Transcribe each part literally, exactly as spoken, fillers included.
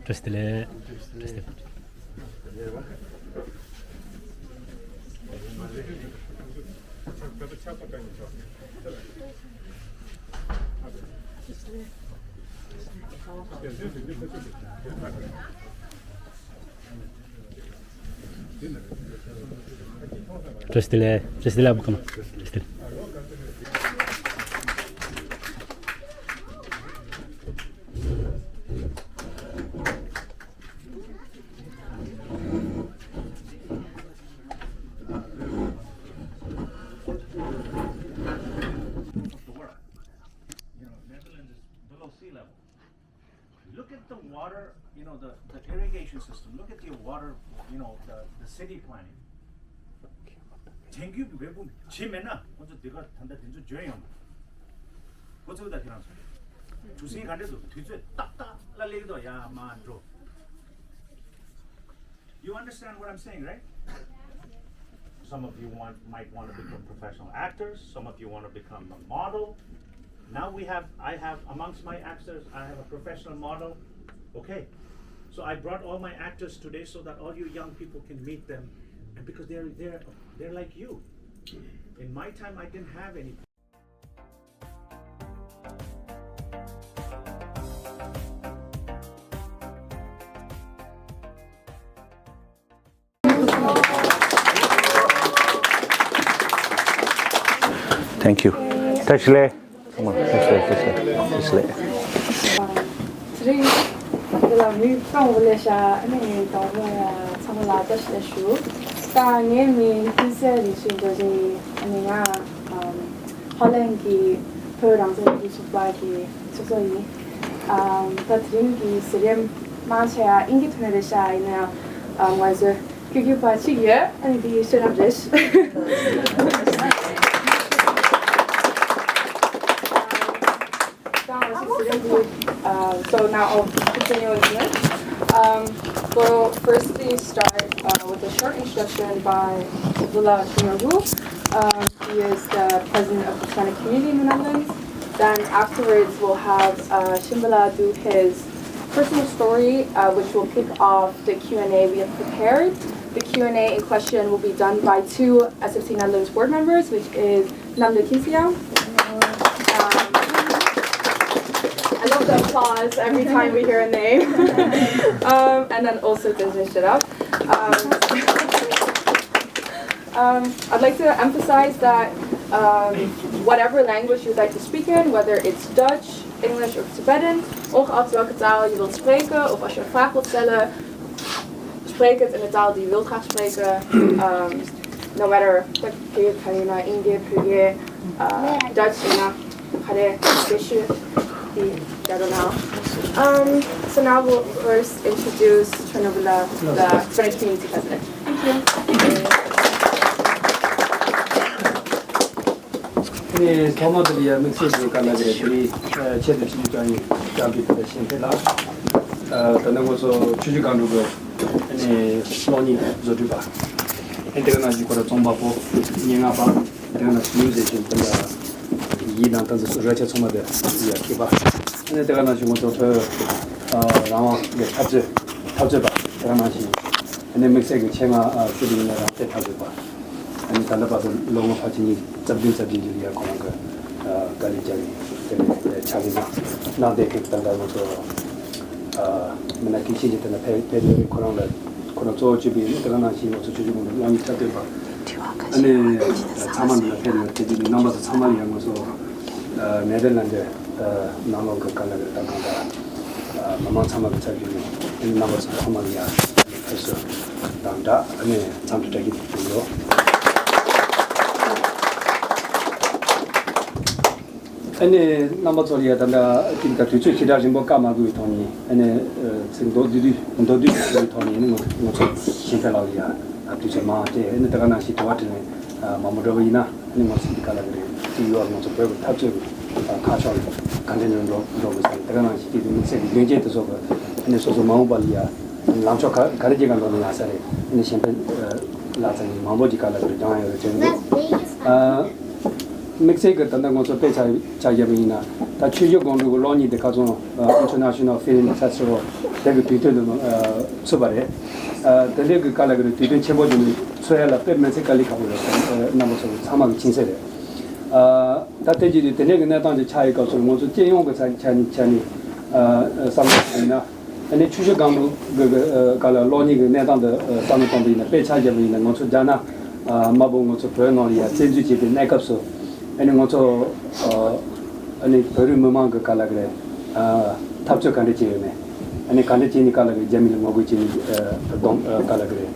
བཀྲ་ཤིས་བདེ་ལེགས། བཀྲ་ཤིས་བདེ་ལེགས། བཀྲ་ཤིས་བདེ་ལེགས། བཀྲ་ཤིས་བདེ་ལེགས། ཨ་མ་ཁམས། བཀྲ་ཤིས་བདེ་ལེགས། Look at the water, you know, the, the irrigation system. Look at the water, you know, the, the city planning. དེང་གི་འབད་འབུམ་ཇི་མེད་ན་ཁོ་ཚོ་འདི་ག་ད་ལྟ་འདི་ཚོ་འཇོན་ཡོང་། ཁོ་ཚོ་ད་ཁྱེད་རང་ཚོ་གྲུ་གཟིངས་ག་འདྲ་འདུག་དུས་ཚོད་ཏག་ཏག་ལ་སླེབས་འདུག་ཡ་མ་འགྲོ། You understand what I'm saying, right? Some of you want, might want to become professional actors. Some of you want to become a model. Now we have, I have amongst my actors, I have a professional model. Okay. So I brought all my actors today so that all you young people can meet them. And because they're, they're, they're like you. In my time, I didn't have any. Thank you. བཀྲ་ཤིས་བདེ་ལེགས། བཀྲ་ཤིས་བདེ་ལེགས། བཀྲ་ཤིས་བདེ་ལེགས། དེ་རིང་འདི་ལ་མི་གཙང་བོ་ལས་ཤ་ཨ་ནི་དང་པོ་ཡ་ཚང་མ་ལ་བཀྲ་ཤིས་བདེ་ལེགས་ཞུ། ད་ངའི་མིང་ཀུན་གསལ་རིག་ཆུ་འགྲོ་བཞིན་ཡིན། ཨ་ནི་ང་ཧོ་ལན་གྱི་བོད་རང་བཙན་སྒྲིག་འཛུགས་པ་གི་ཚོགས་གཙོ་ཡིན། ཨམ། ད་དེ་རིང་གི་ཟེར་ཡས་མང་ཆེ་བ་དབྱིན་སྐད་ཐོག་ནས་རེད་ཤག་ཡིན་ན་ཡང་ང་ཚོ་སྐྱོ་སྐྱོ་པ་གཅིག་ཡོད། ཨ་ནི་དེ་ཤེས་རབ་རེད། ད་ང་ཚོ་ཟེར་ཡས་འདི། Uh, so now I'll continue with English. Um, we'll firstly start uh, with a short introduction by Abdullah Shinagu. Um, He is the president of the Hispanic community in the Netherlands. Then afterwards, we'll have uh, Shimbala do his personal story, uh, which will kick off the Q and A we have prepared. The Q and A in question will be done by two S F C Netherlands board members, which is Namda Kinsiang. Um, I love the applause every time we hear a name. Um, and then also Tenzin Shirap. Um, Um, I'd like to emphasize that um, whatever language you'd like to speak in, whether it's Dutch, English, or Tibetan, of welke taal je wilt spreken, of als je een vraag wilt stellen, spreek het in de taal die je wilt graag spreken. Um, no matter, Pekee, Karina, Inge, Pekee, uh, Dutch, Ina, Hare, Geshu, the Jadonao. Um, so now we'll first introduce Chernobyl, the French community president. Thank you. ནས་ཐོག་མ་དེ་ལ་ཡ་དམིགས་བསལ་གྱི་བཀའ་ལ་རེ་དེ་ཆེད་དུ་ཆིབས་བསྒྱུར་བསྐྱངས་ཡོད་བསྐྱངས་པའི་ཕུལ་ཞིང་དེ་ལ་ད་ནི་ང་ཚོ་ཆུ་བཞི་སྒང་དྲུག་གི་ནས་གློག་བརྙན་བཟོ་སྐྲུན་པ་ཨེ་དེ་ག་ནང་བཞིན་ཁོ་ར་རྩོམ་པ་པོ་སྙན་ངག་པ་དེ་ག་ནང་བཞིན་མིའུ་ཟེར་ཞིང་དེ་འདྲ་ཡིད་དང་ད་ཚོ་རོལ་ཆ་ཚང་མ་དེ་ཡ་མཁས་པ་ཨེ་དེ་ག་ནང་བཞིན་ང་ཚོ་བོད་རང་དབང་གི་འཐབ་རྩོད་འཐབ་རྩོད་པ་དེ་ག་ནང་བཞིན་ཨེ་དམིགས་བསལ་གྱི་ཆེད་མངགས་ཆུ་བཞི་ཡིན་ན་རང་བཙན་འཐབ་རྩོད་པ། ཨ་ནི་ད་ལྟ་བར་དུ་ལོ་ངོ་ཕལ་ཆེར་ཉི་ཤུ་རྩ་བདུན་རྩ་བརྒྱད་ཅིག་ལ་ཡ་ཁོ་རང་གི་ཨ་དཀའ་ལས་བརྒྱབ་ནས་དེ་ནས་ཕྱག་ལས་གནང་གནང་བསྡད་མཁན་ད་ལྟ་ང་ཚོ་ཨ་མི་སྣ་སྐྱེས་ཆེན་གྱི་དེ་ན་ཕེབས་ཕེབས་ཡོད་རེད། ཁོ་རང་ལ་ཁོ་རང་གཙོ་བོ་བྱས་པའི་དེ་ག་ནང་བཞིན་ང་ཚོ་ཆུ་བཞི་སྒང་དྲུག་གློག་བརྙན་འཁྲབ་སྟོན་པ་ཨ་ནི་ཚང་མ་འདི་ལ་ཕེབས་ཡོད་དེ་དུས་རྣམ་པ་ཚོ་ཚང་མ་ལ་ཡ་ང་ཚོ་ཨ་ནེ་དར་ལན་ཌི་ཨ་ནང་ལོགས་ཀྱི་དཀའ་ལས་ཀྱི་ལྟ་སྟངས་དང་ཨ་མི་མང་ཚང་མ་གི་ཚབ་ཞུས་ནས་ཨ་ནི་རྣམ་པ་ཚོ་ཚང་མ་ལ་ཡ། ཕེབས་བསུ་དང་སྦྲགས་ཨ་ནི་འཚམས་འདྲི་བཀྲ་ཤིས་བདེ་ལེགས་ཞུ་ཡོད། ཨ་ནི་རྣམ་པ་ཚོ་ལ་ཡ་ད་ལྟ་ཅིག་ད་དུས་ཚོད་ཞེ་དྲག་རིང་པོ་བཀག་མ་དགོས་པའི་ཐོག་ནས་ཨ་ནི་ཚིག་མདོར་བསྡུས་མདོར་བསྡུས་ཤིག་ཞུ་བའི་ཐོག་ནས་ཨ་ནི་ང་ཚོ་ང་ཚོ་གཞན་ཕན་ལགས་ལ་ཡ་དུས་ཚོད་མང་སྟེ་ཨ་ནི་ད་ག་ནང་བཞིན་དྲི་བ་དྲིས་ལན་མང་པོ་འགྲོ་བ་ཡིན་ན་ཨ་ནི་ང་ཚོ་འདི་ག་ལ་གི་རེད་དེ་ཡོད་ང་ཚོ་བོད་ཀྱི་འཐབ་རྩོད་ཀྱི་ཁ་ཕྱོགས་ག་འདྲ་ནས་འགྲོ་འགྲོ་དགོས་ས་རེད། ད་ག་ནང་བཞིན་དེ་དུས་དམིགས་བསལ་གྱི་མདུན་སྐྱོད་དེ་ཚོ་གི་ཨ་ནི་སོ་སོ་མ་འོངས་པ་ལ་ཡ། ལངས་ཕྱོགས་ག་ག་རེ་ཅིག་ག་འགྲོ་ན་ཡག་ས་རེད། ཨ་ནི་གཞན་ཕན་ལགས་ཚང་གིས་མང་པོ་ཅིག་ག་ལ་གི་རེད་སྦྱང་ཡོད་རེད་དྲན་འདུག་ཨ། དམིགས་བསལ་གྱི་ད་ལྟ་ང་ཚོ་དཔེ་ཆ་ཆ་བཞག་པ་ཡིན་ན། ད་ཆུ་བཞི་སྒང་དྲུག་གི་གློག་བརྙན་དེ་ཁ་སང་International Film Festival དེ་གི་དུས་སྟོན་དུ་ཚུད་པ་རེད། དེ་འདྲའི་གི་ག་ལ་གི་རེད། དུས་སྟོན་ཆེན་པོ་ཅིག་ནས་ཚོགས་ཡ་ལ་དཔེ་མི་སྲིད་དཀའ་ལས་ཁག་པོ་རེད། རྣམ་པ་ཚོ་ཚང་མ་གི་མཁྱེན་གསལ་རེད། ད་དེ་རྗེས་དེ་དེ་འདྲའི་གི་གནས་སྟངས་ཅིག་ཆགས་ཡི་སྐབས་སུ་ང་ཚོ་སྤྱི་ཡོངས་གི་ཆ་ཆ་ནས་ཆ་ནས་བསམ་བློ་ཞིག་ཡིན་ན། ཨ་ནི་ཆུ་བཞི་སྒང་དྲུག་གི་ག་ལ་གློག་བརྙན་གྱི་གནས་སྟངས་འདི་བསམ་བློ་བཏང་པ་ཡིན་ན། དཔེ་ཆ་བཞག་པ་ཡིན་ན། ང་ཚོ་རྒྱ་ནག་དམར་པོ་ང་ཚོ་བོད་ནང་ལ་ཡ་བཙན་འཛུལ་བྱས་པའི་གནས་སྐབས་སུ། ཨ་ནི་ང་ཚོ་ཨ་ནི་བོད་རིགས་མི་མང་གི་ག་ལ་གི་རེད། འཐབ་རྩོད་ག་འདྲ་བྱས་ཡོད་མེད། ཨ་ནི་ག་འདྲ་བྱས་ནས་ག་ལ་གི་རྒྱ་མི་ལ་ངོ་རྒོལ་བྱས་ནས་གདོང་ག་ལ་གི་རེད།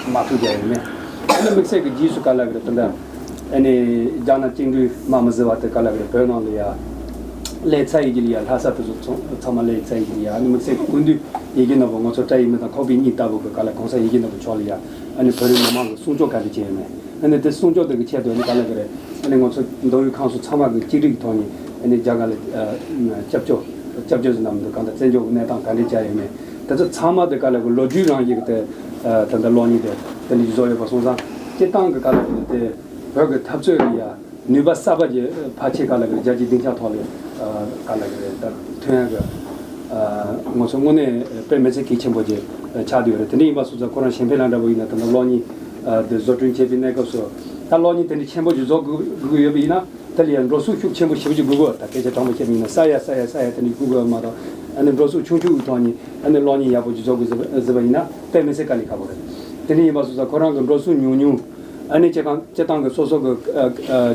དམག་འཁྲུག་བརྒྱབ་ཡོད་མེད། ཨ་ནི་དམིགས་བསལ་གྱི་རྗེས་སུ་ག་ལ་གི་རེད། དེ་འདྲ་ཨ་ནི་རྒྱ་ནག་བཅིངས་འགྲོལ་དམག་མི་ཟེར་བ་དེ་ག་ལ་གི་རེད། བོད་ནང་ལ་ཡ་སླེབས་ཚར་ཡི་གི་ལ་ཡ། ལྷ་ས་དེ་ཚོ་ཚང་མ་སླེབས་ཚར་ཡི་གི་ལ་ཡ། ཨ་ནི་དམིགས་བསལ་གྱི་སྐུ་མདུན་ཡི་གེ་ནོར་བུ་ང་ཚོ་བཀྲ་ཤིས་སྨོན་དང་ཁོག་པའི་གཉིས་ལྟ་བུ་གི་ག་ལ་གོང་ས་ཡི་གེ་ནོར་བུ་མཆོག་ལ་ཡ། ཨ་ནི་བོད་རིགས་མི་མང་གི་གསུང་ཆོས་ག་འདྲ་བྱས་ཡོད་མེད། ཨ་ནི་དེ་གསུང་ཆོས་དེ་གི་ཆེད་དུ་ཨ་ནི་ག་ལ་གི་རེད། ཨ་ནི་ང་ཚོ་མདོ་དབུས་ཁམས་གསུམ་ཚང་མ་གི་གཅིག་སྒྲིལ་གྱི་ཐོག་ནས་ཨ་ནི་རྒྱ་གར་ལ་སྐྱབས་བཅོལ་སྐྱབས་བཅོལ་ཟེར་ནམ་འདུག་གང་ལྟར་བཙན་བྱོལ་གི་གནས་སྟངས་ག་འདྲ་བྱས་ཡོད་མེད། དེ་ཚོ་ཚང་མ་དེ་ག་ལ་གི་ལོ་རྒྱུས་རང་བཞིན་གྱི་དེ་ད་ལྟ་གློག་བརྙན་དེ་དེ་འདྲ་བཟོ་ཡོད་པ་སོང་ཙང་། སྤྱིར་བཏང་གི་ག་ལ་གི་དེ་བོད་ཀྱི་འཐབ་རྩོད་ལ་ཡ་ནུས་པ་གསར་པ་ཅིག་ཕལ་ཆེར་ག་ལ་གི་རེད། རྒྱལ་སྤྱིའི་སྡིངས་ཆ་ཐོག་ལ་ག་ལ་གི་རེད། ད་ཐོན་ཡ་གི་ང་ཚོ་དངོས་གནས་དཔེ་མི་སྲིད་གལ་ཆེན་པོ་ཅིག་ཆགས་བསྡད་ཡོད་རེད། དེ་འདྲ་ཡིན་པ་སོང་ཙང་ཁོ་རང་གཞན་ཕན་ལགས་འདྲ་པོ་ཡིན་ན། ད་ལྟ་གློག་བརྙན་དེ་བཟོ་སྐྲུན་བྱེད་པའི་གནས་སྐབས་སུ་ད་གློག་བརྙན་དེ་འདྲ་ཆེན་པོ་ཅིག་བཟོ་དགོས་དགོས་ཡོད་པ་ཡིན་ན། དེ་ལ་ཡང་འགྲོ་སོང་ཤུགས་ཆེན་པོ་ཞེ་པོ་ཅིག་དགོས་ཀྱི་ཡོད། ད་སྐད་ཆ་དྲང་པོ་བཤད་པ་ཡིན་ན། ས་ཡ་ས་ཡ་ས་ཡ་དེ་འདྲ་དགོས་ཀྱི་ཡོད་མ་གཏོགས། ཨ་ནི་འགྲོ་སོང་ཆུང་ཆུང་གི་ཐོག་ནས་ཨ་ནི་གློག་བརྙན་ཡག་པོ་ཅིག་བཟོ་དགོས་ཟེར་བ་ཡིན་ན་དཔེ་མི་སྲིད་དཀའ་ལས་ཁག་པོ་རེད། དེ་འདྲ་ཡིན་པ་སོང་ཙང་ཁོ་རང་གི་འགྲོ་སོང་ཉུང་ཉུང་། ཨ་ནི་སྤྱིར་བཏང་སྤྱིར་བཏང་གི་སོ་སོ་གི་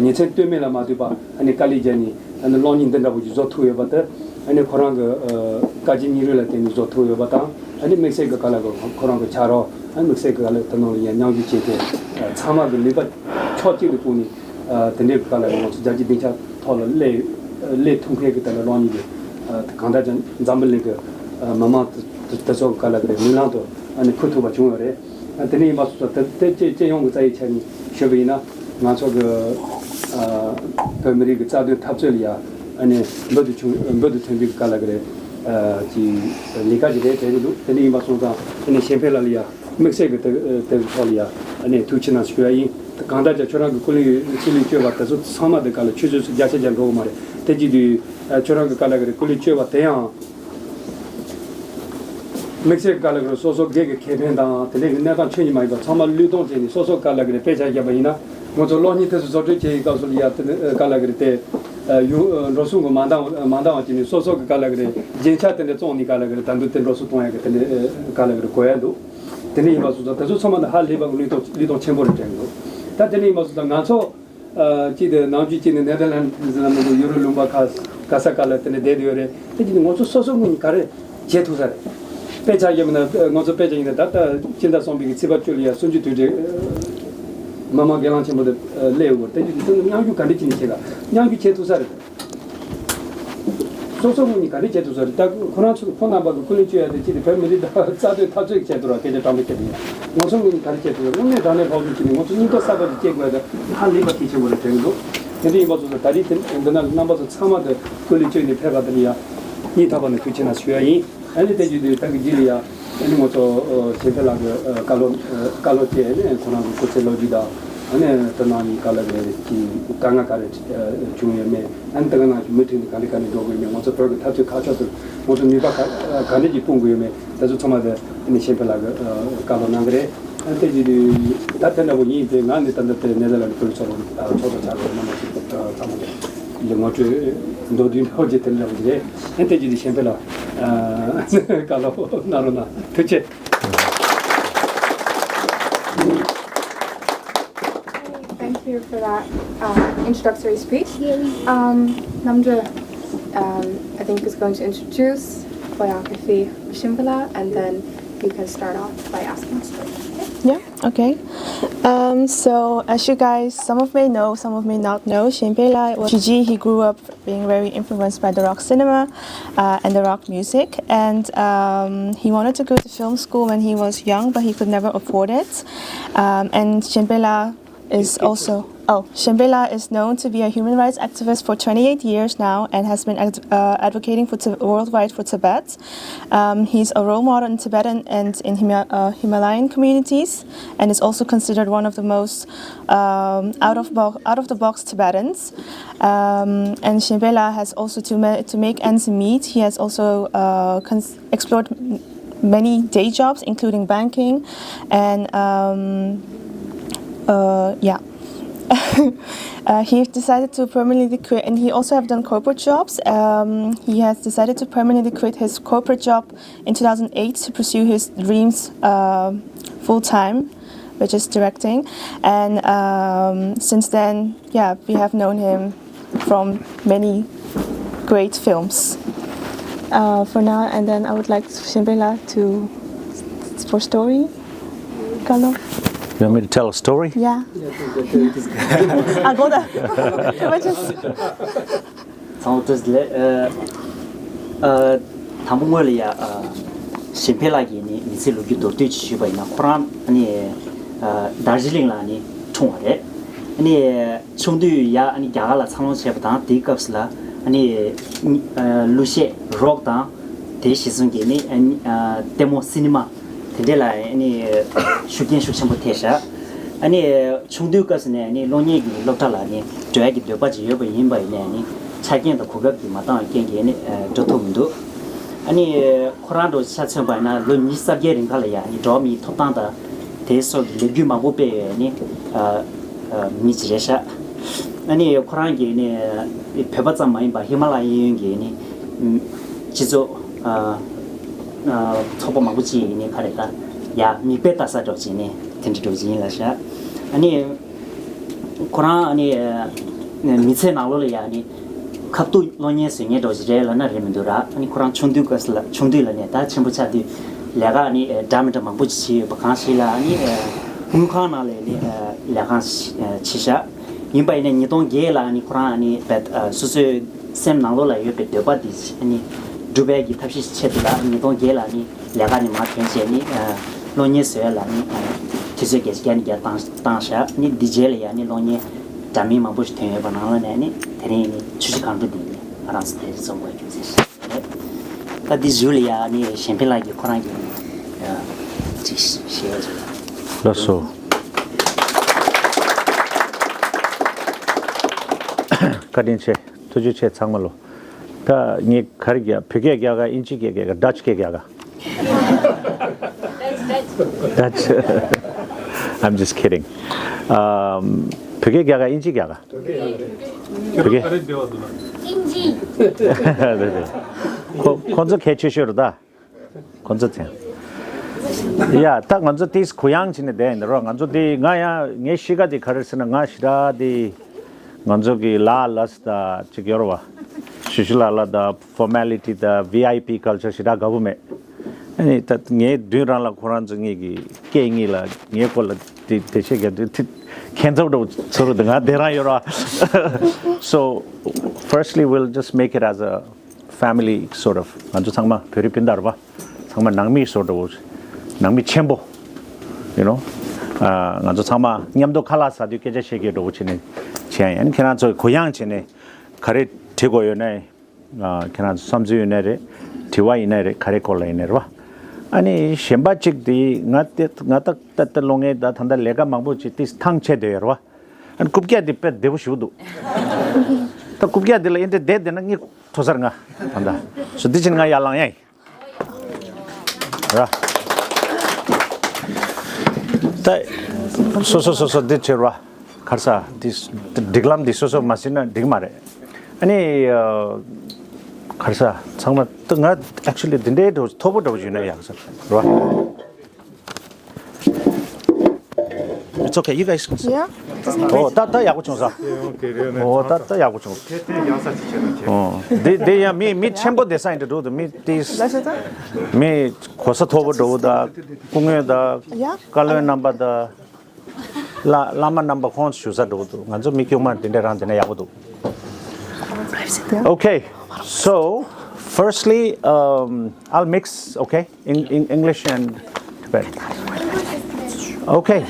ཉིན་མཚན་ལྟོས་མེད་ལ་མ་ལྟོས་པ་ཨ་ནི་དཀའ་ལས་བརྒྱབ་ནས་ཨ་ནི་གློག་བརྙན་འདི་འདྲ་པོ་ཅིག་བཟོ་ཐུབ་ཡོད་པ་དེ། ཨ་ནི་ཁོ་རང་གི་བཀའ་དྲིན་སྙིང་རུས་ལ་བརྟེན་ནས་བཟོ་ཐུབ་ཡོད་པ་དང་། ཨ་ནི་དམིགས་བསལ་གྱི་ག་ལ་གི་ཁོ་རང་གི་ཕྱག་རོགས། ཨ་ནི་དམིགས་བསལ་གྱི་ག་ལ་དེ་ནང་ལ་ཡང་མཉམ་ཞུགས་བྱས་ཏེ་ཚང་མ་གི་ནུས་པ་ཕྱོགས་གཅིག་ཏུ་བསྐུལ་ནས། དེ་འདྲའི་གི་ག་ལ་གི་ང་ཚོ་རྒྱལ་སྤྱིའི་སྡིངས་ཆ་ཐོག་ལ་སླེབས་སླེབས་ཐུབ་མཁན་གྱི་དེ་ལ་གློག་བརྙན་གྱི་གང་ལྟར་ཀྱང་འཛམ་བུ་གླིང་གི་མི་མང་དེ་ཚོ་གི་ག་ལ་གི་རེད། མིག་ལམ་དུ་ཨ་ནི་འཁོད་ཐུབ་པ་བྱུང་ཡོད་རེད། དེ་འདྲ་ཡིན་པ་སོང་ཙང་དེ་དེ་སྤྱི་སྤྱི་ཡོངས་ཀྱི་རྩ་ཡི་ཆ་ནས་ཞུས་པ་ཡིན་ན། ང་ཚོ་གི་བོད་མི་རིགས་ཀྱི་རྩ་དོན་འཐབ་རྩོད་ལ་ཡ་ཨ་ནི་འབུར་དུ་ཆུང་འབུར་དུ་ཐོན་པའི་གི་ག་ལ་གི་རེད། ཀྱི་ལས་ཀ་ཅིག་རེད་དྲན་གྱི་འདུག་དེ་འདྲ་ཡིན་པ་སོང་ཙང་ཨ་ནི་གཞན་ཕན་ལགས་ལ་ཡ་དམིགས་བསལ་གྱི་དེ་དེ་གི་ཐོག་ལ་ཡ་ཨ་ནི་ཐུགས་ཆེ་གནང་ཞུ་ཡ་ཡིན། གང་ལྟར་ཀྱང་ཁྱོད་རང་གི་སྐུ་ལས་སྐུ་ལས་བསྐྱོན་པ་དེ་ཚོ་ཚང་མ་དེ་ག་ལ་ཆུད་ཟོས་སུ་བརྒྱ་ཆ་བརྒྱ་འགྲོ་གི་མ་རེད། དེ་བྱེད་དུས་ཁྱོད་རང་གི་ག་ལ་གི་རེད། སྐུ་ལས་བསྐྱོན་པ་དེ་ཡང་དམིགས་བསལ་གྱི་ག་ལ་གི་རེད། སོ་སོ་སྒེར་གྱི་ཁེ་ཕན་དང་དེ་འདྲའི་གི་གནས་སྟངས་ཁྱོན་ནས་མ་ཡིན་པ་ཚང་མ་བློས་གཏོང་བྱས་ནས། སོ་སོ་ག་ལ་གི་རེད། དཔེ་ཆ་བཞག་པ་ཡིན་ན་ང་ཚོ་གློག་བརྙན་དེ་ཚོ་བཟོ་སྐྲུན་བྱེད་ཡི་སྐབས་སུ་ལ་ཡ་དེ་ག་ལ་གི་རེད། དེ་ཡུ་འགྲོ་སོང་གི་མ་འདང་མ་འདང་བ་བྱས་ནས་སོ་སོ་གི་ག་ལ་གི་རེད། རྒྱན་ཆ་དེ་འདྲ་བཙོང་ནས་ག་ལ་གི་རེད། ད་དུང་དེ་འགྲོ་སོང་གཏོང་ཡ་གི་དེ་འདྲ་ག་ལ་གི་རེད། གོ་ཡ་འདུག་དེ་འདྲ་ཡིན་པ་སོང་ཙང་དེ་ཚོ་ཚང་མ་ནི་ཧ་ལས་པ་གི་བློས་གཏོང་བློས་གཏོང་ཆེན་པོ་རེད་དྲན་གི་འདུག་ད་དེ་འདྲ་ཡིན་པ་སོང་ཙང་ང་ཚོ་གཅིག་དེ་ནམ་རྒྱུན་གཅིག་ནས་ནེ་དར་ལན་ཌི་ཟེར་ན་མི་འདུག་ཡུ་རོབ་ལུང་པ་ག་ག་ས་ག་ལ་དེ་འདྲ་བསྡད་ཡོད་རེད། དེ་གཅིག་ནས་ང་ཚོ་སོ་སོ་ངོས་ནས་ག་རེ་བྱེད་ཐུབ་ས་རེད། དཔེ་ཆ་ཡིན་ན་ང་ཚོ་དཔེ་ཆ་ཡིན་ན་ད་ལྟ་སྤྱི་ཟླ་གསུམ་པའི་གི་ཚེས་པ་བཅུ་ལ་ཡ་གསུམ་བཅུའི་དུས་དྲན་མི་མང་སྒེར་ལངས་ཆེན་པོ་དེ་སླེབས་ཡོད་རེད། དེ་གཅིག་ནས་མཉམ་ཞུགས་ག་འདྲ་བྱས་ནས་བྱེད་ག་མཉམ་ཞུགས་བྱེད་ཐུབ་ས་རེད། སོ་སོ་ངོས་ནས་ག་རེ་བྱེད་ཐུབ་ས་རེད། ད་ཁོ་རང་ཚོ་ཁོང་རྣམ་པ་གི་སྐུ་ལས་བསྐྱོན་ཡ་དེ་གཅིག་དེ་བོད་མི་རིགས་དང་རྩ་དོན་འཐབ་རྩོད་ཀྱི་ཆེད་དུ་ར། སྐད་ཆ་དྲང་པོ་བཤད་དེ་ཡིན་ན་ང་ཚོ་ངོས་ནས་ག་རེ་བྱེད་ཐུབ་ས་རེད། དངོས་གནས་དྲང་གནས་ཕོག་ཐུག་བྱས་ནས་ང་ཚོ་སྙིང་སྟོབས་གསར་པ་ཞིག་སྐྱེ་དགོས་ཡ་དེ་ཧ་ལས་པ་གལ་ཆེན་པོ་རེད་དྲན་གི་འདུག་དེ་འདྲ་ཡིན་པ་སོང་ཙང་ད་རེས་དེ་འདི་ན་རྣམ་པ་ཚོ་ཚང་མ་དེ་སྐུ་ལས་བསྐྱོན་ནས་ཕེབས་པ་དེ་ལ་ཡ་སྙིང་ཐག་པ་ནས་ཐུགས་རྗེ་གནང་ཞུ་ཡ་ཡིན། ཨ་ནི་དེ་བརྒྱུད་དེ་ད་གི་རྗེས་ལ་ཡ་ཨ་ནི་ང་ཚོ་གཞན་ཕན་ལགས་ཀྱི་བཀའ་སློབ་བཀའ་སློབ་བཅས་ནས་ཁོ་རང་གི་སྐུ་ཚེ་ལོ་རྒྱུས་དང་། ཨ་ནི་དེ་ནང་གི་ག་ལ་གི་གི་དཀའ་ངལ་ག་རེ་བྱུང་ཡོད་མེད། ཨ་ནི་དེ་ག་ནང་བཞིན་མུ་མཐུད་ནས་ག་འདྲ་ག་འདྲ་འགྲོ་དགོས་ཡོད་མེད། ང་ཚོ་བོད་ཀྱི་འཐབ་རྩོད་ཁ་ཕྱོགས་སུ་ང་ཚོ་ནུས་པ་ག་ག་འདྲ་ཅིག་སྤུངས་དགོས་ཡོད་མེད། དེ་ཚོ་ཚང་མ་དེ་ཨ་ནི་གཞན་ཕན་ལགས་ཀྱི་བཀའ་སློབ་གནང་གི་རེད། ཨ་ནི་དེ་བརྒྱུད་དེ་ད་དེ་འདྲ་པོ་ཡིན་ཏེ། ང་ནི་ད་ལྟ་དེ་ནེ་དར་ལན་ཌི་སྐུ་ཚབ་ཚོགས་གཙོ་ཆགས་པའི་རྣམ་པ་ཞིག་ཚང་མ་ལ་ངོ་སྤྲོད་མདོར་བསྡུས་འདྲ་བོ་ཅིག་དེ་འདྲ་པོ་ཅིག་རེད། ཨ་ནི་དེ་བརྒྱུད་དེ་གཞན་ཕན་ལགས་བཀའ་སློབ་གནང་རོགས་གནང་། ཐུགས་རྗེ་ཆེ། Thank you for that uh, introductory speech. Um, Namja, um, I think, is going to introduce Boyakifi Shimpala, and then you can start off by asking us questions. Okay? Yeah, okay. Um, so, as you guys, some of may know, some of may not know, Shimpela was Shiji. He grew up being very influenced by the rock cinema uh, and the rock music. And um, he wanted to go to film school when he was young, but he could never afford it. Um, and Shimpela is also, oh, Shempela is known to be a human rights activist for twenty-eight years now and has been ad- uh, advocating for Tib- worldwide for Tibet. Um, he's a role model in Tibetan and in Hima- uh, Himalayan communities, and is also considered one of the most um, out of bo- out of the box Tibetans. Um, and Shempela has also to ma- to make ends meet. He has also uh, cons- explored m- many day jobs, including banking, and um, uh, yeah. Uh, he decided to permanently quit, and he also have done corporate jobs. Um, he has decided to permanently quit his corporate job in two thousand eight to pursue his dreams uh, full time, which is directing. And um, since then, yeah, we have known him from many great films. Uh, for now, and then I would like Shempela to for story, kind of. You want me to tell a story? Yeah. I got that. But just ཚང་མ་བཀྲ་ཤིས་བདེ་ལེགས། ཨ། ཨ། དང་པོ་སྔོན་ལ་ཡ། ཨ། ཞིན་ཕེ་ལགས་ཀྱི་ནི་མི་ཚེའི་ལོ་རྒྱུས་མདོར་བསྡུས་ཅིག་ཞུས་པ་ཡིན་ན། ཁོ་རང་ཨ་ནི། ཨ། དར་ཇི་ལིང་ལ་ནི་འཁྲུངས་པ་རེད། ཨ་ནི་ཆུང་དུས་ཡ་ཨ་ནི་རྒྱ་གར་ལ་འཚར་ལོངས་བྱས་པ་དང་། དེའི་སྐབས་སུ་ལ་ཨ་ནི། ཨ། གླུ་གཞས་རོག་དང་། དེ་གཞིར་བཟུང་གི་ནི། ཨ་ནི། ཨ། ལྟད་མོ་སི་ནི་མ་དེ་འདྲས་ལ་ཨ་ནི་ཤུགས་རྐྱེན་ཤུགས་ཆེན་པོ་ཐེབས་ཤག་ཨ་ནི་ཆུང་དུས་སྐབས་སུ་ནས་ཨ་ནི་གློག་བརྙན་གྱི་སློབ་གྲྭ་ལ་ནི་འགྲོ་ཡག་གི་འདོད་པ་ཅིག་ཡོད་པ་ཡིན་པ་ཡིན་ནའི་ནི། ཆ་རྐྱེན་དང་གོ་སྐབས་ཀྱིས་མ་འདང་བའི་རྐྱེན་གྱིས་ནི། ཨ། འགྲོ་ཐུབ་མི་འདུག་ཨ་ནི་ཁོ་རང་འདྲ་བོ་ཆ་མཚོན་པ་ཡིན་ན། ལོ་ཉི་ཤུ་རྩ་བརྒྱད་རིང་ག་ལ་ཡ་ནི་འགྲོ་བ་མིའི་ཐོབ་ཐང་དང་དེའི་སོགས་ཀྱི་ལས་འགུལ་མང་པོ་སྤེལ་ཡོད་ནི། ཨ། ཨ། མི་ཅིག་རེད་ཤག་ཨ་ནི་ཁོ་རང་གིས་ནི་བོད་པ་ཙམ་མ་ཡིན་པར་ཧི་མ་ལ་ཡའི་གཡས་གཡོན་གྱི་ནི། ཨ། སྤྱི་ཚོགས། ཨ། ཨ། ཚོགས་པ་མང་པོ་ཅིག་ནི་ག་རེ་ད་ཡ་མིག་དཔེ་ལྟ་ས་འདྲ་བོ་ཅིག་ནི་དེ་འདྲ་འདྲ་བོ་ཅིག་ཡིན་ལ་ཤག་ཨ་ནི། ཁོ་རང་ཨ་ནི། ཨ། མི་ཚེ་ནང་ལོགས་ལ་ཡ་ཨ་ནི་ཁ་ཐུག་གློག་བརྙན་བཟོ་མཁན་འདྲ་བོ་ཞིག་རེད་ལབ་ན་རེད་མི་འདུག་ར། ཨ་ནི་ཁོ་རང་ཆུང་དུས་སྐབས་སུ་ལ། ཆུང་དུས་ལ་ནས་ད་ཆེན་པོ་ཆགས་དུས་ལས་ཀ་ཨ་ནི། ཨ། འདྲ་མི་འདྲ་མང་པོ་ཞིག་བྱས་ཡོད་པ་གང་ཞིག་ལ། ཨ་ནི། ཨ། དངུལ་ཁང་ནང་ལ་ནི། ཨ། ལས་ཀ་བྱས་ཤག་ཡིན་པ་ཡིན་ནའི་ཉིས་སྟོང་བརྒྱད་ལ་ཨ་ནི་ཁོ་རང་ཨ་ནི་བད། ཨ། སོ་སོའི་སེམས་ནང་ལོགས་ལ་ཡོད་པའི་འདོད་པ་འདི་ཨ་ནི་སྒྲུབ་པའི་གི་ཐབས་ཤེས་ཆེད་དུ་ལ། ཉིས་སྟོང་བརྒྱད་ལ་ནི་ལས་ཀ་ནི་མར་ཐོན་བྱས་ནི། ཨ། གློག་བརྙན་བཟོ་ཡ་ལ་ནི། ཨ། དུས་ཚོད་བརྒྱ་ཆ་བརྒྱ་ནས་བརྒྱ་བཏང་བཏང་ཤག་ནི་འདི་རྗེས་ལ་ཡ་ནི་གློག་བརྙན་འདྲ་མིན་མང་པོ་ཞིག་ཐོན་ཡོད་པ་ནང་ལ་ནས་ནི་དེ་རིང་ནི་ཆུ་བཞི་སྒང་དྲུག་འདི་ནི་ང་རང་ཚོ་དེ་རྩོམ་དགོས་རྒྱུ་མཚན་ཞིག་རེད། ད་འདི་གཞུག་ལ་ཡ་ནི་ཞིན་ཕེ་ལགས་ཀྱིས་ཁོ་རང་གི་ཅིག་བཤད་ཡ་ཅིག་ལགས་སོ། བཀའ་དྲིན་ཆེ། ཐུགས་རྗེ་ཆེ་ཚང་མ་ལོ། ད་ངས་ག་རེ་རྒྱག་བོད་སྐད་རྒྱག་ག་ཨིན་ཇི་སྐད་རྒྱག་ག་ཌ་ཅི་སྐད་རྒྱག་ག་ཌ་ཅི། I'm just kidding. ཨམ། བོད་སྐད་རྒྱག་ག་ཨིན་ཇི་རྒྱག་ག་བོད་སྐད། ཨིན་ཇི། རེད་རེད། ཁོ་ཁོ་ཚོ་གལ་ཆེ་ཤོས་རེད་ད། ཁོ་ཚོ་ཚན། ཡ། ད་ང་ཚོ་ཏིས་གུ་ཡངས་བྱས་ནས་བསྡད་ཡིན་རོ། ང་ཚོ་དེ་ང་ཡང་ངའི་གཤིས་ཀ་དེ་ག་རེ་ཟེར་ན། ང་ཞེ་དྲག་དེ་ང་ཚོ་གི་ལ་ལ་ས་ད་ཅིག་ཡོད་རེད་བ། ཞུ་ཞུ་ལ་ལ་དང་ཕོར་མེ་ལི་ཊི་དང་ཝི་ཨའི་པི་ཀལ་ཅར་ཞེ་དྲག་དགའ་པོ་མེད། ཨ་ནི་ད་ངའི་མདུན་རང་ལ་ཁོ་རང་ཚོ་གཉིས་ཀྱི་སྐད་གཉིས་ལ་ངའི་སྐོར་ལ་དེ་དེ་བཤད་རྒྱབ་དུས་དེ་ཁྱད་མཚར་པོ་འདྲ་པོ་ཚོར་འདུག་ང་དེ་རང་ཡོད་རེད་བ། So firstly we'll just make it as a family sort of. ང་ཚོ་ཚང་མ་བོད་རིགས་སྤུན་ཟླ་རེད་བ། ཚང་མ་ནང་མི་བཟོ་འདྲ་བོ། ནང་མི་ཆེན་པོ། You know. ཨ། ང་ཚོ་ཚང་མ་མཉམ་དུ་ཁ་ལག་ཟ་དུས་སྐད་ཆ་བཤད་རྒྱུ་འདྲ་བོ་བྱས་ནས་བྱས་ཡིན། ཁྱེད་རང་ཚོ་གུ་ཡངས་བྱས་ནས་ག་རེ་དྲི་དགོས་ཡོད་ན། ཨ། ཁྱེད་རང་ཚོ་བསམ་ཚུལ་ཡོད་ན་རེད། དྲི་བ་ཡིན་ན་རེད། ག་རེ་སྐོར་ལ་ཡིན་ན་རེད་བ། ཨ་ནི་གཞན་པ་གཅིག་དེ་ང་དེ་ང་ད་ད་ལྟ་གློག་བརྙན་ད་ད་ལྟ་ལས་ཀ་མང་པོ་བྱས་ཏེ་ཐང་ཆད་བསྡད་ཡོད་རེད་བ། ཨ་ནི་རྐུབ་བཀྱག་དེ་དཔེ་བདེ་པོ་ཞེ་པོ་འདུག་ད་རྐུབ་བཀྱག་དེ་ལ་ཨེ་འདྲ་བསྡད་བསྡད་ན་ངས་ཐོ་སར་ང་ད་ད་སོ་འདི་ཕྱིན་ང་ཡར་ལངས་ཡ་ཡིན། ར། ད་སོ་སོ་སོ་སོ་འདི་བྱེད་ར། གར་ས་འདི་སྒྲིག་ལམ་འདི་སོ་སོ་མ་ཟིན་ན་འགྲིག་མ་རེད། ཨ་ནི་གར་ས་ཚང་མ་ད་ང་actually འདི་འདྲའི་འགྲོ་མཐོ་པོ་འགྲོ་བཞིན་ན་ཡག་ས་ར། It's okay, you guys can sit. Yeah. ཨོ་ད་ད་ཡག་པོ་བྱུང་ས། ཨོ་ད་ད་ཡག་པོ་བྱུང་། ཨོ་འདི་འདི་ཡང་མི་མི་ཆེན་པོ་བསྡད་ས་ཡིན་འགྲོ་འདུག་མི་ཏིས་མི་གོ་ས་མཐོ་པོ་འགྲོ་འདུག་སྐུ་ངོ་དང་བཀའ་བློན་རྣམ་པ་དང་བླ་བླ་མ་རྣམ་པ་ཁོང་ཚོ་བཞུགས་ས་འགྲོ་འདུག་ང་ཚོ་མི་དཀྱུས་མ་འདི་འདྲ་རང་འདི་ན་ཡག་པོ་འདུག Okay, so firstly, um, I'll mix, okay? In, in English and Tibetan. Okay,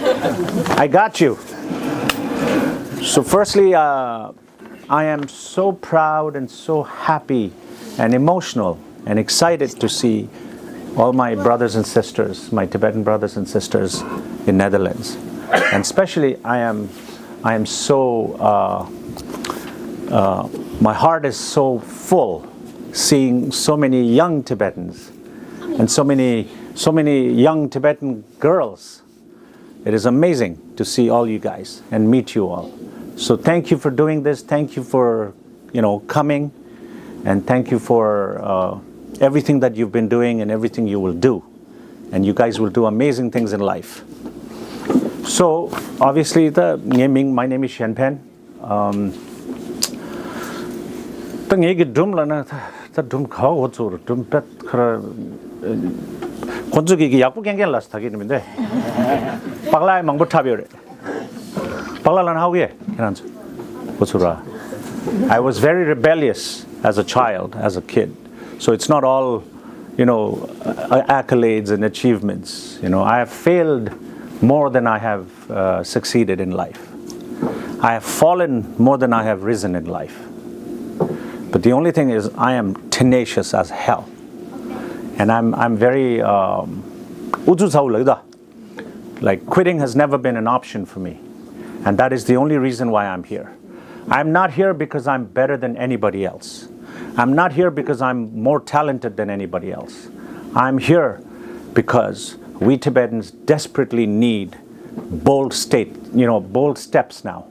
I got you. So, firstly, uh, I am so proud and so happy and emotional and excited to see all my brothers and sisters, my Tibetan brothers and sisters in Netherlands. And especially, I am, I am so, uh, uh, my heart is so full seeing so many young Tibetans and so many, so many young Tibetan girls. It is amazing to see all you guys and meet you all. So thank you for doing this. Thank you for, you know, coming, and thank you for uh, everything that you've been doing and everything you will do. And you guys will do amazing things in life. So obviously, the my name is Shen Pen. ད་ངེད་ཀྱི་སྒྲུང་ལ་ན། ད་སྒྲུང་ག་འོ་ཚུར་སྒྲུང་པད་ཁ་ར། ཁོང་ཚོ་གི་ཡག་པོ་སྐྱེན་མཁན་ལ་ད་གི་ནི་མི་འདུག་པགས་ལ་མང་པོ་འཁྲབ་ཡོད་རེད། པགས་ལ་ལ་ན་ཧ་གོ་ཡེ་ཁྱེད་རང་ཚོ་འོ་ཚུར་ར། I was very rebellious as a child, as a kid. So it's not all, you know, accolades and achievements. You know, I have failed more than I have uh, succeeded in life. I have fallen more than I have risen in life. But the only thing is, I am tenacious as hell. And I'm, I'm very, um, like, quitting has never been an option for me. And that is the only reason why I'm here. I'm not here because I'm better than anybody else. I'm not here because I'm more talented than anybody else. I'm here because we Tibetans desperately need bold state, you know, bold steps now.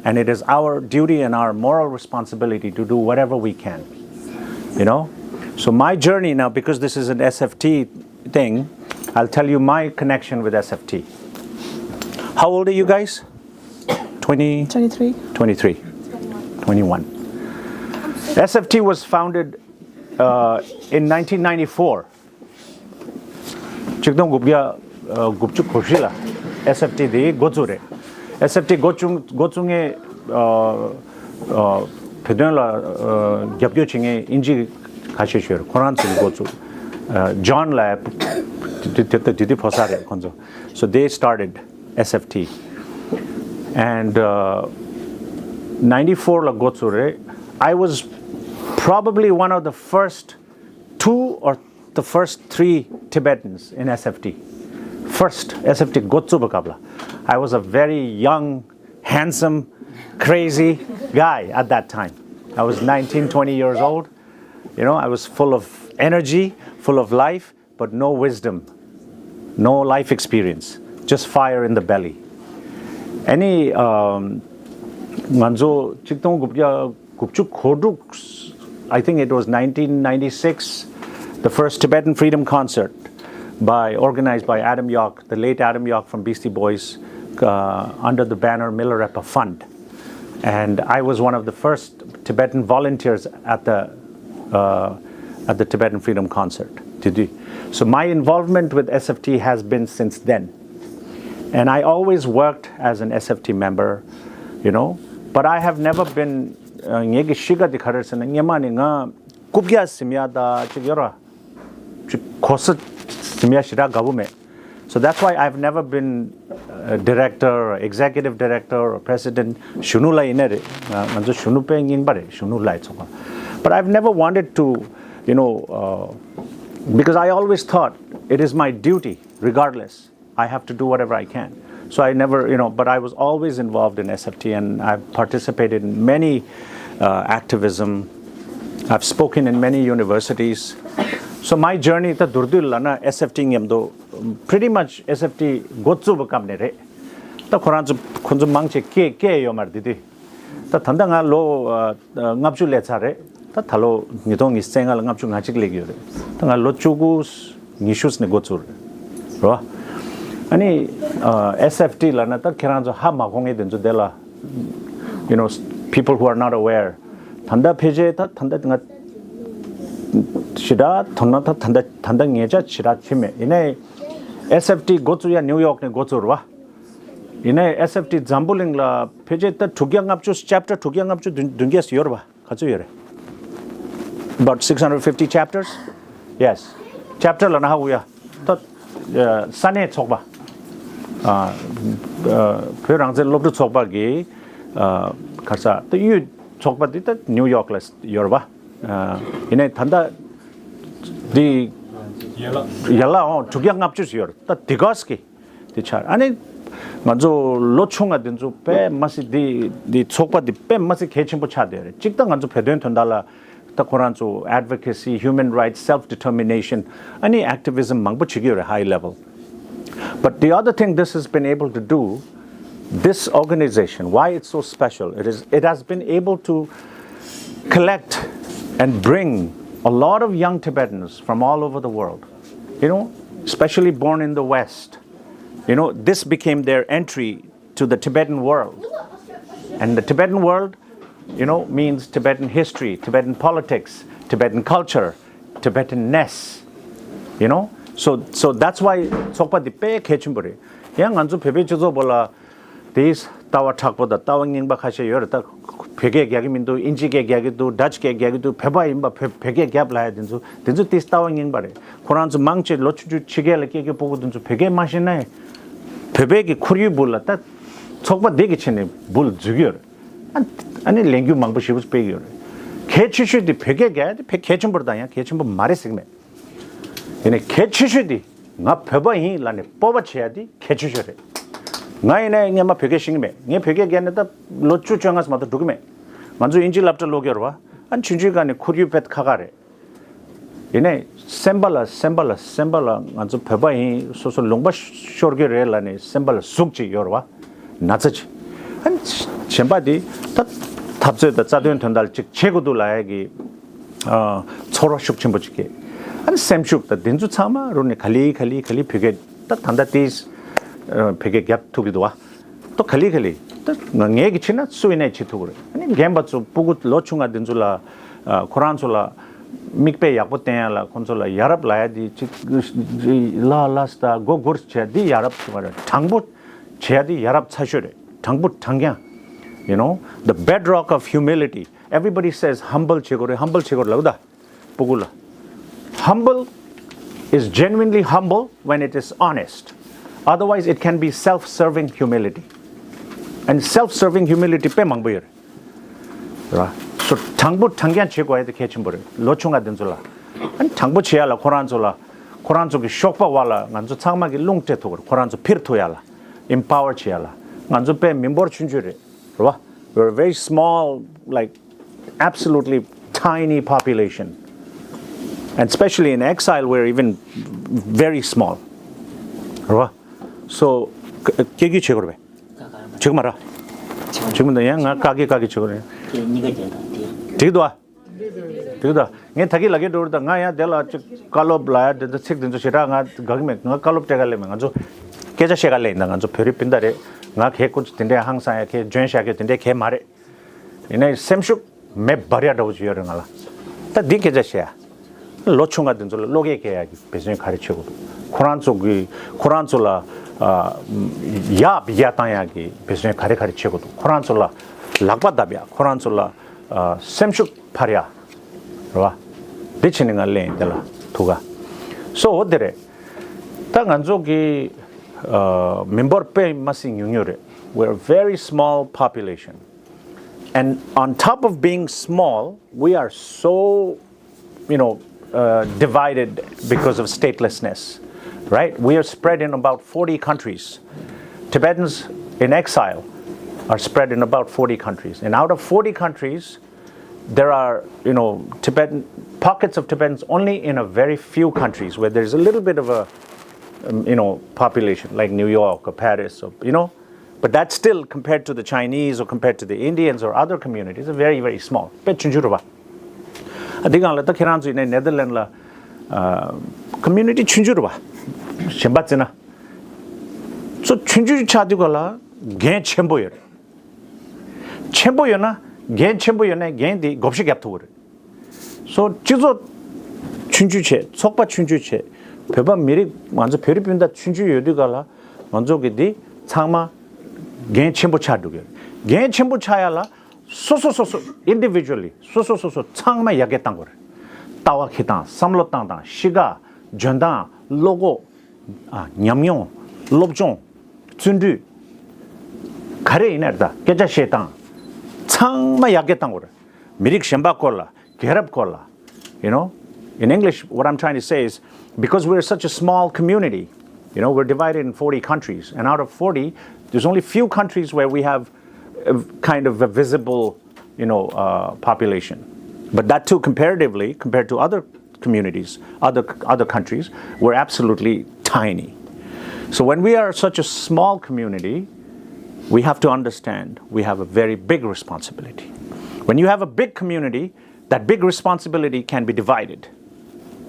And it is our duty and our moral responsibility to do whatever we can. You know? So my journey now, because this is an S F T thing, I'll tell you my connection with S F T. How old are you guys? twenty? twenty-three. twenty-three. twenty-one. S F T was founded uh, in nineteen ninety-four. ཆིག་སྟོང་དགུ་བརྒྱ་དགུ་བཅུ་གོ་བཞི་ལ་S F T དེ་འགོ་བཙུགས་རེད། S F T འགོ་བཙུགས་འགོ་བཙུགས་མཁན་བོད་དོན་ལ་རྒྱབ་སྐྱོར་བྱེད་མཁན་ཨིན་ཇི་ཁ་ཤས་ཤིག་ཡོད་རེད། ཁོ་རང་ཚོས་འགོ་བཙུགས། John ལ་དེ་དེ་དེ་ཕོ་གསར་རེད་ཁོང་ཚོ། So they started S F T. And uh, ninety-four ལ་འགོ་བཙུགས་རེད། I was probably one of the first two or the first three Tibetans in S F T. First S F T འགོ་བཙུགས་པའི་སྐབས་ལ། I was a very young, handsome, crazy guy at that time. I was nineteen, twenty years old. You know, I was full of energy, full of life, but no wisdom, no life experience, just fire in the belly. Any, um, ང་ཚོ་ཆིག་སྟོང་དགུ་བརྒྱ་དགུ་བཅུ་གོ་དྲུག, I think it was nineteen ninety-six, the first Tibetan Freedom Concert by organized by Adam Yauch, the late Adam Yauch from Beastie Boys, uh, under the banner Milarepa Fund. And I was one of the first Tibetan volunteers at the uh, at the Tibetan Freedom Concert. So my involvement with S F T has been since then. And I always worked as an S F T member, you know, but I have never been, ངེད་ཀྱི་གཤིས་ཀ་དེ་ག་རེ་ཟེར་ན་སྔོན་མ་ནས་ང་རྐུབ་བཀྱག་ཟིན་ཡ་ད་ཅིག་ཡོད་ར། ཅིག་གོ་ས་ཟིན་ཡ་ཞེ་དྲག་དགའ་པོ་མེད། So that's why I've never been a director or executive director or president. གཞོན་ནུ་ལ་ཡིན་ནི་རེད། ང་ང་ཚོ་གཞོན་ནུ་དཔེ་རྙིང་པ་རེད། གཞོན་ནུ་ལ་ཡི་ཚོགས་པ། But I've never wanted to, you know, uh, because I always thought it is my duty, regardless. I have to do whatever I can. So I never, you know, but I was always involved in S F T and I've participated in many uh, activism. I've spoken in many universities. So my journey, ད་མདོར་བསྡུས་ལབ་ན་S F T མཉམ་དུ། Pretty much S F T འགོ་བཙུགས་པའི་སྐབས་ནས་རེད། ད་ཁོ་རང་ཚོ་ཁོ་ཚོ་མང་ཆེ་སྐད་སྐད་ཡོད་མ་རེད་དེ་དུས། ད་ད་ལྟ་ང་ལོ་ལྔ་བཅུ་སླེབས་ཚར་རེད། ད་ད་ལོ་ཉིས་སྟོང་ཉི་ཤུ་རྩ་ལྔ་ལ་ལྔ་བཅུ་ང་གཅིག་སླེབས་ཡོད་རེད། ད་ང་ལོ་བཅུ་དགུ་ཉི་ཤུ་ནས་འགོ་བཙུགས་རེད། རེད་བ། ཨ་ནི་S F T ལབ་ན་ད་ཁྱེད་རང་ཚོ་ཧ་མ་གོ་མཁན་དེ་ཚོ་དེ་ལ། You know, people who are not aware. ད་ལྟ་ཕལ་ཆེར་ད་ད་ལྟ་ང་ཞེ་དྲག་དོ་སྣང་ད་ད་ལྟ་ད་ལྟ་ངེད་ཅག་ཞེ་དྲག་བྱེད་མེད། ཡིན་ནའི་S F T འགོ་བཙུགས་ཡ་ནིའུ་ཡོག་ནས་འགོ་བཙུགས་རེད་བ། ཡིན་ནའི་S F T འཛམ་བུ་གླིང་ལ་ཕལ་ཆེར་ད་དྲུག་བརྒྱ་ལྔ་བཅུ། Chapter དྲུག་བརྒྱ་ལྔ་བཅུ་བདུན་བདུན་བརྒྱ་ཡོད་རེད་བ། ག་ཚོད་ཡོད་རེད། About six hundred fifty chapters. Yes. Chapter ལབ་ན་ཧ་གོ་ཡ། ད་ས་གནས་ཚོགས་པ། བོད་རང་བཙན་སློབ་ཕྲུག་ཚོགས་པ་གི་ ཨ་ག་རེ་ཟ་ད་གཡུས་ཚོགས་པ་འདི་ད་ནིའུ་ཡོག་ལ་ཡོད་རེད་པ། ཨ་ཡིན་ནའི་ད་ལྟ་འདི་ཡན་ལག་ཡན་ལག་འོང་དྲུག་བརྒྱ་ལྔ་བཅུ་ཞིག་ཡོད་རེད། ད་འདི་ག་སྐད་འདི་ཆགས། ཨ་ནི་ང་ཚོ་ལོ་ཆུང་བ་འདི་ཚོ་དཔེ་མ་སྲིད་འདི་འདི་ཚོགས་པ་འདི་དཔེ་མ་སྲིད་གལ་ཆེན་པོ་ཆགས་བསྡད་རེད། གཅིག་ད་ང་ཚོ་བོད་དོན་དོན་དག་ལ་ད་ཁོ་རང་ཚོ་advocacy, human rights, self determination, ཨ་ནི་activism མང་པོ་བྱེད་ཀྱི་ཡོད་རེད། High level. But the other thing this has been able to do, this organization, why it's so special, it is, it has been able to collect and bring a lot of young Tibetans from all over the world, you know, especially born in the West. You know, this became their entry to the Tibetan world. And the Tibetan world, you know, means Tibetan history, Tibetan politics, Tibetan culture, Tibetanness. You know, so so that's why ཚོགས་པ་འདི་དཔེ་གལ་ཆེན་པོ་རེད། ཡང་ང་ཚོ་བོད་པའི་སྤྱི་ཚོགས་པོ་ལ་དེའི་ལྟ་བ་མཁྲེགས་པོ་དང་ལྟ་བ་རྙིང་པ་ཁ་ཤས་ཡོད་རེད། ད་བོད་སྐད་རྒྱག་གི་མི་འདུག་ཨིན་ཇི་སྐད་རྒྱག་གི་འདུག་ཌ་ཅི་སྐད་རྒྱག་གི་འདུག་བོད་པ་ཡིན་པ་བོད་བོད་སྐད་རྒྱབ་ལབ་ཡ་དེ་ཚོ་དེ་ཚོ་དེའི་ལྟ་བ་རྙིང་པ་རེད། ཁོ་རང་ཚོ་མང་ཆེ་ལོ་ཆུང་ཆུང་ཕྱི་རྒྱལ་ལ་སྐྱེས་སྐྱེས་ཕྲུ་གུ་དེ་ཚོ་བོད་སྐད་མ་ཤེས་ན་ཡང་བོད་པའི་གི་ཁོར་ཡུག་བུ་ལ་ད་ཚོགས་པ་འདི་གི་ཆེད་ནས་བུ་ལ་འཛུལ་གྱི་ཡོད་རེད། ཨ་ཨ་ནི་ལས་འགུལ་མང་པོ་ཞེ་པོ་སྤེལ་གྱི་ཡོད་རེད། གལ་ཆེ་ཤོས་དེ་བོད་སྐད་རྒྱག་ཡ་དེ་བོད་གལ་ཆེན་པོ་རེད་དང་ཡང་གལ་ཆེན་པོ་མ་རེད་ཟེར་གྱི་མེད། ཡིན་ནའི་གལ་ཆེ་ཤོས་དེ་ང་བོད་པ་ཡིན་ལབ་ནས་སྤོབས་པ་བྱེད་ཡ་དེ་གལ་ཆེ་ཤོས་རེད། ང་ཡིན་ན་སྔན་མ་བོད་སྐད་ཤེས་ཀྱི་མེད། ངས་བོད་སྐད་རྒྱག་ནས་ད་ལོ་བཅུ་བཅོ་ལྔ་ཙམ་མ་གཏོགས་འགྲོ་གི་མེད། ང་ཚོ་དབྱིན་ཇི་སློབ་གྲྭ་སློབ་ཀྱི་ཡོད་རེད་པ། ཨ་ཆུང་ཆུང་སྒང་ནས་ཁོར་ཡུག་དཔེ་ཁག་ཁག་རེད། ཡིན་ནའི་སེམས་པ་ལ་སེམས་པ་ལ་སེམས་པ་ལ་ང་ཚོ་བོད་པ་ཡིན། སོ་སོ་ལུང་པ་ཤོར་གྱི་རེད་ལབ་ནས་སེམས་པ་ལ་ཟུག་ཅིག་ཡོད་རེད་པ། ན་ཚ་ཅིག་ཨ་ནི་གཞན་པ་དེ་ད་འཐབ་རྩོད་དང་རྩ་དོན་དོན་དག་ལ་ཅིག་བྱེད་དགོས་འདུག་ལབ་ཡ་གི་ཨ་ཚོར་བ་ཤུགས་ཆེན་པོ་ཅིག་སྐྱེས། ཨ་ནི་སེམས་ཤུགས་དང་དེ་ཚོ་ཚང་མ་རུ་ནས་ག་ལེ་ག་ལེ་ག་ལེ་བོད་སྐད་ད་ད་ལྟ་དེ་ཨ་བོད་སྐད་རྒྱབ་ཐུབ་ཀྱི་འདུག་བ། ཏོ་ག་ལེ་ག་ལེ། ཏོ་ང་ངས་ཀྱི་ཕྱིན་ན་སུ་ཡིན་ནའི་བྱེད་ཐུབ་ཀྱི་རེད། ཨ་ནི་རྒན་པ་ཚོ་སྤུ་གུ་ལོ་ཆུང་ང་འདི་ཚོ་ལ་ཨ་ཁོ་རང་ཚོ་ལ་མིག་དཔེ་ཡག་པོ་བསྟན་ཡ་ལ་ཁོ་ཚོ་ལ་ཡ་རབས་ལབ་ཡ་དེ་ཅིག་ལ་ལ་ས་ད་མགོ་སྒུར་བྱས་དེ་ཡ་རབས་ཚོ་མ་རེད། དྲང་པོ་བྱས་ཡ་དེ་ཡ་རབས་ཚ་ཤོས་རེད། དྲང་པོ་དྲང་རྐྱང་། You know, the bedrock of humility. Everybody says humble བྱེད་དགོས་རེད། humble བྱེད་དགོས་རེད་ལབ་ད། སྤུ་གུ་ལ། Humble is genuinely humble when it is honest. Otherwise, it can be self-serving humility. And self-serving humility དཔེ་མང་པོ་ཡོད་རེད། རེད་བ། སོ་དྲང་པོ་དྲང་རྐྱང་བྱེད་དགོས་ཡ་དེ་གལ་ཆེན་པོ་རེད། ལོ་ཆུང་བ་དེ་ཚོ་ལ། ཨ་ནི་དྲང་པོ་བྱེད་ཡ་ལ་ཁོ་རང་ཚོ་ལ། ཁོ་རང་ཚོ་གི་གཤོག་པ་བ་ལ་ང་ཚོ་ཚང་མ་གི་རླུང་སྤྲད་ཐུབ་ཀྱི་རེད། ཁོ་རང་ཚོ་འཕེལ་ཐུབ་ཡ་ལ། empower བྱེད་ཡ་ལ། ང་ཚོ་དཔེ་མི་འབོར་ཆུང་ཆུང་རེད། རེད་བ། We're a very small, like, absolutely tiny population. And especially in exile, we're even very small. རེད་བ། So, སྐད་སྒྱུར་བྱེད་དགོས་རེད་པས། བྱེད་དགོས་མ་རེད། བྱེད་དགོས་མི་འདུག་ཡང་ང་བཀག་གི་བཀག་གི་བྱེད་དགོས་རེད། དེ་གཉིས་ཀ་རྒྱག་དང་དེ། འགྲིག་འདུག་ཨ། འགྲིག་འདུག་ངས་ད་གིན་ལབ་ཀྱི་འགྲོ་རེད། ད་ང་ཡང་དེ་ལ་ཅིག་བཀའ་སློབ་ལབ་ཡ་དེ་ཚོ་ཚིག་དེ་ཚོ་ཞེ་དྲག་ང་དགའ་གི་མེད། ང་བཀའ་སློབ་སྤྲད་ག་ལེ་མེད། ང་ཚོ་སྐད་ཆ་བཤད་ག་ལེ་ཡིན། ད་ང་ཚོ་བོད་རིགས་སྤུན་ཟླ་རེད། ང་གའི་སྐུ་མཁྱེན་དེ་འདྲའི་ཧང་སང་ཡ་གའི་འཇོན་ཤག་གི་དེ་འདྲའི་གའི་མ་རེད། ཡིན་ནའི་སེམས་ཤུགས་མེ་འབར་ཡ་འདྲ་བོ་ཅིག་ཡོད་རེད་ང་ལ། ད་འདི་སྐད་ཆ་བཤད་ཡ། ལོ་ཆུང་བ་དེ་ཚོ་ལ་བློ་སྐྱེད་སྐྱེ་ཡ་གི་འབད་བརྩོན་ག་རེ་བྱེད་དགོས་འདུག་ཁོ་རང་ཚོ་གི་ཁོ་རང་ཚོ་ལ་ཨ་ཡག་ཡག་བཏང་ཡ་གི་འབད་བརྩོན་ག་རེ་ག་རེ་བྱེད་དགོས་འདུག་ཁོ་རང་ཚོ་ལ་ལག་པ་བརྡབ་ཡ། ཁོ་རང་ཚོ་ལ་ཨ་སེམས་ཤུགས་འཕར་ཡ། རེད་བ། འདི་བྱས་ནས་ང་ལེན་དེ་ལ་ཐུག་ག་སོ་འོ་དེ་རེད། ད་ང་ཚོ་གི་ཨ་མི་འབོར་དཔེ་མ་སྲིད་ཉུང་ཉུང་རེད། We're a very small population. And on top of being small, we are so, you know, uh, divided because of statelessness, right? We are spread in about forty countries. Tibetans in exile are spread in about forty countries. And out of forty countries, there are, you know, Tibetan pockets of Tibetans only in a very few countries where there's a little bit of a, um, you know, population, like New York or Paris, or, you know, but that's still, compared to the Chinese or compared to the Indians or other communities, very, very small. དཔེ་ཆུང་ཆུང་རེད་བ། ཨ་འདི་སྒང་ལ་ད་ཁྱེད་རང་ཚོ་ཡིན་ནའི་ནེ་དར་ལེན་ལ་ཨ་community ཆུང་ཆུང་རེད་བ། གཞན་པ་བརྩིས་ན། ཚོ་ཆུང་ཆུང་ཆགས་དུས་སྒང་ལ་འགན་ཆེན་པོ་ཡོད་རེད། ཆེན་པོ་ཡོད་ན། འགན་ཆེན་པོ་ཡོད་ན་འགན་དེ་བགོ་བཤའ་རྒྱབ་ཐུབ་ཀྱི་རེད། སོ་སྤྱི་ཚོགས་ཆུང་ཆུང་བྱས། ཚོགས་པ་ཆུང་ཆུང་བྱས། བོད་པ་མི་རིགས་ང་ཚོ་བོད་རིགས་སྤུན་ཟླ་ཆུང་ཆུང་ཡོད་དུས་སྒང་ལ་ང་ཚོ་གི་འདི་ཚང་མ་འགན་ཆེན་པོ་ཆགས་འགྲོ་གི་རེད། འགན་ཆེན་པོ་ཆགས་ཡ་ལ་སོ་སོ་སོ་སོ་individually སོ་སོ་སོ་སོ་ཚང་མ་ཡར་རྒྱས་གཏང་དགོས་རེད། ལྟ་བ་འཁྱེར་སྟངས། བསམ་བློ་བཏང་སྟངས། གཤིས་ཀ། འཇོན་ཐང་། བློ་ཁོག་ཨ་ཉམས་མྱོང་། སློབ་སྦྱོང་། བརྩོན་འགྲུས། ག་རེ་ཡིན་ན་རེད། ད་སྐད་ཆ་བཤད་སྟངས། ཚང་མ་ཡར་རྒྱས་བཏང་དགོས་རེད། མི་རིགས་གཞན་པ་སྐོར་ལ། རྒྱལ་རབས་སྐོར་ལ། You know, in English, what I'm trying to say is, because we're such a small community, you know, we're divided in forty countries, and out of forty, there's only few countries where we have a, kind of a visible, you know, uh, population. But that too, comparatively, compared to other communities, other, other countries, we're absolutely tiny. So when we are such a small community, we have to understand we have a very big responsibility. When you have a big community, that big responsibility can be divided.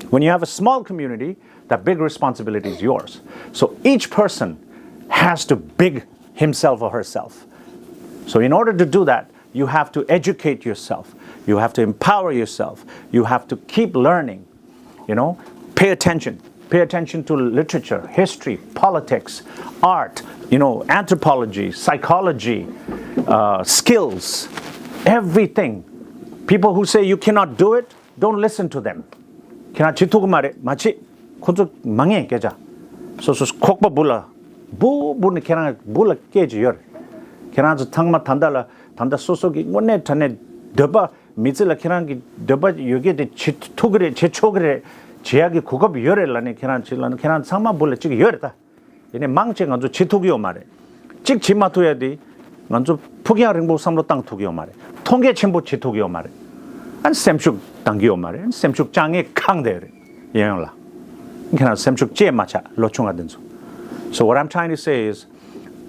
When you have a small community, that big responsibility is yours. So each person has to big himself or herself. So in order to do that, you have to educate yourself. You have to empower yourself. You have to keep learning. You know, pay attention. Pay attention to literature, history, politics, art, you know, anthropology, psychology, uh, skills, everything. People who say you cannot do it, don't listen to them. ཁྱེད་རང་བྱེད་ཐུབ་ཀྱི་མ་རེད། མ་བྱེད། ཁོ་ཚོ་མ་ངེས་སྐད་ཆ། སོ་སོ་ཁོག་པ་སྦུག་ལ་སྦུག་སྦུག་ནས་ཁྱེད་རང་སྦུག་ལ་སྐད་ཅིག་ཡོད་རེད། ཁྱེད་རང་ཚོ་ཚང་མ་ད་ལྟ་ལ་ད་ལྟ་སོ་སོ་གི་དངོས་གནས་དྲང་གནས་འདོད་པ། མི་ཚེ་ལ་ཁྱེད་རང་གི་འདོད་པ་ཡོད་མཁན་དེ་བྱེད་ཐུབ་ཀྱི་རེད། བྱེད་ཆོག་གི་རེད། བྱེད་ཡག་གི་གོ་སྐབས་ཡོད་རེད་ལབ་ནས་ཁྱེད་རང་བྱེད་ལབ་ན་ཁྱེད་རང་ཚང་མ་སྦུག་ལ་གཅིག་ཡོད་རེད་ད། ཡིན་ནའི་མང་ཆེ་ང་ཚོ་བྱེད་ཐུབ་ཀྱི་ཡོད་མ་རེད། གཅིག་བྱེད་མ་ཐུབ་ཡ་དེ་ང་ཚོ་ཕུགས་རྒྱང་རིང་པོ་བསམ་བློ་བཏང་ཐུབ་ཀྱི་ཡོད་མ་རེད། མཐོང་རྒྱ་ཆེན་པོ་བྱེད་ཐུབ་ཀྱི་ཡོད་མ་རེད། ཨ་ནི་སེམས་ཤུགས་བཏང་གི་ཡོད་མ་རེད། ཨ་ནི་སེམས་ཤུགས་བཅག་ངེས་གང་དེ་རེད། ཡིན་ཡང་ལ། ཁྱེད་རང་སེམས་ཤུགས་བཅད་མ་ཆག་ལོ་ཆུང་བ་དེ་ཚོ། So what I'm trying to say is,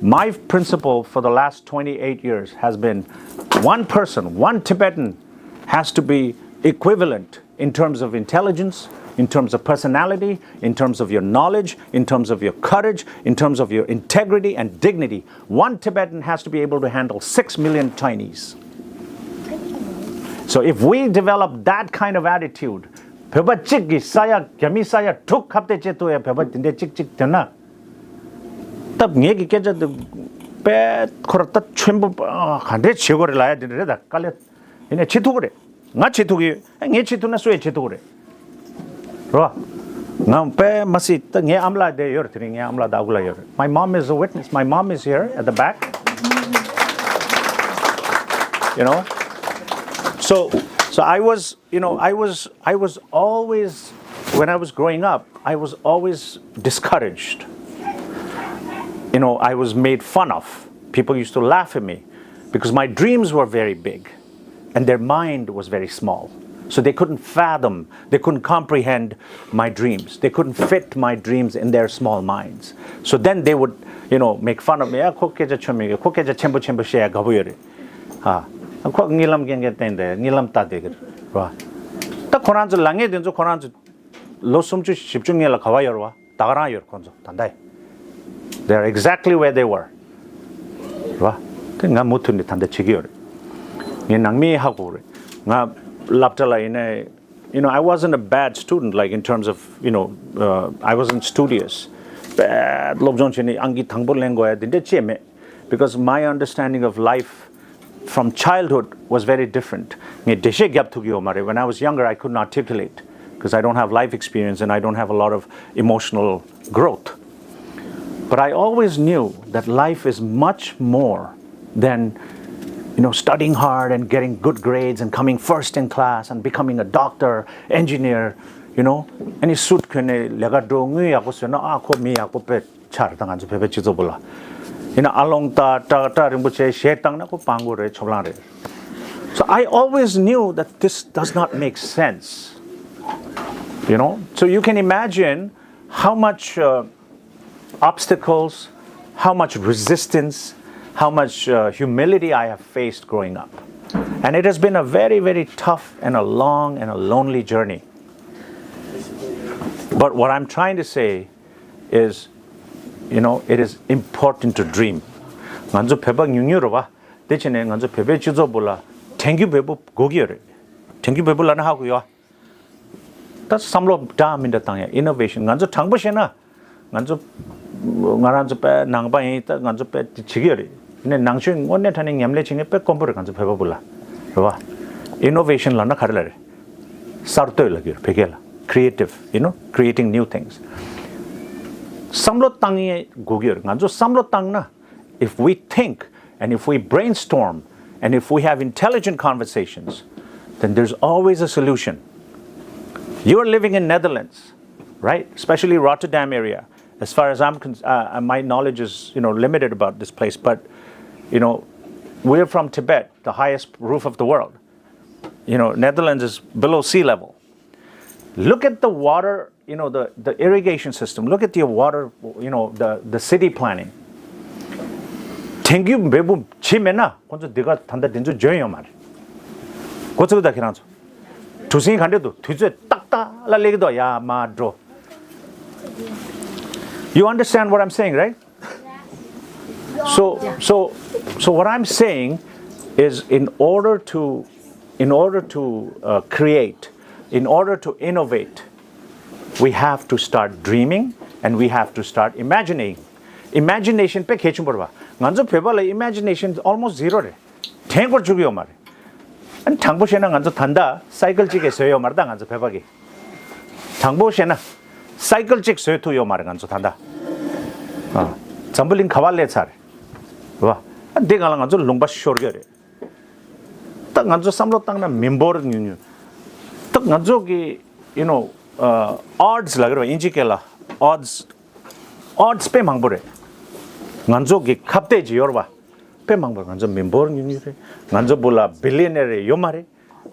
my principle for the last twenty-eight years has been one person, one Tibetan has to be equivalent in terms of intelligence, in terms of personality, in terms of your knowledge, in terms of your courage, in terms of your integrity and dignity. One Tibetan has to be able to handle six million Chinese. So if we develop that kind of attitude, བོད་པ་གཅིག་གིས་ས་ཡ་རྒྱ་མི་ས་ཡ་དྲུག་ཁ་གཏད་བཅད་ཐུབ་ཡ་བོད་པ་དེ་འདྲ་གཅིག་གཅིག་དེ་ན། སྟབས་ངེད་ཀྱི་སྐད་ཆ་དེ་དཔེ་ཁོ་ར་ད་ཆེན་པོ་ག་འདྲས་བྱེད་དགོས་རེད་ལབ་ཡ་དེ་འདྲ་རེད་ད་དཀའ་ལས། ཡིན་ནའི་བྱེད་ཐུབ་ཀྱི་རེད། ང་བྱེད་ཐུབ་ཀྱི་ཡོད། ངས་བྱེད་ཐུབ་ན་སུ་ཡང་བྱེད་ཐུབ་ཀྱི་རེད། རོ། ང་དཔེ་མ་སྲིད་ད་ངའི་ཨ་མ་ལགས་དེ་ཡོད་རེད། དེ་རིང་ངའི་ཨ་མ་ལགས་ད་ཨ་ཁུ་ལགས་ཡོད་རེད། My mom is a witness. My mom is here at the back. You know? So, so I was, you know, I was, I was always, when I was growing up, I was always discouraged. You know, I was made fun of. People used to laugh at me because my dreams were very big and their mind was very small. So they couldn't fathom, they couldn't comprehend my dreams. They couldn't fit my dreams in their small minds. So then they would, you know, make fun of me. ཨ་ཁོ་སྐད་ཆ་ཆོ་མེད་གི། ཁོ་སྐད་ཆ་ཆེན་པོ་ཆེན་པོ་བཤད་ཡ་དགའ་པོ་ཡོད་རེད། ཨ་ཁོ་རྨི་ལམ་རྐྱང་རྐྱང་བསྟན་ཏེ་རྨི་ལམ་ལྟ་བསྡད་གི་རེད་བ། ད་ཁོ་རང་ཚོ་ལབ་མཁན་དེ་ཚོ་ཁོ་རང་ཚོ་ལོ་སུམ་ཅུ་བཞི་བཅུ་སྔོན་ལ་ག་བ་ཡོད་རེད་བ། ད་ག་རང་ཡོད་རེད་ཁོ་ཚོ་ད་ལྟ། They're exactly where they were. རེད་བ། དེ་ང་མུ་མཐུད་ནས་ད་ལྟ་བྱེད་ཀྱི་ཡོད་རེད། ངའི་ནང་མི་ཧ་གོ་རེད། ང་སློབ་གྲྭ་ལ་ཡིན་ནའི། You know, I wasn't a bad student, like, in terms of, you know, uh, I wasn't studious. དཔེ་སློབ་སྦྱོང་བྱས་ནས་ཨང་ཀི་དང་པོ་ལེན་དགོས་ཡ་དེ་འདྲ་ཅིག་མེད། Because my understanding of life from childhood was very different. ངས་འགྲེལ་བཤད་རྒྱབ་ཐུབ་ཀྱི་ཡོད་མ་རེད། When I was younger, I couldn't articulate because I don't have life experience and I don't have a lot of emotional growth. But I always knew that life is much more than, you know, studying hard and getting good grades and coming first in class and becoming a doctor, engineer, you know. ཨ་ནི་སུཊ་གྱོན་ནས་ལས་ཀ་འགྲོ། དངུལ་ཡག་པོ་བཟོས་ན་ཨ་ཁོ་མི་ཡག་པོ་དཔེ་ཆགས་རེད། ད་ང་ཚོ་བོད་པའི་སྤྱི་ཚོགས་པོ་ལ། ཡིན་ན་ཨ་ལོང་ལྟ་སྐྲ་སྐྲ་རིང་པོ་བྱས་གཞས་བཏང་ན་ཁོ་སྤྲང་པོ་རེད། ཆོབ་གླང་རེད། So I always knew that this does not make sense. You know, so you can imagine how much uh, obstacles, how much resistance, how much uh, humility I have faced growing up. And it has been a very, very tough and a long and a lonely journey. But what I'm trying to say is, you know, it is important to dream. ང་ཚོ་བོད་པ་ཉུང་ཉུང་རེད་བ། དེ་བྱས་ནས་ང་ཚོ་བོད་པའི་སྤྱི་ཚོགས་པོ་ལ་དྲན་རྒྱུ་བོད་པོ་དགོས་ཀྱི་ཡོད་རེད། དྲན་རྒྱུ་བོད་པོ་ལབ་ན་ཧ་གོ་ཡོད་བ། ད་བསམ་བློ་འདྲ་མི་འདྲ་བཏང་ཡ། ཨི་ནོ་ཝེ་ཤན། ང་ཚོ་དྲང་པོ་བཤད་ན། ང་ཚོ་ང་རང་ཚོ་དཔེ་ནང་པ་ཡིན། ད་ང་ཚོ་དཔེ་དེ་བྱེད་ཀྱི་ཡོད་རེད། ནས་ནང་ཆོས་དངོས་གནས་དྲང་གནས་ཉམས་ལེན་བྱེད་མཁན་དཔེ་དཀོན་པོ་རེད། ང་ཚོ་བོད་པ་བུ་ལ་རེད་བ། ཨི་ནོ་ཝེ་ཤན་ལབ་ན་ག་རེ་ལབ་རེད། གསར་གཏོད་ལབ་ཀྱི་ཡོད་རེད་བོད་སྐད་ལ། Creative, you know, creating new things. བསམ་བློ་བཏང་ཡས་དགོས་ཀྱི་ཡོད་རེད། ང་ཚོ་བསམ་བློ་བཏང་ན། If we think and if we brainstorm And if we have intelligent conversations, then there's always a solution. You're living in Netherlands, right? Especially Rotterdam area. As far as I'm con- uh, uh, my knowledge is, you know, limited about this place, but, you know, we're from Tibet, the highest roof of the world. You know, Netherlands is below sea level. Look at the water, you know, the, the irrigation system. Look at your water, you know, the, the city planning. དེང་གི་འབེལ་པོ་བྱེད་མེད་ན་ཁོང་ཚོ་འདི་ག་ད་ལྟ་འདི་ཚོ་འཇོན་ཡོད་མ་རེད། གོ་ཚུགས་ད་ཁྱེད་རང་ཚོ། གྲུ་གཟིངས་ག་འདྲ་འདུག་དུས་ཚོད་ཏག་ཏག་ལ་སླེབས་ཀྱི་འདུག་ཡ་མ་འགྲོ། You understand what I'm saying, right? So, so, so what I'm saying is, in order to, in order to uh, create, in order to innovate, we have to start dreaming and we have to start imagining. Imagination དཔེ་གལ་ཆེན་པོ་རེད་པ། ང་ཚོ་བོད་པ་ལ་imagination almost zero རེད། དྲན་སྐོར་བཅུག་ཡོད་མ་རེད། ཨ་ནི་དྲང་པོ་བཤད་ན་ང་ཚོ་ད་ལྟ་སའི་ཀལ་གཅིག་གིས་བཟོས་ཡོད་མ་རེད་ད་ང་ཚོ་བོད་པ་གིས། དྲང་པོ་བཤད་ན་སའི་ཀལ་གཅིག་བཟོས་ཐུབ་ཡོད་མ་རེད་ང་ཚོ་ད་ལྟ། ཨ། འཛམ་བུ་གླིང་ག་པར་སླེབས་ཚར་རེད། རེད་པ། ཨ་འདི་སྒང་ལ་ང་ཚོ་ལུང་པ་ཤོར་གྱི་རེད། ད་ང་ཚོ་བསམ་བློ་བཏང་ན་མི་འབོར་ཉུང་ཉུང་། ད་ང་ཚོ་གི་you know uh, odds ལབ་ཀྱི་རེད་པ་དབྱིན་ཇི་སྐད་ལ། Odds, odds དཔེ་མང་པོ་རེད། ང་ཚོ་གི་ཁ་གཏད་ཅིག་ཡོད་རེད་པ། དཔེ་མང་པོ་རེད། ང་ཚོ་མི་འབོར་ཉུང་ཉུང་རེད། ང་ཚོ་བུ་ལ་billionaire ཡོད་མ་རེད།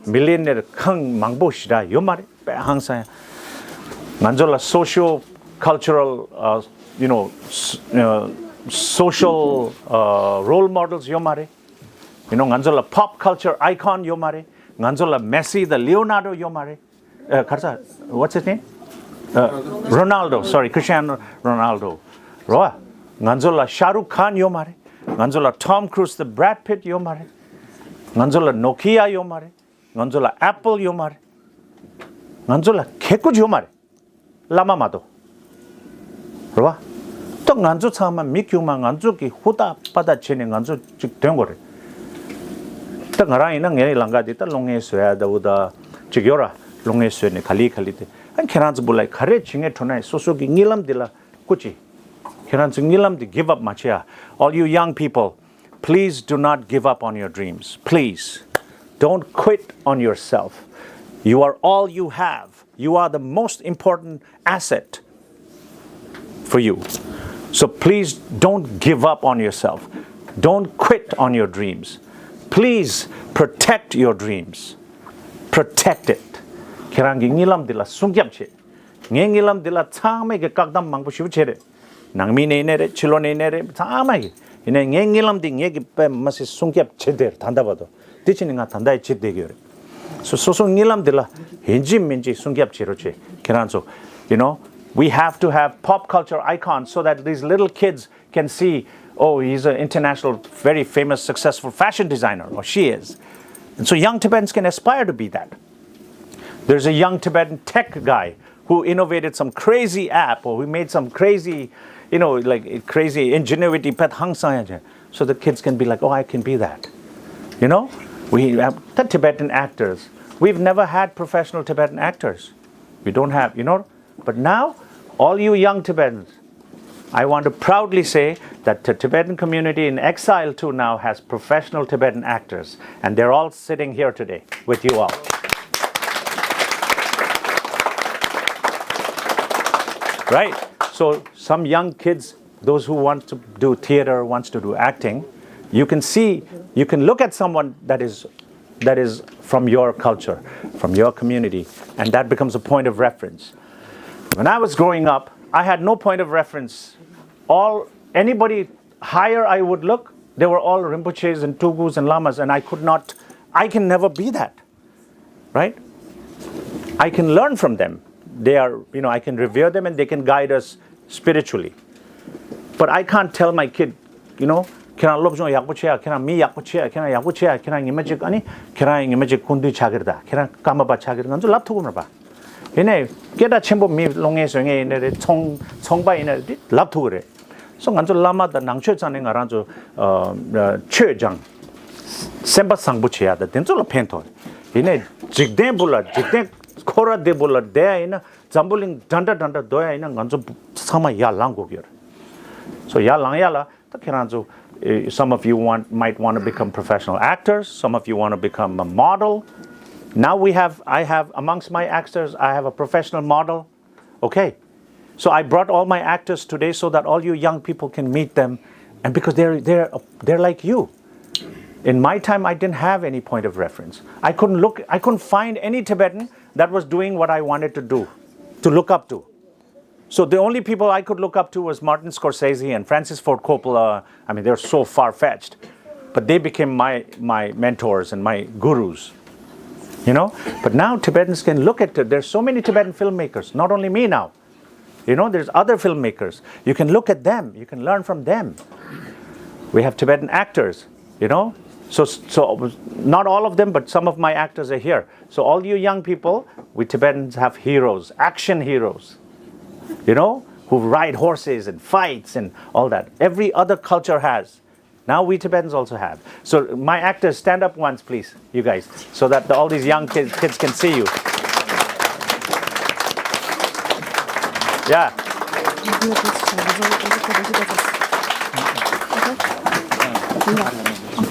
Millionaire ཁང་མང་པོ་ཞེ་དྲག་ཡོད་མ་རེད། དཔེ་ཧང་སང་ཡ། ང་ཚོ་ལ་socio cultural uh, you know s- uh, social uh, role models ཡོད་མ་རེད། You know ང་ཚོ་ལ་pop culture icon ཡོད་མ་རེད། ང་ཚོ་ལ་Messi དང་Leonardo ཡོད་མ་རེད། ཨ། ག་རེ་ཟེར། What's his name? ཨ། Ronaldo, sorry, Cristiano Ronaldo རེད་པ། ང་ཚོ་ལ་Shah Rukh Khan ཡོད་མ་རེད། ང་ཚོ་ལ་Tom Cruise དང་Brad Pitt ཡོད་མ་རེད། ང་ཚོ་ལ་Nokia ཡོད་མ་རེད། ང་ཚོ་ལ་Apple ཡོད་མ་རེད། ང་ཚོ་ལ་གེ་ཀུ་ཅིག་ཡོད་མ་རེད། བླ་མ་མ་གཏོགས། རེད་པ། ད་ང་ཚོ་ཚང་མ་མི་དཀྱུས་མ་ང་ཚོ་གི་ཧུར་ཐག་པ་ཐག་བྱས་ནས་ང་ཚོ་ཅིག་འདོན་དགོས་རེད། ད་ང་རང་ཡིན་ན་ངའི་ལམ་ཁ་འདི་ད་བློ་ངན་བཟོ་ཡ་ད་འུ་ད་ཅིག་ཡོད་ར། བློ་ངན་བཟོས་ནས་ག་ལེ་ག་ལེ་དེ། ཨ། ཁྱེད་རང་ཚོ་བུ་ལ་ག་རེ་བྱེད་མཁན་འགྲོ་ན་ཡང་སོ་སོ་གི་གཉིད་ལམ་འདི་ལ་སྐུ་མཁྱེན། ཁྱེད་རང་ཚོ་གཉིད་ལམ་འདི་give up མ་བྱེད་ཨ། All you young people, please do not give up on your dreams. Please don't quit on yourself. You are all you have. You are the most important asset for you. So please don't give up on yourself. Don't quit on your dreams. Please protect your dreams. Protect it. ཁྱེད་རང་གི་གཉིད་ལམ་འདི་ལ་སྲུང་སྐྱོབ་བྱེད། ངའི་གཉིད་ལམ་འདི་ལ་ཚང་མས་ཀྱི་བཀག་སྡོམ་མང་པོ་ཞེ་པོ་བྱས་རེད། ནང་མི་ནས་ཡིན་ནའི་རེད། ཕྱི་ལོགས་ནས་ཡིན་ནའི་རེད། ཚང་མ་གིས་ཡིན་ནའི་ངའི་གཉིད་ལམ་འདི་ངས་ཀྱི་དཔེ་མི་སྲིད་སྲུང་སྐྱོབ་བྱེད་བསྡད་རེད་ད་ལྟ་བར་དུ། དེ་བྱས་ནས་ང་ད་ལྟ་ཡང་བྱེད་བསྡད་ཀྱི་ཡོད་རེད། སོ་སོ་སོ་གཉིད་ལམ་འདི་ལ་ཡིན་གཅིག་མིན་གཅིག་སྲུང་སྐྱོབ་བྱེད་རོགས་བྱེད། ཁྱེད་རང་ཚོ། You know, we have to have pop culture icons so that these little kids can see, oh, he's an international, very famous, successful fashion designer, or she is. And so young Tibetans can aspire to be that. There's a young Tibetan tech guy who innovated some crazy app, or who made some crazy, you know, like crazy ingenuity, pet hang sang, so the kids can be like, oh, I can be that. You know, we have the Tibetan actors. We've never had professional Tibetan actors. We don't have, you know. But now, all you young Tibetans, I want to proudly say that the Tibetan community in exile too now has professional Tibetan actors, and they're all sitting here today with you all. Right? So some young kids, those who want to do theater, wants to do acting, you can see, you can look at someone that is that is from your culture, from your community, and that becomes a point of reference. When I was growing up, I had no point of reference. All anybody higher I would look, they were all Rinpoches and Tulkus and Lamas, and I could not, I can never be that, right? I can learn from them. They are, you know, I can revere them and they can guide us spiritually. But I can't tell my kid, you know, ཁྱེད་རང་སློབ་སྦྱོང་ཡག་པོ་བྱེད་ཨ། ཁྱེད་རང་མི་ཡག་པོ་བྱེད་ཨ། ཁྱེད་རང་ཡག་པོ་བྱེད་ཨ། ཁྱེད་རང་ཉི་མ་གཅིག་ཨ་ནི་ཁྱེད་རང་ཉི་མ་གཅིག་སྐུ་མདུན་ཆགས་ཀྱི་རེད་ད། ཁྱེད་རང་ཀརྨ་པ་ཆགས་ཀྱི་རེད། ང་ཚོ་ལབ་ཐུབ་ཀྱི་མ་རེད་པ། ཡིན་ནའི་སྐད་གྲགས་ཆེན་པོ་མི་བློ་ངན་བཟོ་མཁན་ཡིན་ནའི་རེད། ཚོང་ཚོང་པ་ཡིན་ནའི་རེད། དེ་ལབ་ཐུབ་ཀྱི་རེད། སོ་ང་ཚོ་བླ་མ་དང་ནང་ཆོས་ཚང་ནས་ང་རང་ཚོ་ཆོས་སྦྱང་། སེམས་པ་བཟང་པོ་བྱེད་ཡ་དང་དེ་ཚོ་ལ་ཕན་ཐོགས། ཡིན་ནའི་འཇིག་རྟེན་བུ་ལ་འཇིག་རྟེན་འཁོར་བ་འདི་བུ་ལ་བསྡད་ཡ་ཡིན་ན། འཛམ་བུ་གླིང་འདྲ་འདྲ་འདྲ་འདྲ་སྡོད་ཡ་ཡིན་ན་ང་ཚོ་ཚང་མ་ཡར་ལངས་དགོས་ཀྱི་ཡོད་རེད། སོ་ཡར་ལངས་ཡ་ལ། ད་ཁྱེད་རང་ཚོ་ Uh, some of you want might want to become professional actors. Some of you want to become a model. Now we have, I have amongst my actors, I have a professional model. Okay, so I brought all my actors today so that all you young people can meet them, and because they're they're they're like you. In my time, I didn't have any point of reference. I couldn't look. I couldn't find any Tibetan that was doing what I wanted to do, to look up to. So the only people I could look up to was Martin Scorsese and Francis Ford Coppola. I mean, they're so far-fetched. But they became my, my mentors and my gurus. You know? But now Tibetans can look at it. There's so many Tibetan filmmakers, not only me now. You know, there's other filmmakers. You can look at them. You can learn from them. We have Tibetan actors, you know? So, so not all of them, but some of my actors are here. So all you young people, we Tibetans have heroes, action heroes, you know, who ride horses and fights and all that. Every other culture has. Now we Tibetans also have. So my actors, stand up once, please, you guys, so that all these young kids, kids can see you. Yeah.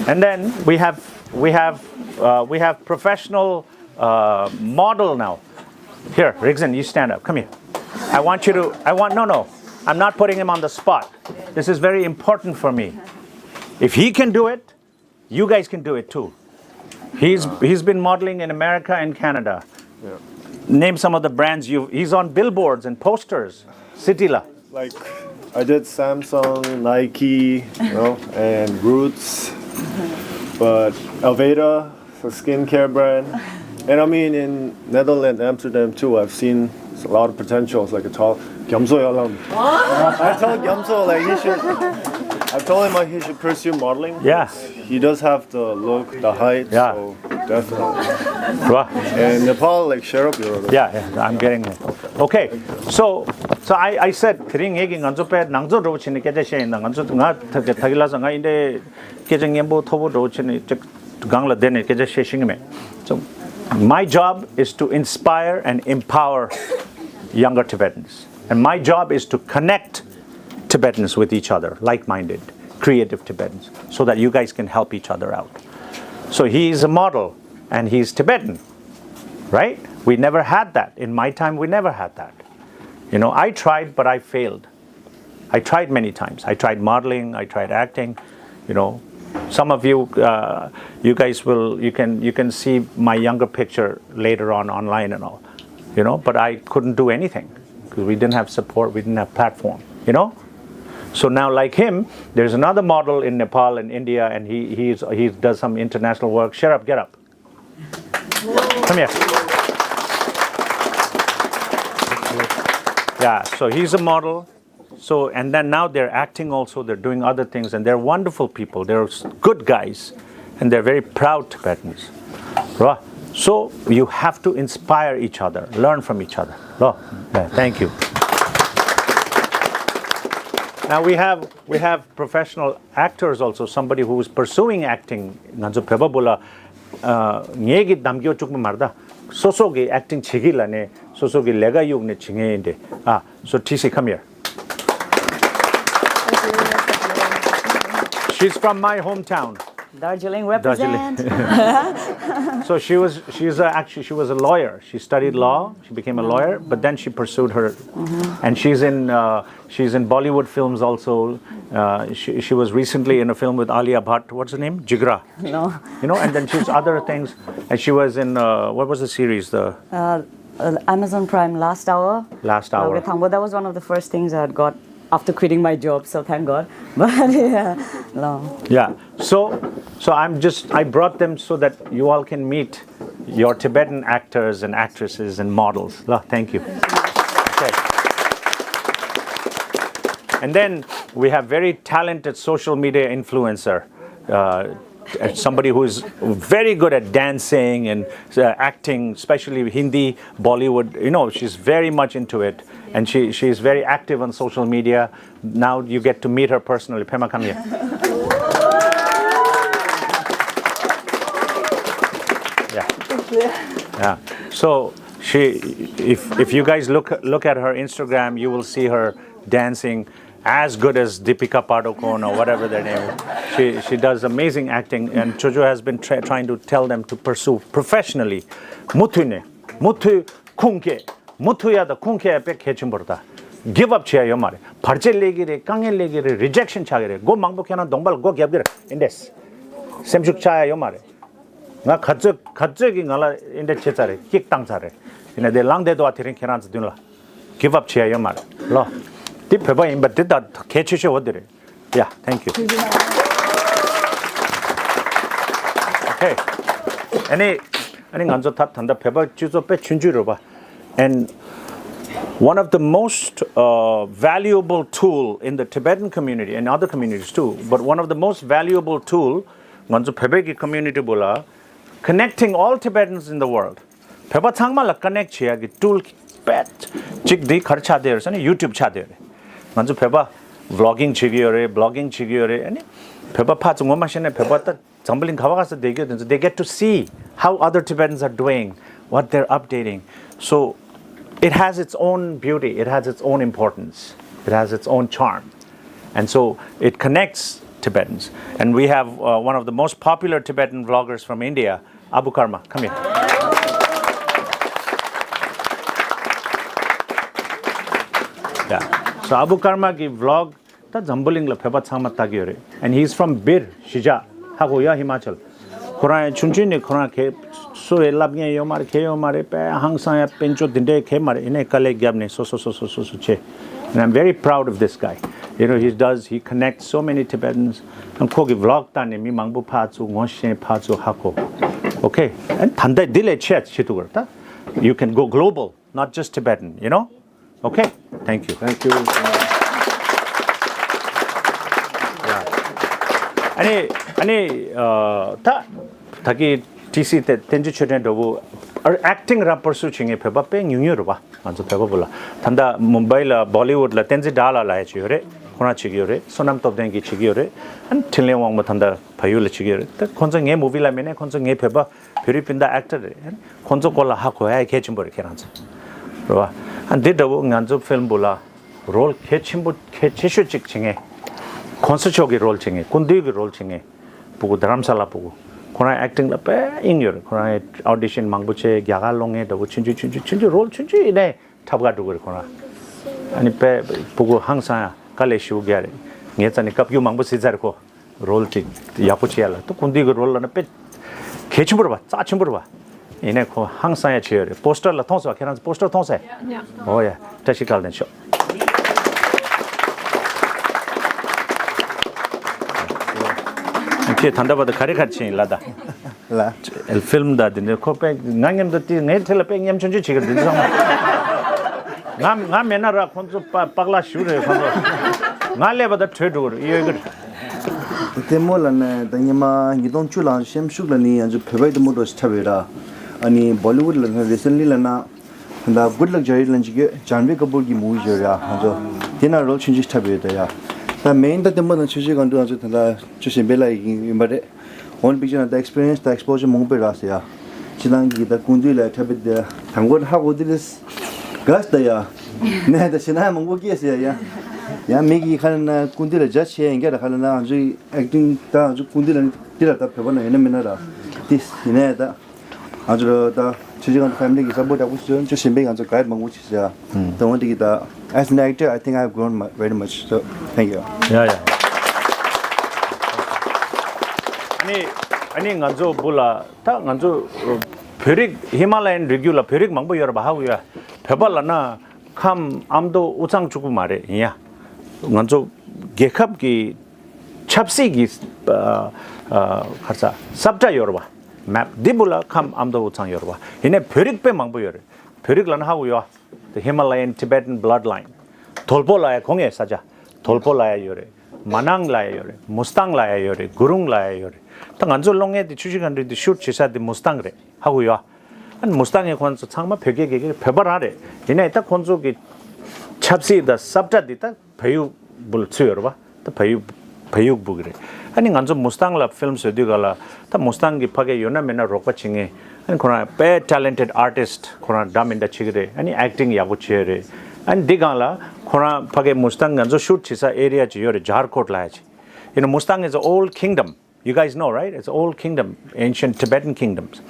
And then we have we have uh, we have professional uh, model now. Here, Rigzin, you stand up. Come here. I want you to. I want no, no. I'm not putting him on the spot. This is very important for me. If he can do it, you guys can do it too. He's he's been modeling in America and Canada. Name some of the brands you. He's on billboards and posters. City la. Like, I did Samsung, Nike, you know, and Roots, but Aveda, a skincare brand. And I mean, in Netherlands, Amsterdam too, I've seen a lot of potentials, like a tall Gyamso Yalam. I told Gyamso, like, he should, I told him, like, he should pursue modeling. Yeah. He does have the look, the height, yeah. So definitely. Right. And Nepal, like, share up your. Yeah, yeah, I'm getting it. Okay, so, so I, I said, དེ་རིང་ངེད་ཀྱི་ང་ཚོ་དཔེ་ནང་ཚོ་འགྲོ་བྱས་ནས་སྐད་ཆ་བཤད་ཡིན་ན། ང་ཚོ་ང་ད་གི་ད་གི་ལ་ས་ང་ཡིན་དེ་སྐད་ཆ་སྙན་པོ་མཐོ་པོ་འགྲོ་བྱས་ནས་ཅིག་སྒང་ལ་བསྡད་ནས་སྐད་ཆ་བཤད་ཤེས་ཀྱི་མེད། So my job is to inspire and empower younger Tibetans. And my job is to connect Tibetans with each other, like-minded, creative Tibetans, so that you guys can help each other out. So he is a model, and he's Tibetan, right? We never had that. In my time, we never had that. You know, I tried, but I failed. I tried many times. I tried modeling, I tried acting, you know. Some of you, uh, you guys will, you can, you can see my younger picture later on online and all, you know, but I couldn't do anything because we didn't have support, we didn't have platform, you know. So now, like him, there's another model in Nepal and India, and he, he's, he does some international work. Shut up, get up. Come here. Yeah, so he's a model. So, and then now they're acting also, they're doing other things, and they're wonderful people. They're s- good guys, and they're very proud Tibetans. Right? So, you have to inspire each other, learn from each other. Right? Yeah, thank you. Now we have we have professional actors also, somebody who is pursuing acting. ང་ཚོ་བོད་པ་པོ་ལ་ཨ་ངེད་ཀྱི་གདམ་སྐྱོ་བཅུག་པ་མ་རེད་ད། སོ་སོ་གི་ཨེག་ཊིང་བྱེད་ཀྱི་ལ་ནས་སོ་སོ་གི་ལས་ཀ་གཡུག་ནས་བྱེད་མཁན་ཡིན་ཏེ། ཨ། So Tracy, come here. She's from my hometown. Darjeeling Darjeeling. Represent. So she was, she's a, actually, she was a lawyer. She studied law. She became a lawyer, but then she pursued her, and she's in, uh, she's in Bollywood films also. Uh, she, she was recently in a film with Alia Bhatt. What's her name? Jigra. No. You know, and then she's other things. And she was in, uh, what was the series? The Uh, uh, Amazon Prime Last Hour. Last Hour. That was one of the first things I got after quitting my job, so thank God. But yeah, no. Yeah. So, so I'm just, I brought them so that you all can meet your Tibetan actors and actresses and models. Lo, thank you. Okay. And then we have very talented social media influencer, uh, somebody who is very good at dancing and uh, acting, especially Hindi, Bollywood. You know, she's very much into it, and she she's very active on social media. Now you get to meet her personally. Pema, come here. Yeah. Yeah. So she, if if you guys look look at her Instagram, you will see her dancing. as good as Deepika Padukone or whatever their name is. She, she does amazing acting, and JoJo has been tra- trying to tell them to pursue professionally. མུ་མཐུད་ནས་མུ་མཐུད་ཁུངས་སྐྱེལ། མུ་མཐུད་ཡ་དང་ཁུངས་སྐྱེལ་ཡ་དཔེ་གལ་ཆེན་པོ་རེད་ད། give up བྱེད་ཡ་ཡོད་མ་རེད། བར་ཆད་སླེབས་ཀྱི་རེད། དཀའ་ངལ་སླེབས་ཀྱི་རེད། rejection ཆགས་ཀྱི་རེད། མགོ་མང་པོ་ཁྱེད་རང་གདོང་པ་ལ་མགོ་བརྒྱབ་ཀྱི་རེད། ཨིན་དེས། སེམས་ཤུགས་ཆག་ཡ་ཡོད་མ་རེད། ང་ག་ཚོད་ག་ཚོད་ཀྱིས་ང་ལ་ཨིན་དེས་བྱས་ཚར་རེད། ཀིག་བཏང་ཚར་རེད། ཡིན་ན་དེ་ལངས་བསྡད་འདུག་བ། དེ་རིང་ཁྱེད་རང་ཚོ་མདུན་ལ་give up བྱེད་ཡ་ཡོད་མ་རེད་ལོ། དེ་བོད་པ་ཡིན་པ་དེ་ད་གལ་ཆེ་ཤོས་འོ་དེ་རེད། Yeah, thank you. Okay. ཨ་ནི་ཨ་ནི་ང་ཚོ་ད་ད་ལྟ་བོད་པ་སྤྱི་ཚོགས་དཔེ་ཆུང་ཆུང་རེད་པ། And one of the most uh, valuable tool in the Tibetan community and other communities too, but one of the most valuable tool ང་ཚོ་བོད་པའི་གི་community་བོ་ལ། Connecting all Tibetans in the world. བོད་པ་ཚང་མ་ལ་connect་བྱེད་ཡ་གི་tool་དཔེ་གཅིག་འདི་ག་རེ་ཆགས་བསྡད་ཡོད་ཟེར་ན་YouTube་ཆགས་བསྡད་ཡོད་རེད། ང་ཚོ་བོད་པ་vlogging་བྱེད་ཀྱི་ཡོད་རེད། blogging་བྱེད་ཀྱི་ཡོད་རེད། ཨ་ནི་བོད་པ་ཕར་ཚུར་ངོ་མ་ཤེས་ན་བོད་པ་ད་འཛམ་བུ་གླིང་ག་བ་ག་ས་བསྡད་ཀྱི་ཡོད་དེ་ཚོ་they get to see how other Tibetans are doing, what they're updating. So it has its own beauty, it has its own importance, it has its own charm. And so it connects Tibetans. And we have uh, one of the most popular Tibetan vloggers from India, Abu Karma. Come here. Yeah. So Abu Karma གི་vlog ད་འཛམ་བུ་གླིང་ལ་བོད་པ་ཚང་མ་ལྟ་གི་ཡོད་རེད། And he's from Bir, གཞིས་ཆགས། ཧ་གོ་ཡ། ཧི་མ་ཅལ། ཁོ་རང་ཡང་ཆུང་ཆུང་ནས་ཁོ་རང་གས་སུ་ཡི་ལབ་མཁན་ཡོད་མ་རེད། གས་ཡོད་མ་རེད། དཔེ་ཧང་སང་ཡ། དཔལ་འབྱོར་འདི་འདྲའི་གས་མ་རེད། ཡིན་ནའི་དཀའ་ལས་བརྒྱབ་ནས་སོ་སོ་སོ་སོ་སོ་སོ་བྱས། And I'm very proud of this guy. You know, he does, he connects so many Tibetans. And ཁོ་གི་vlog་ལྟ་ནས་མི་མང་པོ་ཕར་ཚུར་ངོ་ཤེས། ཕར་ཚུར་ཧ་གོ། Okay. And ད་ལྟ་འདི་ལས་ཆེ་བྱེད་ཐུབ་ཀྱི་རེད་ད། You can go global, not just Tibetan, you know? Okay, thank you. Thank you. Yeah. ཨ་ནི་ཨ་ནི་ཨ་ད་ད་གི་ཊི་སི་དེ་བསྟན་འཛིན་ཆོས་སྒྲོན་འདྲ་བོ་ཨར་ཨེག་ཊིང་ར་པར་སུ་བྱེད་མཁན་བོད་པ་དཔེ་ཉུང་ཉུང་རེད་པ། ང་ཚོ་བོད་པ་བོ་ལ་ད་ལྟ་མུམ་བྷའི་ལ་བོ་ལི་ཝུཌ་ལ་བསྟན་འཛིན་ཌཱ་ལགས་ལབ་ཡ་ཅིག་ཡོད་རེད། ཁོ་རང་བྱེད་ཀྱི་ཡོད་རེད། བསོད་ནམས་སྟོབས་ལྡན་གྱིས་བྱེད་ཀྱི་ཡོད་རེད། ཨ་ནི་འཕྲིན་ལས་དབང་མོ་ད་ལྟ་བལ་ཡུལ་ལ་བྱེད་ཀྱི་ཡོད་རེད། ད་ཁོང་ཚོ་ངའི་མུ་བྷི་ལ་མེད་ནའི་ཁོང་ཚོ་ངའི་བོད་པ་བོད་རིགས་སྤུན་ཟླ་ཨེག་ཊར་རེད། ཁོང་ཚོ་སྐོར་ལ་ཧ་གོ་ཡ་གལ་ཆེན་པོ་རེད་ཁྱེད་རང་ཚོ། རེད་བ། ཨ་འདི་འདྲ་བོ་ང་ཚོ་ཕིལམ་བོ་ལ་རོལ་གལ་ཆེན་པོ་གལ་ཆེ་ཤོས་གཅིག་བྱེད་མཁན། གོང་ས་མཆོག་གི་རོལ་བྱེད་མཁན། སྐུ་མདུན་གྱི་རོལ་བྱེད་མཁན། སྤུ་གུ་རྡ་རམ་ས་ལ་སྤུ་གུ། ཁོ་རང་ཨེག་ཊིང་ལ་དཔེ་དབྱིངས་ཡོད་རེད། ཁོ་རང་ཨོ་ཌི་ཤན་མང་པོ་བྱས། རྒྱ་གར་ལོག་མཁན་འདྲ་བོ་ཆུང་ཆུང་ཆུང་ཆུང་ཆུང་ཆུང་རོལ་ཆུང་ཆུང་ཡིན་ནའི་འཁྲབ་ག་འགྲོ་གི་རེད་ཁོ་རང་། ཨ་ནི་དཔེ་སྤུ་གུ་ཧང་སང་ཡ། དཀའ་ལས་ཞེ་པོ་རྒྱག་རེད། ངའི་རྩ་ནས་བཀའ་བཀྱོན་མང་པོ་བྱས་ཚར་རེད་ཁོ། རོལ་དེ་ཡག་པོ་བྱེད་ཡ་ལ། ད་སྐུ་མདུན་གྱི་རོལ་ལབ་ན་དཔེ་གལ་ཆེན་པོ་རེད་པ། རྩ་ཆེན་པོ་རེད་པ། ཡིན་ནའི་ཁོ་ཧང་སང་ཡ་བྱས་ཡོད་རེད། པོ་སི་ཊར་ལ་མཐོང་སོང་བ། ཁྱེད་རང་ཚོ་པོ་སི་ཊར་མཐོང་སོང་། ཡ། ཨོ་ཡ། བཀྲ་ཤིས་བདེ་ལེགས་ཤོག། ཁྱེད་ད་ལྟ་བར་དུ་ག་རེ་ག་རེ་བྱས་ཡིན་ལ་ད། ལ། ཕིལམ་ད་འདི་འདྲ་ཁོ་དཔེ་ང་མཉམ་དུ་དེ་ངའི་འཁྲིས་ལ་དཔེ་ཉམ་ཆུང་ཆུང་བྱེད་ཀྱི་འདི་ཚང་མ། ང་ང་མེད་ན་ར་ཁོང་ཚོ་པ་པག་ལ་ཞུ་རེད་ཁོང་ཚོ། ང་སླེབས་པ་ད་བྲོས་འགྲོ་གི་རེད། ཡོད་གི་རེད། ལྟད་མོ་ལ་ནས་ད་སྔོན་མ་ཉིས་སྟོང་བཅུ་ལ་སེམས་ཤུགས་ལ་ནི་ང་ཚོ་བོད་པའི་ལྟད་མོ་འདྲ་ཞིག་འཁྲབ་ཡོད་ར། ཨ་ནི་བོ་ལི་ཝུཌ་ལ་ནི་རི་སེན་ལི་ལ་ན་ད་Good Luck Jahari ལ་ཅིག་ཡོད། ཇཱན་ཝི་ཀ་པུར་གྱི་མུ་བི་ཡོད་ར། ང་ཚོ་དེ་ན་རོལ་ཆུང་ཆུང་འཁྲབ་ཡོད་ད་ཡ། ད་མེན་ད་ལྟད་མོ་དང་ཆོས་བྱེད་གང་འདུག་ང་ཚོ་ད་ད་ཆོས་བྱེད་འབེ་ལ་ཡིན་པ་རེད། འོན་པིག་ཅར་ནང་ད་ཨེག་སི་པི་རི་ཡན་སི་ད་ཨེག་སི་པོ་ཇར་མང་པོ་རག་སོང་ཡ། ཁྱེད་རང་གིས་ད་སྐུ་མདུན་ལ་འཁྲབ་པའི་དེ་དང་པོ་ཧ་གོ་དེ་རེད། དགའ་སོང་ད་ཡ། ནས་ད་ཞེད་སྣང་མང་པོ་སྐྱེས་སོང་ཡ་ཡ། ཡ་མི་གིས་ཁ་ལ་ན་སྐུ་མདུན་ལ་ཇ་ཆེ་ཡིན་རྒྱ་ད་ཁ་ལ་ན་ང་ཚོའི་ཨེག་ཊིང་ད་ང་ཚོ་སྐུ་མདུན་ལ་འདི་ལ་ད་བོད་པ་ན་ཡོད་ན་མེད་ན་ར། དེ་ཡིན་ནའི་ད། ང་ཚོ་ད་ཆུ་ཆུ་ང་ཚོ་ཕེ་མི་ལི་གི་སཔོར་ཊི་ཡག་པོ་ཞིག་ཅོ་ཞིམ་པའི་ང་ཚོ་གའེ་ཌི་མང་པོ་ཞིག་བྱས། ད་འོན་ཏེ་གི་ད་as an actor, I think I have grown mu- very much. So, thank you. ཡ་ཡ། ཨ་ནི་ཨ་ནི་ང་ཚོ་བུ་ལ་ད་ང་ཚོ་བོད་རིགས་ཧི་མ་ལ་ཡན་རི་རྒྱུད་ལ་བོད་རིགས་མང་པོ་ཡོད་རེད་པ། ཧ་གོ་ཡ། བོད་པ་ལ་ན་ཁམས་ཨ་མདོ་དབུས་གཙང་གཅིག་པུ་མ་རེད། ཡིན་ཡ། ང་ཚོ་རྒྱལ་ཁབ་ཀྱི་ཆབ་སྲིད་ཀྱི་ཨ་ཨ་ག་རེ་ཟ་ས་བཀྲ་ཡོད་རེད་པ། མེབ་འདི་བུ་ལ་ཁམས་ཨ་མདོ་དབུས་གཙང་ཡོད་རེད་པ། ཡིན་ནའི་བོད་རིགས་དཔེ་མང་པོ་ཡོད་རེད། བོད་རིགས་ལ་ན་ཧ་གོ་ཡོད། The Himalayan Tibetan bloodline. ཐོལ་པོ་ལ་ཡ་གོ་ངེས་ས་ཆ། ཐོལ་པོ་ལ་ཡ་ཡོད་རེད། མ་ནང་ལ་ཡ་ཡོད་རེད། མུ་སྟང་ལ་ཡ་ཡོད་རེད། གུ་རུང་ལ་ཡ་ཡོད་རེད། ད་ང་ཚོ་གློག་བརྙན་དེ་ཆུ་བཞི་སྒང་དྲུག་དེ་ཤུ་ཊི་བྱེད་ས་དེ་མུ་སྟང་རེད། ཧ་གོ་ཡོད། ཨ་ནི་མུ་སྟང་གི་ཁོང་ཚོ་ཚང་མ་བོད་སྐད་དགེ་རྒན་བོད་པ་རང་རེད། ཡིན་ནའི་ད་ཁོང་ཚོ་གི་ཆབ་སྲིད་དང་ས་བཀྲ་འདི་ད་བལ་ཡུལ་བུ་ལ་ཚུད་ཡོད་རེད་པ། ད་བལ་ཡུལ་བལ་ཡུལ་བུ་གི་རེད། ཨ་ནི་ང་ཚོ་མུ་སྟང་ལ་ཕིལམ་བཟོ་དུས་ག་ལ་ད་མུ་སྟང་གི་ཕ་གི་ཡོད་ན་མེད་ན་རོགས་པ་བྱེད་མཁན། ཨ་ནི་ཁོ་རང་དཔེ་ཊེ་ལེན་ཊེཌ་ཨར་ཊིསཊ་ཁོ་རང་འདྲ་མི་འདྲ་བྱེད་ཀྱི་རེད། ཨ་ནི་ཨེག་ཊིང་ཡག་པོ་བྱེད་ཡོད་རེད། ཨ་ནི་འདི་སྒང་ལ་ ཁོ་རང་ཕ་གི་མུ་སི་ཐང་ང་ཚོ་ཤུཊ་བྱེད་ས་ཨེ་རི་ཡ་ཅིག་ཡོད་རེད། ཇར་ཀོཊ་ལབ་ཡ་ཅིག You know, Mustang is an old kingdom. You guys know, right? It's an old kingdom, ancient Tibetan kingdoms.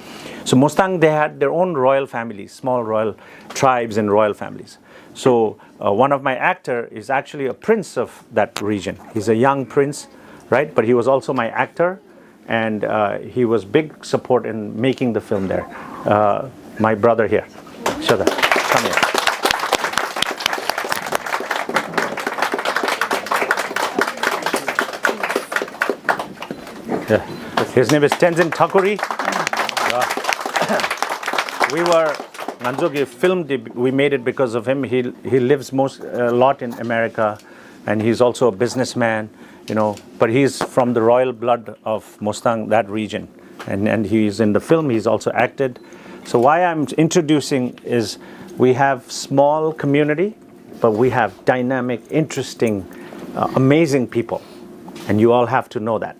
So Mustang, they had their own royal families, small royal tribes and royal families. So uh, one of my actor is actually a prince of that region. He's a young prince, right? But he was also my actor, and uh, he was big support in making the film there. Uh, my brother here, Shada, come here. Yeah. His name is Tenzin Takuri. Uh, we were, ང་ཚོ་གི་film, we made it because of him. He, he lives most, a lot in America, and he's also a businessman, you know, but he's from the royal blood of Mustang, that region. And, and he's in the film, he's also acted. So why I'm introducing is we have small community, but we have dynamic, interesting, uh, amazing people. And you all have to know that.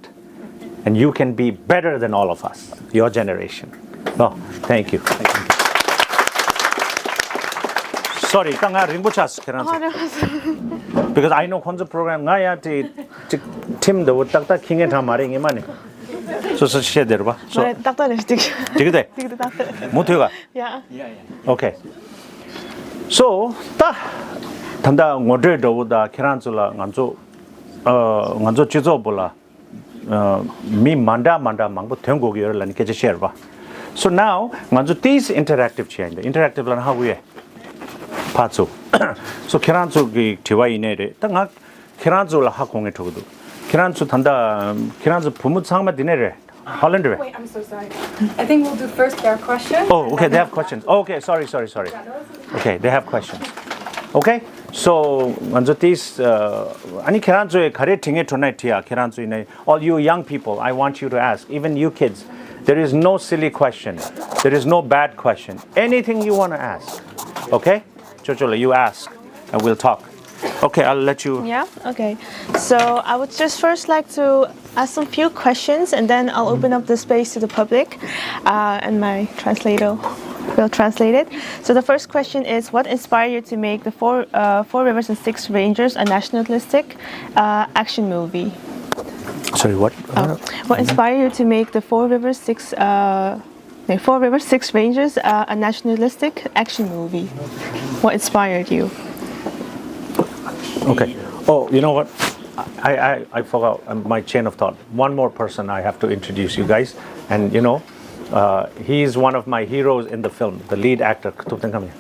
And you can be better than all of us, your generation. No, thank you. Sorry, ད་ང་རིང་པོ་ཆགས་སོང་ཁྱེད་རང་ཚོ། Because I know ཁོང་ཚོ་program ང་ཡང་དེ་ཅིག་ཁྲིམས་འདྲ་བོ་ཏག་ཏག་འཁྱེར་མཁན་གྲངས་མ་རེད་ངས་མ་ནི། སོ་སོ་བཤད་བསྡད་རེད་པ། སོ། ཏག་ཏག་རེད་འགྲིག་འགྲིག་གི་རེད། འགྲིག་གི་རེད་ཏག་ཏག་རེད། མུ་མཐུད་ག Yeah. Okay. So ད་ད་ལྟ་ངོ་སྤྲོད་འདྲ་བོ་དང་ཁྱེད་རང་ཚོ་ལ་ང་ཚོ་ཨ་ང་ཚོ་སྤྱི་ཚོགས་པོ་ལ་ཨ་མི་མ་འདྲ་མ་འདྲ་མང་པོ་ཐོན་དགོས་ཀྱི་ཡོད་རེད་ལབ་ནས་སྐད་ཆ་བཤད་རེད་པ། So now ང་ཚོ་ཏིས་interactive བྱས་ཡིན་ད། Interactive ལབ་ན་ཧ་གོ་ཡས། ཕར་ཚུར། So ཁྱེད་རང་ཚོ་གི་དྲི་བ་ཡིན་ནའི་རེད། ད་ང་ཁྱེད་རང་ཚོ་ལ་ཧ་གོ་མཁན་འགྲོ་གི་འདུག་ཁྱེད་རང་ཚོ་ད་ལྟ་ཁྱེད་རང་ཚོ་བུ་མོ་ཚང་མ་འདི་ནས་རེད། Holland རེད། Wait, I'm so sorry. I think we'll do first their questions. Oh, okay, they have questions. Okay, sorry, sorry, sorry. Yeah, no, it's okay. Okay, they have questions. Okay, so ང་ཚོ་ཏིས་ཨ་ནི་ཁྱེད་རང་ཚོས་ག་རེ་དྲི་ངེས་འགྲོ་ན་དྲི་ཡ། ཁྱེད་རང་ཚོ་ཡིན་ན། All you young people, I want you to ask, even you kids, there is no silly question, there is no bad question, anything you want to ask. Okay, ཅོ་ཅོ་ལ་you ask and we'll talk. Okay, I'll let you. Yeah, okay. So I would just first like to ask some few questions and then I'll open up the space to the public uh, and my translator will translate it. So the first question is, what inspired you to make the Four, uh, Four Rivers and Six Rangers a nationalistic uh, action movie? Sorry, what? Oh. What inspired you to make the Four Rivers Six uh, the Four Rivers Six Rangers uh, a nationalistic action movie? What inspired you? Okay. Oh, you know what? I, I, I forgot um, my chain of thought. One more person I have to introduce you guys. And you know, uh, he is one of my heroes in the film, the lead actor. Thupten, come here.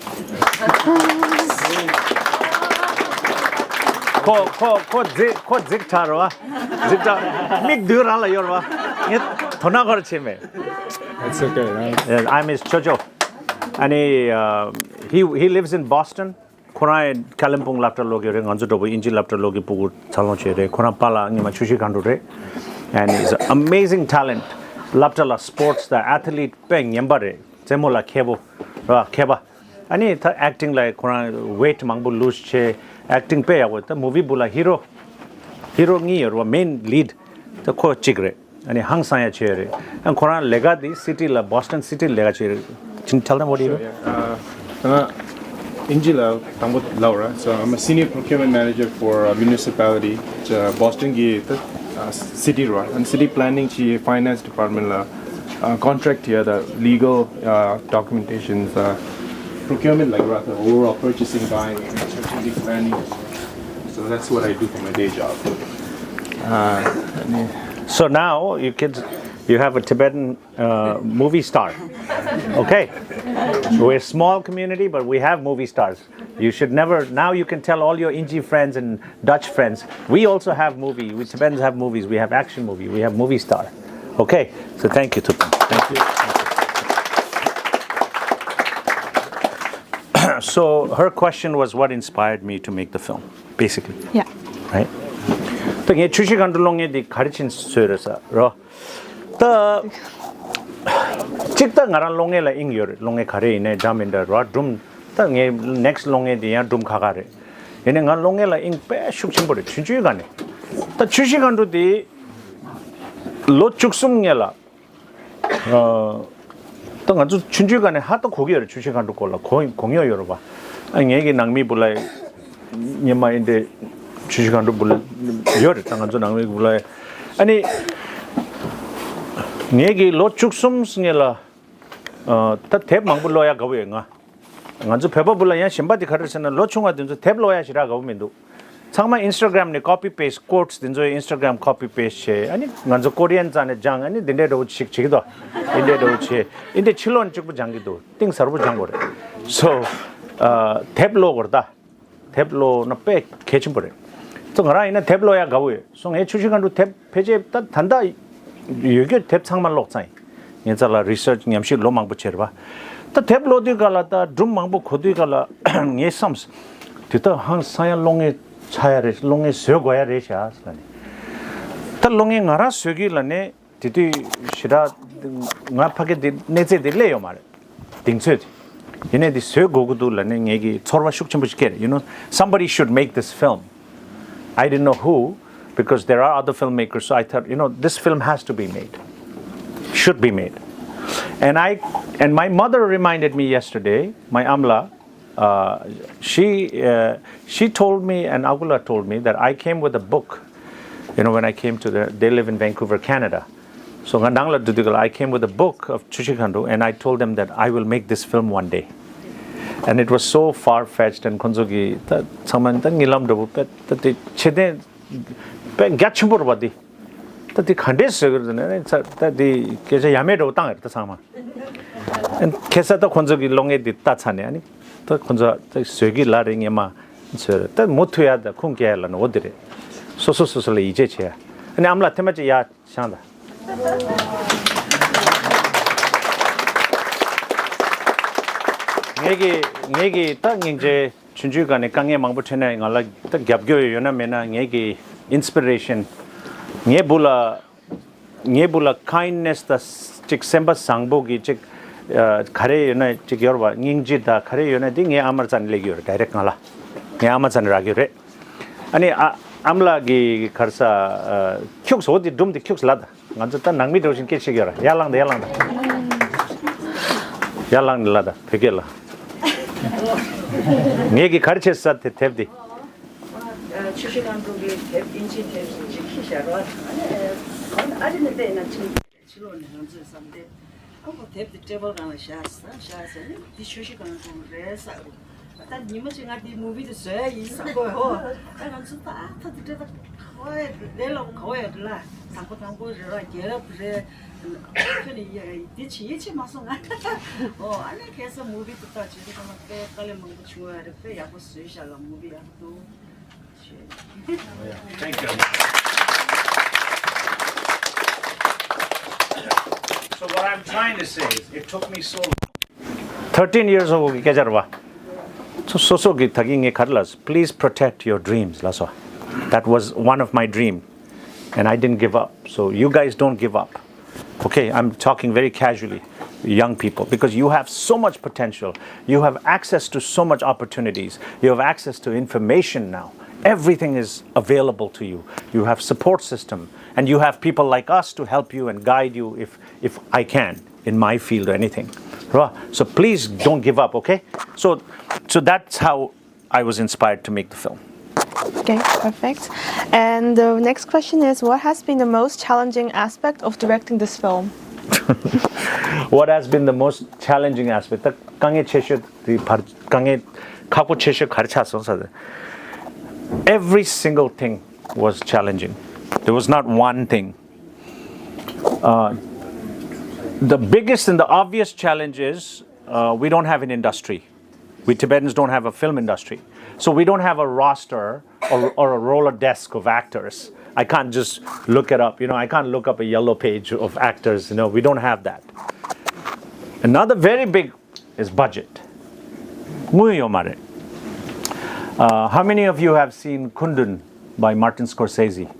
ཁོ་ཁོ་ཁོ་ཛི་ཁོ་ཛིག་ཁྲ་རོ། ཛིག་ཁྲ་མིག་བདུན་རང་ལ་ཡོད་རོ། ངས་དོ་སྣང་གོ་ར་བྱེད་མེད། It's okay, man. Yeah, I miss ཅོ་ཅོ། ཨ་ནི་uh, he, he lives in Boston. ཁོ་རང་ཡང་ཀ་ལིམ་པོང་སློབ་གྲྭ་ལོག་གི་རེད། ང་ཚོ་འདྲ་པོ་དབྱིན་ཇི་སློབ་གྲྭ་ལོག་གི་སྤུ་གུ་འཚར་ལོངས་བྱས་རེད། ཁོ་རང་པཱ་ལགས་སྔོན་མ་ཆུ་བཞི་སྒང་དྲུག་རེད། And he's an amazing talent. སློབ་གྲྭ་ལ་སི་པོར་ཊི་དང་ཨེ་ཐི་ལིཊ་དཔེ་ངན་པ་རེད། རྩེད་མོ་ལ་མཁས་པོ་ར། མཁས་པ། ཨ་ནི་ད་ཨེག་ཊིང་ལ་ཁོ་རང་ཝེ་ཊི་མང་པོ་ལུ་ཛི་བྱས། ཨེག་ཊིང་དཔེ་ཡག་པོ། ད་མུ་ཝི་འདི་ལ་ཧི་རོ་ཧི་རོ་གཉིས་ཡོད་རེད་པ། མེན་ལིཌ་ད་ཁོ་གཅིག་རེད། ཨ་ནི་ཧང་སང་ཡ་བྱས་རེད། ཨ་ཁོ་རང་ལས་ཀ་འདི་སི་ཊི་ལ་བོ་སི་ཊོན་སི་ཊི་ལས་ཀ་བྱས་རེད། Can you tell them what do you do? Sure, yeah. Uh, ང་དབྱིན་ཇི་ལ་དང་པོ་ལབ་ར། So I'm a senior procurement manager for a municipality. ཅ་བོ་སི་ཊོན་གྱི་ད་སི་ཊི་ར། And city planning གྱི་finance department ལ་ཨ་contract ཡ་ད་legal uh, documentations, uh, procurement like ར། The overall purchasing, buying, strategic planning. So that's what I do for my day job. Uh, So now you kids, you have a Tibetan uh, movie star. Okay? We're a small community, but we have movie stars. You should never, now you can tell all your Inji friends and Dutch friends, we also have movie. We Tibetans have movies. We have action movie. We have movie star. Okay? So thank you, Tupan. Thank you. So her question was what inspired me to make the film, basically. Yeah. Right? ད་ངས་ཆུ་བཞི་སྒང་དྲུག་ཀློག་མཁན་འདི་ག་རེ་བྱས་ནས་བཟོས་རེད་ཟེར་རོ། ད་གཅིག་ད་ང་རང་ཀློག་མཁན་ལ་དབྱིངས་ཡོད་རེད། ཀློག་མཁན་ག་རེ་ཡིན་ནའི་འདྲ་མི་འདྲ་ར། སྒྲུང་ད་ངའི་ནེག་སི་ཊི་ཀློག་མཁན་དེ་ཡང་སྒྲུང་ཁག་ཁག་རེད། ཡིན་ནའི་ང་ཀློག་མཁན་ལ་དབྱིངས་དཔེ་ཤུགས་ཆེན་པོ་རེད། ཆུང་ཆུང་སྒང་ནས། ད་ཆུ་བཞི་སྒང་དྲུག་དེ་ལོ་བཅུ་གསུམ་སྔོན་ལ་ཨ་ད་ང་ཚོ་ཆུང་ཆུང་སྒང་ནས་ཧ་ད་གོ་གི་ཡོད་རེད། ཆུ་བཞི་སྒང་དྲུག་སྐོར་ལ་གོ་གོ་མྱོང་ཡོད་རེད་པ། ཨ་ངེད་ཀྱི་ནང་མི་བུ་ལ་ སྔོན་མ་ཨིན་འདྲའི་ཆུ་བཞི་སྒང་དྲུག་བུ་ལ་ཡོད་རེད། ད་ང་ཚོ་ནང་མི་བུ་ལ་ཨ་ནི་ངེད་ཀྱི་ལོ་བཅུ་གསུམ་སྔོན་ལ་ད་དེབ་མང་པོ་ཀློག་ཡ་དགའ་པོ་ཡོད། ང་ང་ཚོ་བོད་པ་བུ་ལ་ཡང་གཞན་པ་དེ་ག་རེ་ཟེར་ན་ལོ་ཆུང་བ་དེ་ཚོ་དེབ་ཀློག་ཡ་ཞེ་དྲག་དགའ་པོ་མི་འདུག་ཚང་མ་Instagram་ནས་copy paste quotes་དེ་ཚོ་Instagram་copy paste་བྱས། ཨ་ནི་ང་ཚོ་ཀོ་རི་ཡན་རྩ་ནས་སྦྱངས། ཨ་ནི་འདི་འདྲའི་འདྲ་བོ་ཞིག་བྱེད་ཀྱི་འདུག་ཨིན་འདྲའི་འདྲ་བོ་བྱས། ཨིན་འདྲའི་ཕྱི་ལོགས་ནས་གཅིག་པུ་སྦྱང་གི་འདུག་གཏིང་ཟབ་པོ་སྦྱང་དགོས་རེད། So དེབ་ཀློག་དགོས་རེད་ད། དེབ་ཀློག་ན་དཔེ་གལ་ཆེན་པོ་རེད། ཙང་ང་རང་ཡིན་ན་དེབ་ཀློག་ཡ་དགའ་བོ་ཡོད། སོ་ངས་ཆུ་བཞི་སྒང་དྲུག་དེབ་ཕལ་ཆེར་ད་ད་ལྟ་ཡོད་རྒྱུ་དེབ་ཚང་མ་ཀློག་ཚར་ཡིན། ངས་རྩ་ལ་research་ཉམས་ཞིབ་ལོ་མང་པོ་བྱས་རེད་པ། ད་དེབ་ཀློག་དུས་ག་ལ་ད་སྒྲུང་མང་པོ་གོ་དུས་ག་ལ་ངས་བསམས། དེ་ད་ཧང་སང་ཡ་ཀློག་མཁན་ཆགས་ཡ་རེད། ཀློག་མཁན་བཟོ་དགོས་ཡ་རེད་ཤག་ཟེར་ལ་ནི། ད་ཀློག་མཁན་ང་རང་བཟོ་གི་ལ་ནི། དེ་དུས་ཞེ་དྲག་ང་ཕ་གི་དེ་གནས་ཚད་དེ་སླེབས་ཡོད་མ་རེད། གདེང་ཚོད་དེ། ཡིན་ནའི་དེ་བཟོས་དགོས་ཀྱི་འདུག་ལབ་ནས་ངེད་ཀྱི་ཚོར་བ་ཤུགས་ཆེན་པོ་ཞིག་སྐྱེས་རེད། You know, somebody should make this film. I didn't know who, because there are other filmmakers, so I thought, you know, this film has to be made. Should be made. And I and my mother reminded me yesterday, my amla, Uh, she uh, she told me and Agula told me that I came with a book. You know, when I came to the, they live in Vancouver, Canada. So ང་ནང་ལ་འགྲོ་དུས་ལ་I came with a book of Chuchi Khandu and I told them that I will make this film one day. And it was so far-fetched and ཁོང་ཚོ་གི་ད་ཚང་མ་ད་རྨི་ལམ་འདྲ་པོ་དཔེ་ད་དེ་ཆེ་ལྡན་དཔེ་རྒྱ་ཆེན་པོ་རེད་པ་དེ། ད་དེ་ག་འདྲས་བཟོས་ཀྱི་རེད་ཟེར་ན་ད་དེ་སྐད་ཆ་ཡ་མེད་འདྲ་པོ་བཏང་ཡོད་རེད་ད་ཚང་མ། ཁ་སང་ད་ཁོང་ཚོ་གི་ལོ་ངེས་འདི་ལྟ་ཚར་ནས་ཨ་ནི་ད་ཁོང་ཚོ་ད་བཟོས་ཀྱི་ལ་རེད། སྔོན་མ་བཟོས་རེད། ད་མུ་མཐུད་ཡ་ད་ཁུངས་སྐྱེལ་ཡ་ལ་ནི་འོ་དེ་རེད། སོ་སོ་སོ་སོ་ལ་ཡིད་ཆེས་བྱེད་ཡ། ཨ་ནི་ཨ་མ་ལགས་ཐེངས་མ་གཅིག་ཡ་བཞེངས་དང་། ངེད་ཀྱི་ངེད་ཀྱི་ད་སྙིང་རྗེ། ཆུང་ཆུང་སྒང་ནས་དཀའ་ངལ་མང་པོ་འཕྲད་ནས་ང་ལ་ད་རྒྱབ་སྐྱོར་ཡོད་ན་མེད་ན་ངེད་ཀྱི་inspiration། ངའི་བུ་ལ་ངའི་བུ་ལ་kindness་དང་ཅིག་སེམས་པ་བཟང་པོ་གི་ཅིག་ཨ་ག་རེ་ཡོད་ན་ཅིག་ཡོད་རེད་པ། སྙིང་རྗེ་དང་ག་རེ་ཡོད་ན་དེ་ངའི་ཨ་མ་རྩ་ནས་སླེབས་ཀྱི་ཡོད་རེད། direct་ང་ལ་ངའི་ཨ་མ་རྩ་ནས་རག་གི་ཡོད་རེད། ཨ་ནི་ཨ་ཨ་མ་ལགས་ཀྱི་ག་རེ་ཟ་ཨ་ཁྱུག་ཟོ་དེ་སྒྲུང་དེ་ཁྱུག་ཟ་ལ་ད། ང་ཚོ་ད་ནང་མི་འདྲ་བོ་ཞིག་སྐད་ཆ་བཤད་ཀྱི་ཡོད་ར། ཡར་ལངས་དང་ཡར་ལངས་དང་། ཡར་ལངས་ནས་ལ་དང་བོད་སྐད་ལ། ངེད་ཀྱིས་ག་རེ་བྱས་ཟེར་དེ་དེབ་འདི། ཆུ་བཞི་སྒང་དྲུག་གི་དེབ་ཨིན་ཇིའི་དེབ་ཅིག་ཁྱེར་བཞག་རོགས། ཨ་རི་ནས་བལྟས་ན་ཕྱི་ཕྱི་ལོགས་ནས་ང་ཚོས་བསམ་སྟེ། ཨ་ཁོ་དེབ་དེ་ཊེ་བལ་སྒང་ལ་བཞག་ཟེར་བཞག་ཟེར་ནས་འདི་ཆུ་བཞི་སྒང་དྲུག་རེད་ཟེར། ད་ཉི་མ་གཅིག་ང་འདི་movie་དེ་བཟོ་ཡ་ཡིན་བསམ་གོ་ཧོ། ཨ་ང་ཚོ་ད་ཨ་ད་དེ་འདྲ་ད་ག་བ་ཡ་ལས་སླ་པོ་ག་བ་ཡ་རེད་ལ། དང་པོ་དང་པོ་རེད་ལ་རྒྱལ་རབས་རེད། ཁྱོད་ནི་ཡ་འདི་བྱེད་ཡིད་ཆེས་མ་སོང་ང་། ཨོ་ཨ་ནི་ཁ་སང་movie་དེ་ད་བྱེད་དུས་ཙམ་ལ་དཔེ་དཀའ་ལས་མང་པོ་བྱུང་བ་རེད། དཔེ་ཡག་པོ་བཟོས་ཤག་ལ་movie་ཡག་པོ་འདུག Thank you. So what I'm trying to say is, it took me so long. Thirteen years ago གི་སྐད་ཆ་རེད་པ། སོ་སོ་སོ་གི་ད་གིན་ངས་ག་རེ་ལབ་སོང་། Please protect your dreams ལབ་སོང་། That was one of my dream, and I didn't give up. So you guys don't give up. Okay, I'm talking very casually, young people, because you have so much potential. You have access to so much opportunities. You have access to information now. Everything is available to you. You have support system, and you have people like us to help you and guide you if if I can in my field or anything. Right? So please don't give up, okay? So, so that's how I was inspired to make the film. Okay, perfect. And the next question is, what has been the most challenging aspect of directing this film? What has been the most challenging aspect? ད་དཀའ་ངལ་ཆེ་ཤོས་དེ་བར་དཀའ་ངལ་ཁག་པོ་ཆེ་ཤོས་ག་རེ་ཆགས་སོང་ཟེར། Every single thing was challenging. There was not one thing. Uh, the biggest and the obvious challenge is, uh, we don't have an industry. We Tibetans don't have a film industry. So we don't have a roster or, or a Rolodex of actors. I can't just look it up. You know, I can't look up a yellow page of actors. You know, we don't have that. Another very big is budget. དངུལ་ཡོད་མ་རེད། Uh, how many of you have seen Kundun by Martin Scorsese?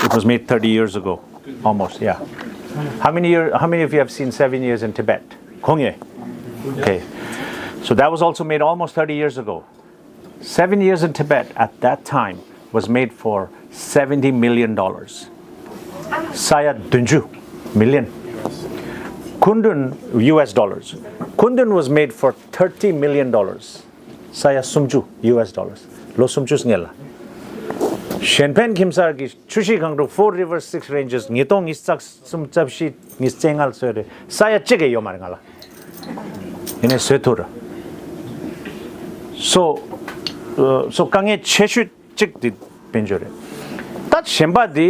It was made thirty years ago, almost, yeah. How many, year, how many of you have seen Seven Years in Tibet? Kongye. Okay. So that was also made almost thirty years ago. Seven Years in Tibet at that time was made for seventy million dollars. Saya dunju million. Kundun, U S dollars. Kundun was made for thirty million dollars. ས་ཡ་སུམ་ཅུ་ཡུ་ཨེས་ཌོ་ལར། ལོ་སུམ་ཅུ་སྔོན་ལ། གཞན་ཕན་ཁྱིམ་གསར་གྱི་ཆུ་བཞི་སྒང་དྲུག Four Rivers Six Ranges ཉིས་སྟོང་ཉི་ཤུ་རྩ་གསུམ་རྩ་བཞི་ཉི་ཤུ་རྩ་ལྔ་ལ་བཟོས་རེད། ས་ཡ་གཅིག་གི་ཡོད་མ་རེད་ང་ལ། ཡིན་ནའི་བཟོས་ཐུབ་ར། སོ། སོ་དཀའ་ངལ་ཆེ་ཤོས་གཅིག་དེ་དཔལ་འབྱོར་རེད། ད་གཞན་པ་དེ།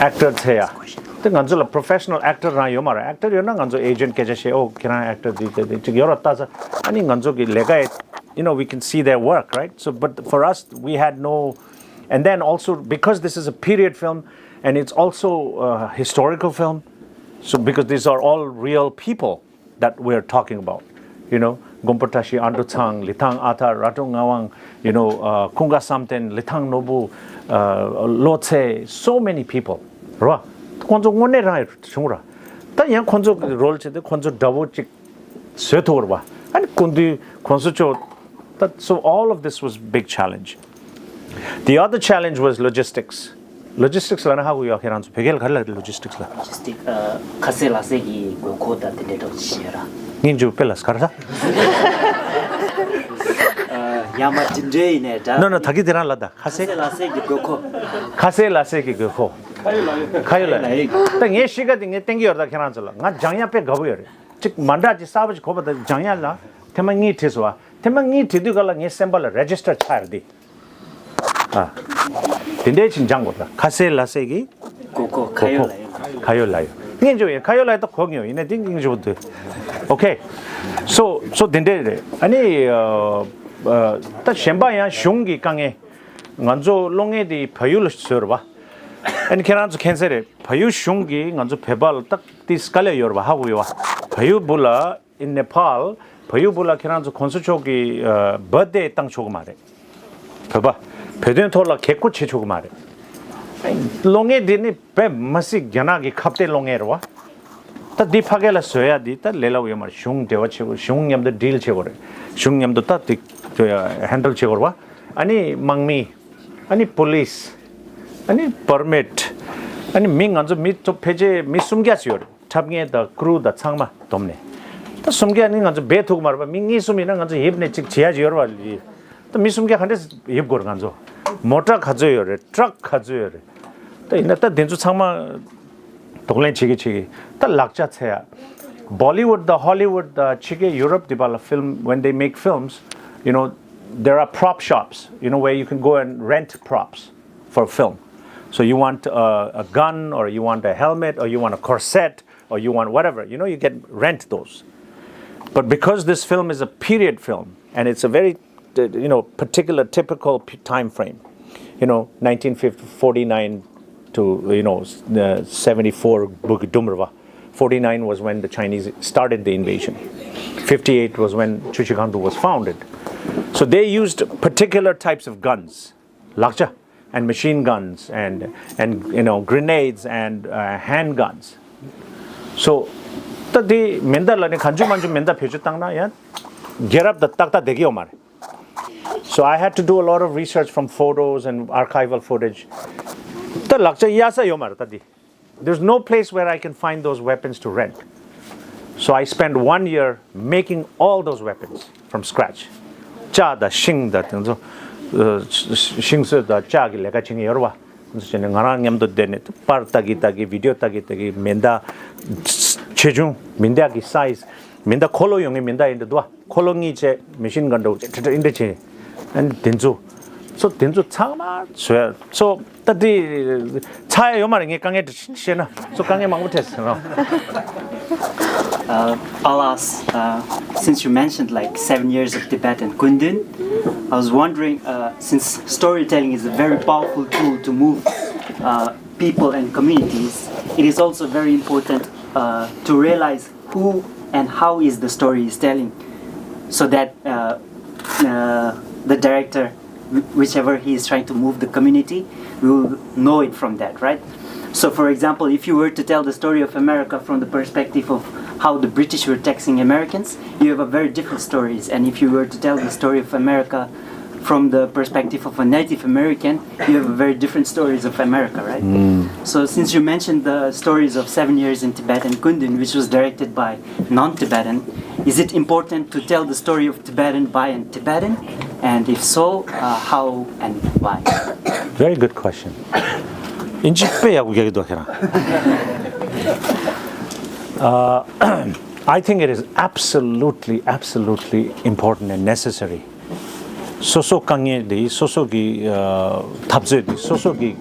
ཨེག་ཊར་ཚེ་ཡ། དེ་ང་ཚོ་ལ་པྲོ་ཕེ་ཤ་ནལ་ཨེག་ཊར་རང་ཡོད་མ་རེད། ཨེག་ཊར་ཡོད་ན་ང་ཚོ་ཨེ་ཇེན་ཊ་སྐད་ཆ་བཤད། ཨོ་ཁྱེད་རང་ཨེག་ཊར་དེ་དེ་དེ་གཅིག་ཡོད་ར་ལྟ་ས། ཨ་ནི་ང་ཚོ་གི་ལས་ཀ་ཡི། you know, we can see their work, right? So, but for us, we had no, and then also because this is a period film and it's also a historical film, so because these are all real people that we're talking about, you know, མགོན་པོ་བཀྲ་ཤིས། ཨ་འབྲུག་ཚང་། ལི་ཐང་ཨ་ཐར། རྭ་སྒྲེང་ངག་དབང་། you know, uh, ཀུན་དགའ་བསམ་གཏན། ལི་ཐང་ནོར་བུ། uh, བློ་ཚེ། so many people རེད་བ། ཁོང་ཚོ་དངོས་གནས་རང་ཡོད་བྱུང་ར། ད་ཡང་ཁོང་ཚོ་གི་རོལ་བྱས་ཏེ་ཁོང་ཚོ་འདྲ་བོ་གཅིག་བཟོས་ཐུབ་ར་བ། ཨ་ནི་སྐུ་མདུན་གོང་ས་མཆོག་ད། So all of this was big challenge. The other challenge was logistics. Logistics ལ་ན་ཧ་གོ་ཡོད་ཁྱེད་རང་ཚོ། བོད་སྐད་ལ་ག་རེ་ལབ་རེད། Logistics ལ། Logistic ཁ་ཟས་ལག་ཟས་ཀྱི་དགོས་མཁོ་དང་དེ་འདྲའི་ཐོག་ཅིག་ཡོད་ར། སྙིང་རྗེ་པོ་དཔེ་ལ་ག་རེ་ཟ། ཡ་མ་ཇི་འདྲའི་ཡིན་ནའི་འདྲ། No, no, ད་གི་དེ་རང་ལ་ད་ཁ་ཟས། ཁ་ཟས་ལག་ཟས་ཀྱི་དགོས་མཁོ། ཁ་ཟས་ལག་ཟས་ཀྱི་དགོས་མཁོ། ཁ་ཡོད་ལགས་ཡོད། ད་ངའི་གཤིས་ཀ་དེ་ངས་བསྟན་གྱི་ཡོད་ར། ད་ཁྱེད་རང་ཚོ་ལ་ང་སྦྱང་ཡ་དཔེ་དགའ་པོ་ཡོད་རེད། གཅིག་མ་འདྲ་ཅིག་གསར་པ་ཅིག་གོ་བ་དང་སྦྱང་ཡ་ལ་ཐེངས་མ་གཉིས་བྲིས་སོང་བ། ཐེངས་མ་གཉིས་བྲིས་དུས་ག་ལ་ངའི་སེམས་པ་ལ་རེ་ཇི་སི་ཊར་ཆགས་ཡོད་རེད་དེ། ཨ། དེ་འདྲའི་ཅིག་སྦྱང་དགོས་ད། ཁ་ཟས་ལག་ཟས་ཀྱི་དགོས་མཁོ། ཁ་ཡོད་ལགས་ཡོད། ཁ་ཡོད་ལགས་ཡོད། སྙིང་རྗེ་པོ་ཡིན། ཁ་ཡོད་ལགས་ཡོད་ད་གོ་གི་ཡོད། ཡིན་ནའི་དེ་སྙིང་རྗེ་པོ་འདུག Okay. So, so དེ་འདྲས་རེད། ཨ་ནི་ཨ། ཨ། ད་གཞན་པ་ཡང་གཞུང་གི་དཀའ་ངལ། ང་ཚོ་གློག་བརྙན་དེ་བལ་ཡུལ་ལ་བཟོས་རེད་བ། ཨ་ནི་ཁྱེད་རང་ཚོ་མཁྱེན་གསལ་རེད། བལ་ཡུལ་གཞུང་གིས་ང་ཚོ་བོད་པ་ལ་ད་དེ་དཀའ་ལས་ཡོད་རེད་བ། ཧ་གོ་ཡོད་བ། བལ་ཡུལ་བུ་ལ། In Nepal, བལ་ཡུལ་བུ་ལ་ཁྱེད་རང་ཚོ་གོང་ས་མཆོག་གི་ཨ། བར་ཐི་ཌེ་བཏང་ཆོག་གི་མ་རེད། བོད་པ། བོད་དོན་ཐོག་ལ་གད་སྐུ་བྱེད་ཆོག་གི་མ་རེད། གློག་བརྙན་འདི་ནི་དཔེ་མི་སྲིད་རྒྱ་ནག་གི་ཁ་གཏད་གློག་བརྙན་རེད་བ། ད་འདི་ཕ་གི་ལ་བཟོ་ཡ་འདི་ད་ལས་སླ་པོ་ཡོད་མ་རེད། གཞུང་འབྲེལ་བ་བྱེད་དགོས། གཞུང་མཉམ་དུ་ཌིལ་བྱེད་དགོས་རེད། གཞུང་མཉམ་དུ་ད་འདི་ཧེན་ཌལ་བྱེད་དགོས་རེད་བ། ཨ་ནི་དམག་མི། ཨ་ནི་པུ་ལིས། ཨ་ནི་པར་མིཊ། ཨ་ནི་མི་ང་ཚོ་མི་ཚོ་ཕལ་ཆེར་མི་སུམ་བརྒྱ་ཙམ་ཡོད་རེད། འཁྲབ་མཁན་དང་ཀུ་རུ་དང་ཚང་མ་བསྡོམས་ནས། ད་སུམ་བརྒྱ་ནི་ང་ཚོ་སྦས་ཐུབ་ཀྱི་མ་རེད་པ། མི་གཉིས་གསུམ་ཡིན་ན་ང་ཚོ་ཡིབ་ནས་ཅིག་བྱེད་ཡ་ཅིག་ཡོད་རེད་པ། ད་མི་སུམ་བརྒྱ་ག་འདྲས་ཡིབ་དགོས་རེད་ང་ཚོ། མོ་ཊ་ག་ཚོད་ཡོད་རེད། ཊྲག་ག་ཚོད་ཡོད་རེད། ད་ཡིན་ན་ད་དེ་ཚོ་ཚང་མ་གདོང་ལེན་བྱེད་ཀྱི་བྱེད་ཀྱི། ད་ལག་ཆ་འཚོལ་ཡ། Bollywood དང་Hollywood དང་ཕྱི་རྒྱལ་ཡུ་རོབ་དེ་པ་ལ་ཕིལམ། When they make films, you know, there are prop shops, you know, where you can go and rent props for film. So you want a, a gun, or you want a helmet, or you want a corset, or you want whatever, you know, you can rent those. But because this film is a period film, and it's a very, uh, you know, particular, typical p- time frame, you know, nineteen forty-nine to, you know, s- uh, seventy-four Bukit Dumrwa. Forty-nine was when the Chinese started the invasion. Fifty-eight was when Chuchikandu was founded. So they used particular types of guns, ལག་ཆ། And machine guns and, and, you know, grenades and, uh, handguns. So ད་དེ་མེ་མདའ་ལ་ནི་གང་བྱུང་མང་བྱུང་མེ་མདའ་བེད་སྤྱོད་བཏང་ན་ཡང་རྒྱལ་རབས་དང་ཏག་ཏག་བསྡད་ཀྱི་ཡོད་མ་རེད། So I had to do a lot of research from photos and archival footage. ད་ལག་ཆ་གཡར་ས་ཡོད་མ་རེད་ད་དེ། There's no place where I can find those weapons to rent. So I spent one year making all those weapons from scratch. ལྕགས་དང་ཤིང་དང་དེ་ཚོ། ཤིང་བཟོས་དང་ལྕགས་ཀྱི་ལས་ཀ་བྱེད་མཁན་ཡོད་རེད་བ། དེ་ཚོ་བྱས་ནས་ང་རང་མཉམ་དུ་བསྡད་ནས་པར་ལྟ་གི་ལྟ་གི། བི་ཌི་ཡོ་ལྟ་གི་ལྟ་གི། མེ་མདའ་ཆེ་ཆུང་། མེ་མདའ་གི་སའིཛ། མེ་མདའ་འཁོར་ལོ་ཡོང་གི་མེ་མདའ་ཡིན་འདུག་བ། འཁོར་ལོ་གཉིས་བྱས། མེ་ཤིན་གན་འདྲ་བོ་བྱས། ཁྲི་ཁྲི་འདྲ་བྱས། ཨ་ནི་དེ་ཚོ། སོ་དེ་ཚོ་ཚང་མ་བཟོས། སོ་ད་དེ་ཚ་ཡ་ཡོད་མ་རེད། ངས་དཀའ་ངལ་བཤད་ན་སོ་དཀའ་ངལ་མང་པོ་འཕྲད་སོང་། Uh, I'll ask, uh, since you mentioned like seven years of Tibet and Kundun, I was wondering, uh, since storytelling is a very powerful tool to move uh, people and communities, it is also very important uh, to realize who and how is the story is telling, so that uh, uh, the director, wh- whichever he is trying to move the community, we will know it from that, right? So, for example, if you were to tell the story of America from the perspective of how the British were taxing Americans, you have a very different stories. And if you were to tell the story of America from the perspective of a Native American, you have a very different stories of America, right? So since you mentioned the stories of Seven Years in Tibet and Kundun, which was directed by non-Tibetan, Is it important to tell the story of Tibetan by an Tibetan? And if so, uh, how and why? Very good question. ཨིན་ཇི་དཔེ་ཡག་པོ་རྒྱག་གི་འདུག་ཁྱེད་རང་། Uh, I think it is absolutely, absolutely important and necessary. སོ་སོ་དཀའ་ངལ་དེ་སོ་སོ་གི་འཐབ་རྩོད་དེ་སོ་སོ་གི་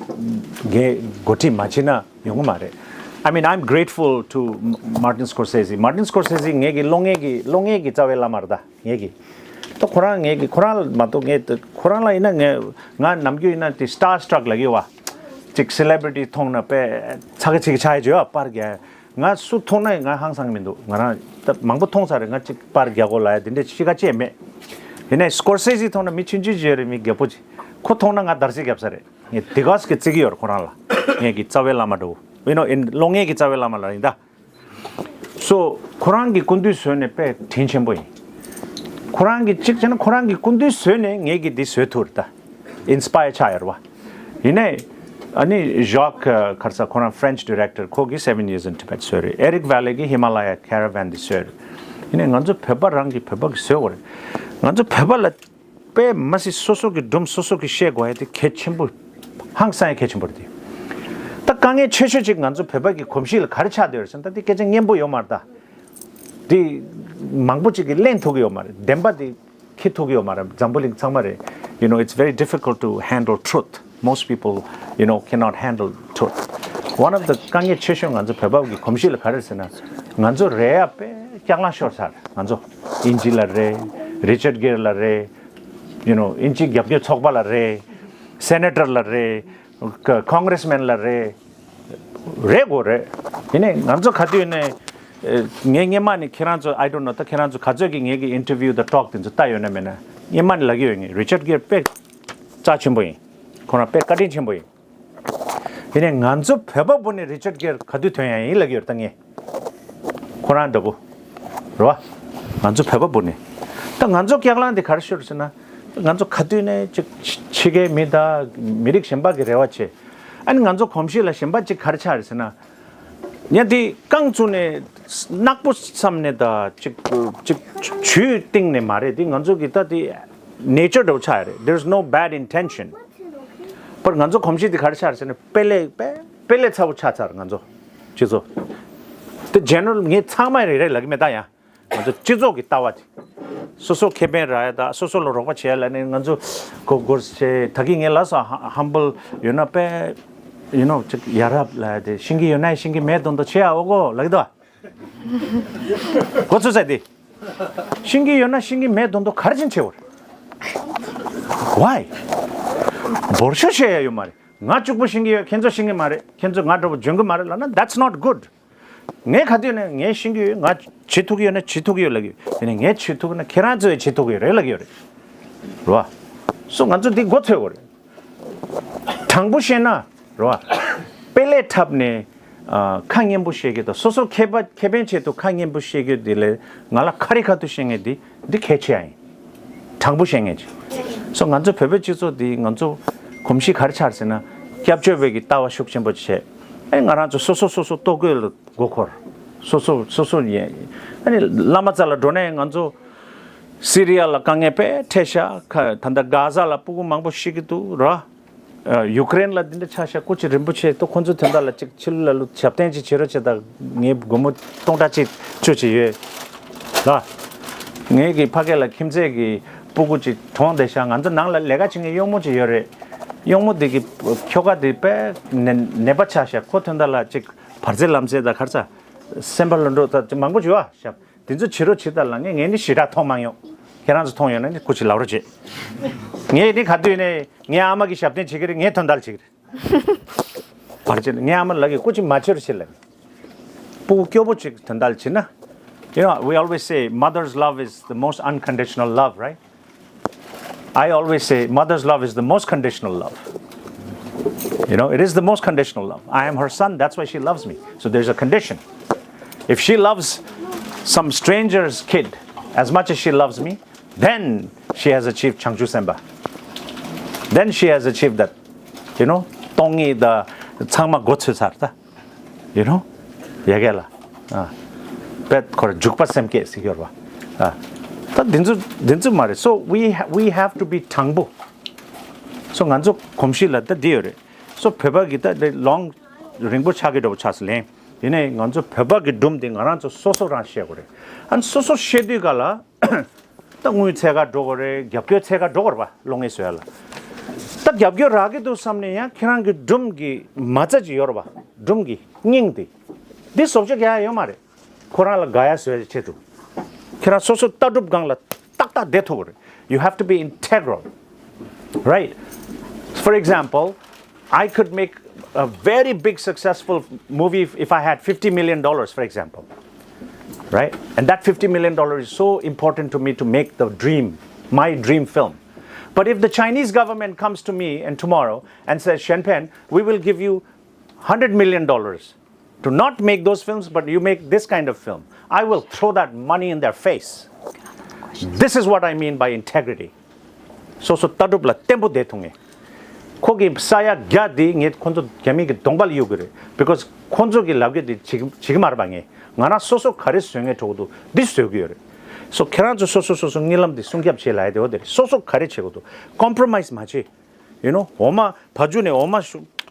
འགན་འགོ་ཁྲིད་མ་བྱེད་ན་ཡོང་གི་མ་རེད། I mean, I'm grateful to Martin Scorsese. Martin Scorsese ངེད་ཀྱི་བློ་ངེད་ཀྱི་བློ་ངེད་ཀྱི་རྩ་བའི་བླ་མ་རེད་ད་ངེད་ཀྱི། ད་ཁོ་རང་ངེད་ཀྱི་ཁོ་རང་ལ་མ་གཏོགས་ངེད་ཁོ་རང་ལ་ཡིན་ན་ངས་ང་ནམ་རྒྱུན་ཡིན་ན་དེ་star struck ལབ་ཀྱི་ཡོད་བ། ཅིག་celebrity མཐོང་ན་དཔེ་ཚ་གི་ཚིག་གི་ཆགས་ཡ་བྱོས་བ་པར་རྒྱག་ང་སུ་མཐོང་ན་ང་ཧང་སང་མི་འདུག་ང་རང་ད་མང་པོ་མཐོང་ཚར་རེད། ང་ཅིག་པར་རྒྱག་གོ་ལ་ཡ་དེ་འདྲས་ཤི་ཁ་ཅེས་མེད། ཡིན་ནའི་Scorsese མཐོང་ན་མི་ཆུང་ཆུང་ཅིག་ཡོད་རེད། མི་རྒད་པོ་ཅིག་ཁོ་མཐོང་ན་ང་འདར་སིག་བརྒྱབ་ས་རེད། ངས་དེ་ག་སི་གི་བརྩི་གི་ཡོད་རེད་ཁོ་རང་ལ། ངེད་ཀྱི་རྩ་བའི་བླ་མ་འདྲ་བོ། You know, in བློ་ངེད་ཀྱི་རྩ་བའི་བླ་མ་ལ་ཡིན་ད། སོ་ཁོ་རང་གི་སྐུ་མདུན་བཟོས་ནས་དཔེ་དྲིན་ཆེན་པོ་ཡིན། ཁོ་རང་གི་གཅིག་བྱས་ན་ཁོ་རང་གི་སྐུ་མདུན་བཟོས་ནས་ངེད་ཀྱི་འདི་བཟོས་ཐུབ་རེད་ད། ཨིན་སི་པ་ཡར་ཆགས་ཡོད་རེད་བ། ཡིན་ནའི་ཨ་ནི་Jacques ཁར་ས་ཁོ་རང་French director ཁོ་གི་Seven Years in Tibet བཟོས་རེད། Eric Vallet གི་Himalaya Caravan འདི་བཟོས་རེད། ཡིན་ནའི་ང་ཚོ་བོད་པ་རང་གི་བོད་པ་གི་བཟོས་དགོས་རེད། ང་ཚོ་བོད་པ་ལ་དཔེ་མ་སྲིད་སོ་སོ་གི་སྒྲུང་སོ་སོ་གི་བཤད་དགོས་ཡ་དེ་གལ་ཆེན་པོ། ཧང་སང་ཡ་གལ་ཆེན་པོ་རེད་དེ། ད་དཀའ་ངལ་ཆེ་ཤོས་ཅིག་ང་ཚོ་བོད་པ་གི་གོམས་གཤིས་ལ་ག་རེ་ཆགས་བསྡད་ཡོད་རེད་ཟེར་ན་ད་དེ་སྐད་ཆ་སྙན་པོ་ཡོད་མ་རེད་ད། དེ་མང་པོ་ཅིག་གིས་གླེང་ཐུབ་ཀྱི་ཡོད་མ་རེད། བདེན་པ་དེ་འཁྱེར་ཐུབ་ཀྱི་ཡོད་མ་རེད། འཛམ་བུ་གླིང་ཚང་མ་རེད། You know, it's very difficult to handle truth. Most people, you know, cannot handle truth. One of the དཀའ་ངལ་ཆེ་ཤོས་ང་ཚོ་བོད་པ་གི་གོམས་གཤིས་ལ་ག་རེ་ཟེར་ན། ང་ཚོ་རེད་ཡ་དཔེ་སྐྱག་ལང་ཤོར་ཚར། ང་ཚོ་ཨིན་ཇི་ལ་རེད། Richard Gere ལ་རེད། You know, ཨིན་ཇི་རྒྱབ་སྐྱོར་ཚོགས་པ་ལ་རེད། Senator ལ་རེད། Congressman ལ་རེད། རེད་དགོས་རེད། ཡིན་ནའི་ང་ཚོ་ག་དུས་ནས་ངས་སྔན་མ་ནས་ཁྱེད་རང་ཚོ་I don't know ད་ཁྱེད་རང་ཚོ་ག་ཚོད་ཀྱིས་ངེད་ཀྱི་interview དང་talk དེ་ཚོ་ལྟ་ཡོད་ན་མེད་ན། སྔན་མ་ནས་ལབ་ཀྱི་ཡོད། ངས་Richard Gere དཔེ་རྩ་ཆེན་པོ་ཡིན། ཁོ་རང་དཔེ་བཀའ་དྲིན་ཆེན་པོ་ཡིན། ཡིན་ནའི་ང་ཚོ་བོད་པ་བུ་ནས་Richard Gere ག་དུས་ཐོན་ཡ་ཡིན་ལབ་ཀྱི་ཡོད་ད་ངས། ཁོ་རང་འདྲ་པོ། རེད་བ། ང་ཚོ་བོད་པ་བུ་ནས། ད་ང་ཚོ་སྐྱག་ལང་དེ་ག་རེ་ཤོར་ཟེར་ན། ང་ཚོ་ག་དུས་ནས་ཅིག་ཕྱི་རྒྱལ་མི་དང་མི་རིགས་གཞན་པ་གི་རེ་བ་བྱེད། ཨ་ནི་ང་ཚོ་གོམས་གཤིས་ལ་གཞན་པ་ཅིག་ག་རེ་ཆགས་རེད་ཟེར་ན། ཡང་དེ་རྐང་བཙུགས་ནས་ནག་པོ་བསམ་ནས་ད་ཅིག་ཅིག་ཇུས་བཏིང་ནས་མ་རེད། དེ་ང་ཚོ་གི་ད་དེ་nature འདྲ་པོ་ཆགས་ཡ་རེད། There's no bad intention. པར་ང་ཚོ་གོམས་གཤིས་དེ་ག་རེ་ཆགས་རེད་ཟེར་ན་དཔེ་ལས་དཔེ་དཔེ་ལས་ཚ་པོ་ཆགས་ཚར་ང་ཚོ་སྤྱི་ཚོགས། དེ་general ངས་ཚང་མ་རེ་རེ་ལབ་ཀྱི་མེད་ད་ཡང་། ང་ཚོ་སྤྱི་ཚོགས་ཀྱི་ལྟ་བ་དེ། སོ་སོ་ཁེ་ཕན་རག་ཡ་དང་སོ་སོ་ལ་རོགས་པ་བྱེད་ཡ་ལ་ནི་ང་ཚོ་གོ་གོར་བྱེད། ད་གིན་ངས་ལབ་སོང་། humble ཡོད་ན་དཔེ། You know ཅིག་ཡ་རབས་ལ་དེ་ཤིང་གི་ཡོད་ན་ཤིང་གི་མེད་དོན་དུ་བྱེད་ཡ་འོ་གོ་ལབ་ཀྱི་འདུག་ག་གོ་ཚོད་ཟེར་དེ། ཤིང་གི་ཡོད་ན་ཤིང་གི་མེད་དོན་དུ་ག་རེ་བྱེད་བྱེད་བར། Why? འབོར་ཤོག་བཤད་ཡ་ཡོད་མ་རེད། ང་གཅིག་པུ་ཤེས་ཀྱི་ཡོད། ཁྱེད་ཚོ་ཤེས་ཀྱི་མ་རེད། ཁྱེད་ཚོ་ང་འདྲ་པོ་འཇོན་གྱི་མ་རེད་ལབ་ན་that's not good. ངས་ག་དུས་ནས་ངས་ཤེས་ཀྱི་ཡོད། ང་བྱེད་ཐུབ་ཀྱི་ཡོད་ན་བྱེད་ཐུབ་ཀྱི་ཡོད་ལབ་ཀྱི་ཡོད། དེ་ནས་ངས་བྱེད་ཐུབ་ན་ཁྱེད་རང་ཚོས་བྱེད་ཐུབ་ཀྱི་ཡོད་རེད་ལབ་ཀྱི་ཡོད་རེད། རེད་བ། སོ་ང་ཚོ་འདི་མགོ་ཚོས་དགོས་རེད། དྲང་པོ་བཤད་ན་རེད་བ། དཔེ་ལས་འཁྲབ་ནས་ཁ་སྙན་པོ་བཤད་ཀྱི་དང་སོ་སོ་ཁེ་ཕན་ཁེ་ཕན་ཆེད་དུ་ཁ་སྙན་པོ་བཤད་ཀྱི་དེ་ལས་ང་ལ་ཁ་རི་ཁ་ཐུག་བཤད་མཁན་འདི་འདི་གལ་ཆེ་ཡ་ཡིན། དྲང་པོ་བཤད་མཁན་ཅིག་སོ་ང་ཚོ་བོད་པའི་སྤྱི་ཚོགས་འདི་ང་ཚོ་གོམས་གཤིས་ག་རེ་ཆགས་ཟེར་ན་སྐྱབས་བཅོལ་བའི་གི་ལྟ་བ་ཤུགས་ཆེན་པོ་བྱས། ཨེ་ང་རང་ཚོ་སོ་སོ་སོ་སོ་ལྟོ་གོས་ལ་མགོ་འཁོར། སོ་སོ་སོ་སོ་ཡིན། ཨ་ནི་བླ་མ་རྩ་ལ་འགྲོ་ནས་ང་ཚོ་སི་རི་ཡ་ལ་དཀའ་ངལ་དཔེ་འཕྲད་ཤག་ད་ལྟ་གྷ་ཟ་ལ་སྤུ་གུ་མང་པོ་ཤི་གི་འདུག་ར། ཡུ་ཀེ་རེན་ལ་འདི་འདྲ་ཆགས་ཤག་སྐུ་མཁྱེན་རིན་པོ་ཆེ་ཏོ་ཁོང་ཚོ་དོན་དག་ལ་ཅིག་ཕྱི་ལོགས་ལ་ལུ་ཞབས་བརྟན་ཅིག་བྱེད་རོགས་བྱེད་དང་། ངའི་སྒོར་མོ་སྟོང་ཕྲག་གཅིག་བཅུ་ཅིག་ཡོད་ལ། ངའི་གི་ཕ་སྐད་ལ་ཁྱིམ་མཚེས་ཀྱི་སྤུ་གུ་ཅིག་གྲོངས་བསྡད་ཤག་ང་ཚོ་ནང་ལ་ལས་ཀ་བྱེད་མཁན་གཡོག་མོ་ཅིག་ཡོད་རེད། གཡོག་མོ་དེ་གི་ཁྱོ་ག་དེ་དཔེ་ནད་ནད་པ་ཆགས་ཤག་ཁོ་དོན་དག་ལ་ཅིག་བར་ཆད་ལམ་སེལ་དང་ག་རེ་ཟ། སེམས་པ་ལ་འགྲོ་ད་ཅིག་མང་པོ་ཅིག་ཡོད་ཤག་དེ་ཚོ་བྱེད་རོགས་བྱེད་དང་ལབ་ངས་ངས་ནི་ཞེ་དྲག་མཐོང་མ་མྱོང་། ཁྱེད་རང་ཚོ་མཐོང་ཡོད་ན་ནི་སྐུ་མཁྱེན་ལབ་རོགས་བྱེད། ངས་ནི་ག་དུས་ནས་ངའི་ཨ་མ་གི་ཞབས་བརྟན་བྱེད་ཀྱི་རེད། ངས་དོན་དག་བྱེད་ཀྱི་རེད། བར་ཆད་ངའི་ཨ་མ་ལབ་ཀྱི་སྐུ་མཁྱེན་མ་བྱེད་རོགས་བྱེད་ལབ། སྤུ་གུ་སྐྱོ་པོ་ཅིག་དོན་དག་བྱེད་ན། You know, we always say mother's love is the most unconditional love, right? I always say mother's love is the most conditional love. You know, it is the most conditional love. I am her son, that's why she loves me. So there's a condition. If she loves some stranger's kid as much as she loves me, then she has achieved Changchu Semba. Then she has achieved that. You know, ཏོང་ངི་ད་ཚང་མ་མགོ་ཚོས་ཚར་ད། You know, ཡ་གེ་ལ། དཔེ་ཁོ་ར་འཇུག་པ་སེམས་བསྐྱེད་ཟེར་གྱི་ཡོད་རེད་ ད་འདི་ཚོ་འདི་ཚོ་མ་རེད། So we ha- we have to be དྲང་པོ། So ང་ཚོ་གོམས་གཤིས་ལ་ད་འདི་ཡོད་རེད། So བོད་པ་གི་ད་ལོང་རིང་པོ་ཆགས་ཀྱི་འགྲོ་བ་ཆགས་སུ་ལེན། ཡིན་ནའི་ང་ཚོ་བོད་པ་གི་སྒྲུང་འདི་ང་རང་ཚོ་སོ་སོ་རང་བཤད་དགོས་རེད། ཨ་ནི་སོ་སོ་བཤད་དུས་ག་ལ་ད་དངུལ་འཚོལ་ག་འགྲོ་དགོས་རེད། རྒྱབ་སྐྱོར་འཚོལ་ག་འགྲོ་དགོས་རེད་པ། ལོ་ངེས་བཟོ་ཡ་ལ། ད་རྒྱབ་སྐྱོར་རག་གི་འདུག་བསམ་ནས་ཡང་ཁྱེད་རང་གི་སྒྲུང་གི་མ་རྩ་ཅིག་ཡོད་རེད་པ། སྒྲུང་གི་སྙིང་དེ། འདི་བཟོ་བཅོས་རྒྱག་ཡ་ཡོད་མ་རེད། ཁོ་རང་ལ་དགའ་ཡ་བཟོ་ཡ་ཆེད་དུ། ཁྱེད་རང་སོ་སོ་ལྟ་གྲུབ་སྒང་ལ་ཏག་ཏག་བསྡད་ཐུབ་པ་རེད། You have to be integral, right? For example, I could make a very big successful movie if, if I had fifty million dollars, for example, right? And that fifty million dollars is so important to me to make the dream, my dream film. But if the Chinese government comes to me and tomorrow and says, "Shenpen, we will give you hundred million dollars to not make those films, but you make this kind of film," I will throw that money in their face. This is what I mean by integrity. སོ་སོ་ལྟ་གྲུབ་ལ་བརྟན་པོ་བསྡད་ཐུབ་ངེས། ཁོ་གི་ས་ཡ་བརྒྱ་འདི་ངས་ཁོ་ཚོ་རྒྱ་མི་གི་གདོང་པ་ལ་གཡུག་གི་རེད། Because ཁོ་ཚོ་གི་ལབ་རྒྱུ་འདི་བྱེད་ཀྱི་བྱེད་ཀྱི་མ་རེད་པ། ངས་ང་རང་སོ་སོ་ག་རེ་བཟོ་ངེས་འགྲོ་གི་འདུག་འདི་བཟོ་གི་ཡོད་རེད། So ཁྱེད་རང་ཚོ་སོ་སོ་སོ་སོ་རྨི་ལམ་འདི་སྲུང་སྐྱོབ་བྱེད་ལབ་ཡ་དེ་འོ་དེ་རེད། སོ་སོ་ག་རེ་བྱེད་དགོས་འདུག Compromise མ་བྱེད། You know, འོ་མ་བ་ཕྱུགས་ནས་འོ་མ་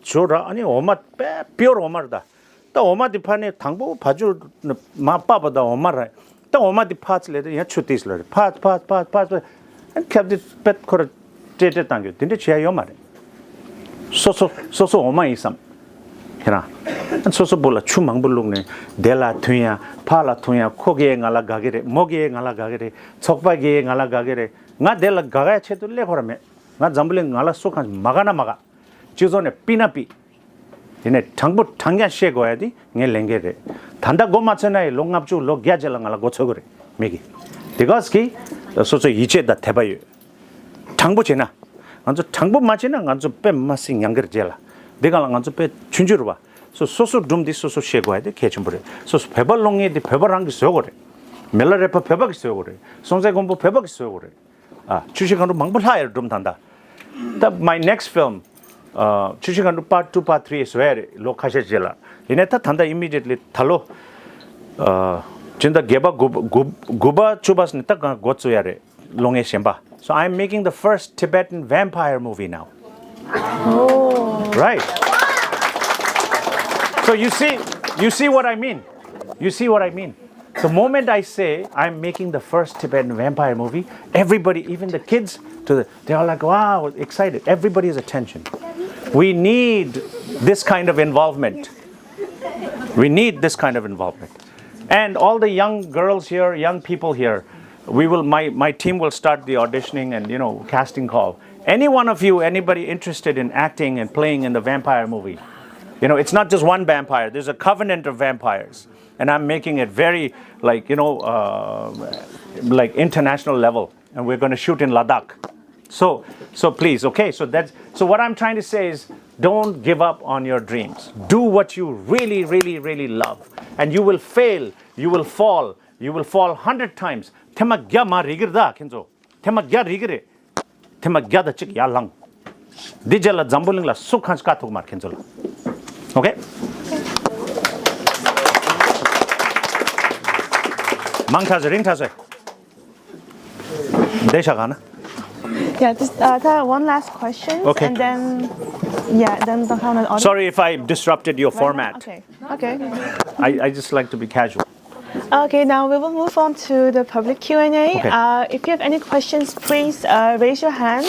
ཞོ་ར། ཨ་ནི་འོ་མ་དཔེ་པིའོར་འོ་མ་རེད་ད། ད་འོ་མ་དེ་ཕར་ནས་དང་པོ་བ་ཕྱུགས་མར་པགས་པ་དང་འོ་མ་རེད། ད་འོ་མ་དེ་ཕར་ཚུར་ལས་དེ་ཡང་ཆུ་ཏིས་ལ་རེད། ཕར་ཕར་ཕར་ཕར་ཕར། ཨ་ཁྱབ་དེ་པད་ཁོ་ར་སྤྲད་སྤྲད་བཏང་རྒྱུ་དེ་འདྲ་བྱེད་ཡ་ཡོད་མ་རེད། སོ་སོ་སོ་སོ་འོ་མ་ཡིན་བསམ། ཁྱེད་རང་སོ་སོ་བུ་ལ་ཆུ་མང་པོ་བླུགས་ནས་དེ་ལ་ཐུན་ཡ་ཕ་ལ་ཐུན་ཡ། ཁོ་གིས་ང་ལ་དགའ་གི་རེད། མོ་གིས་ང་ལ་དགའ་གི་རེད། ཚོགས་པ་གིས་ང་ལ་དགའ་གི་རེད། ང་དེ་ལ་དགའ་ག་ཆེད་དུ་སླེབས་ཁོ་ར་མེད། ང་འཛམ་བུ་གླིང་ང་ལ་སུ་གང་མ་དགའ་ན་མ་དགའ། སྤྱི་ཚོགས་ནས་ཕུད་ན་ཕུད། དེ་ནས་དྲང་པོ་དྲང་རྐྱང་བཤད་དགོས་ཡ་དེ་ངའི་ལས་འགན་རེད། ད་ལྟ་མགོ་མ་ཚོས་ན་ཡི་ལོ་ལྔ་བཅུ་ལོ་བརྒྱ་རྗེས་ལ་ང་ལ་མགོ་ཚོས་ཀྱི་རེད་མི་གིས། དེ་ག་གིས་སོ་སོ་ཡིད་ཆེས་དང་དད་པ་ཡོད། དྲང་པོ་བྱས་ན། ང་ཚོ་དྲང་པོ་མ་བྱས་ན་ང་ཚོ་དཔེ་མ་སྲིད་མྱང་གི་རེད་རྗེས་ལ། དེ་ག་ལ་ང་ཚོ་དཔེ་ཆུང་ཆུང་རེད་པ། སོ་སོ་སོ་སྒྲུང་འདི་སོ་སོ་བཤད་དགོས་ཡ་དེ་གལ་ཆེན་པོ་རེད། སོ་སོ་བོད་པ་ཀློག་མཁན་དེ་བོད་པ་རང་གིས་བཟོ་དགོས་རེད། མི་ལ་རས་པ་བོད་པ་གིས་བཟོ་དགོས་རེད། སྲོང་བཙན་སྒམ་པོ་བོད་པ་གིས་བཟོ་དགོས་རེད། ཨ། ཆུ་བཞི་སྒང་དྲུག་མང་པོ་ལྷག་ཡོད་སྒྲུང་ད་ལྟ། ད་my next film, ཨ། ཆུ་བཞི་སྒང་དྲུག་part two, part three བཟོ་ཡ་རེད་ལོ་ཁ་ཤས་རྗེས་ལ། ཡིན་ནའི་ད་ད་ལྟ་immediately ད་ལོ། ཨ། སྤྱི་ཟླ་བརྒྱད་པ་དགུ་པ་དགུ་དགུ་པ་བཅུ་པ་ནས་ད་གང་འགོ་བཙུགས་ཡ་རེད་ལོ་ངའི་གཞན་པ། So I'm making the first Tibetan vampire movie now. Oh. Right. So you see, you see what I mean? You see what I mean? The moment I say I'm making the first Tibetan vampire movie, everybody, even the kids, to the, they are like, "Wow, excited." Everybody's attention. We need this kind of involvement. We need this kind of involvement. And all the young girls here, young people here, we will, my, my team will start the auditioning and, you know, casting call. Any one of you, anybody interested in acting and playing in the vampire movie? You know, it's not just one vampire. There's a covenant of vampires. And I'm making it very, like, you know, uh, like, international level. And we're gonna shoot in Ladakh. So, so please, okay? So that's, so what I'm trying to say is, don't give up on your dreams. Do what you really, really, really love. And you will fail, you will fall, you will fall hundred times. ཐེངས་མ་བརྒྱ་མ་རེག་གི་རེད་ད་ཁྱེད་ཚོ། ཐེངས་མ་བརྒྱ་རེག་གི་རེད། ཐེངས་མ་བརྒྱ་དང་གཅིག་ཡར་ལངས། འདི་རྗེས་ལ་འཛམ་བུ་གླིང་ལ་སུ་གང་ཞིག་བཀག་ཐུབ་མ་རེད་ཁྱེད་ཚོ་ལ། Okay? མང་དྲགས་སོང་། རིང་དྲགས་སོང་། འདི་ཤ་ག་ན། Yeah, just uh, th- one last question, okay, and then, yeah, then the final audience. Sorry if I disrupted your format. Okay, okay. I, I just like to be casual. Okay, now we will move on to the public Q and A. Okay. Uh, if you have any questions, please uh, raise your hand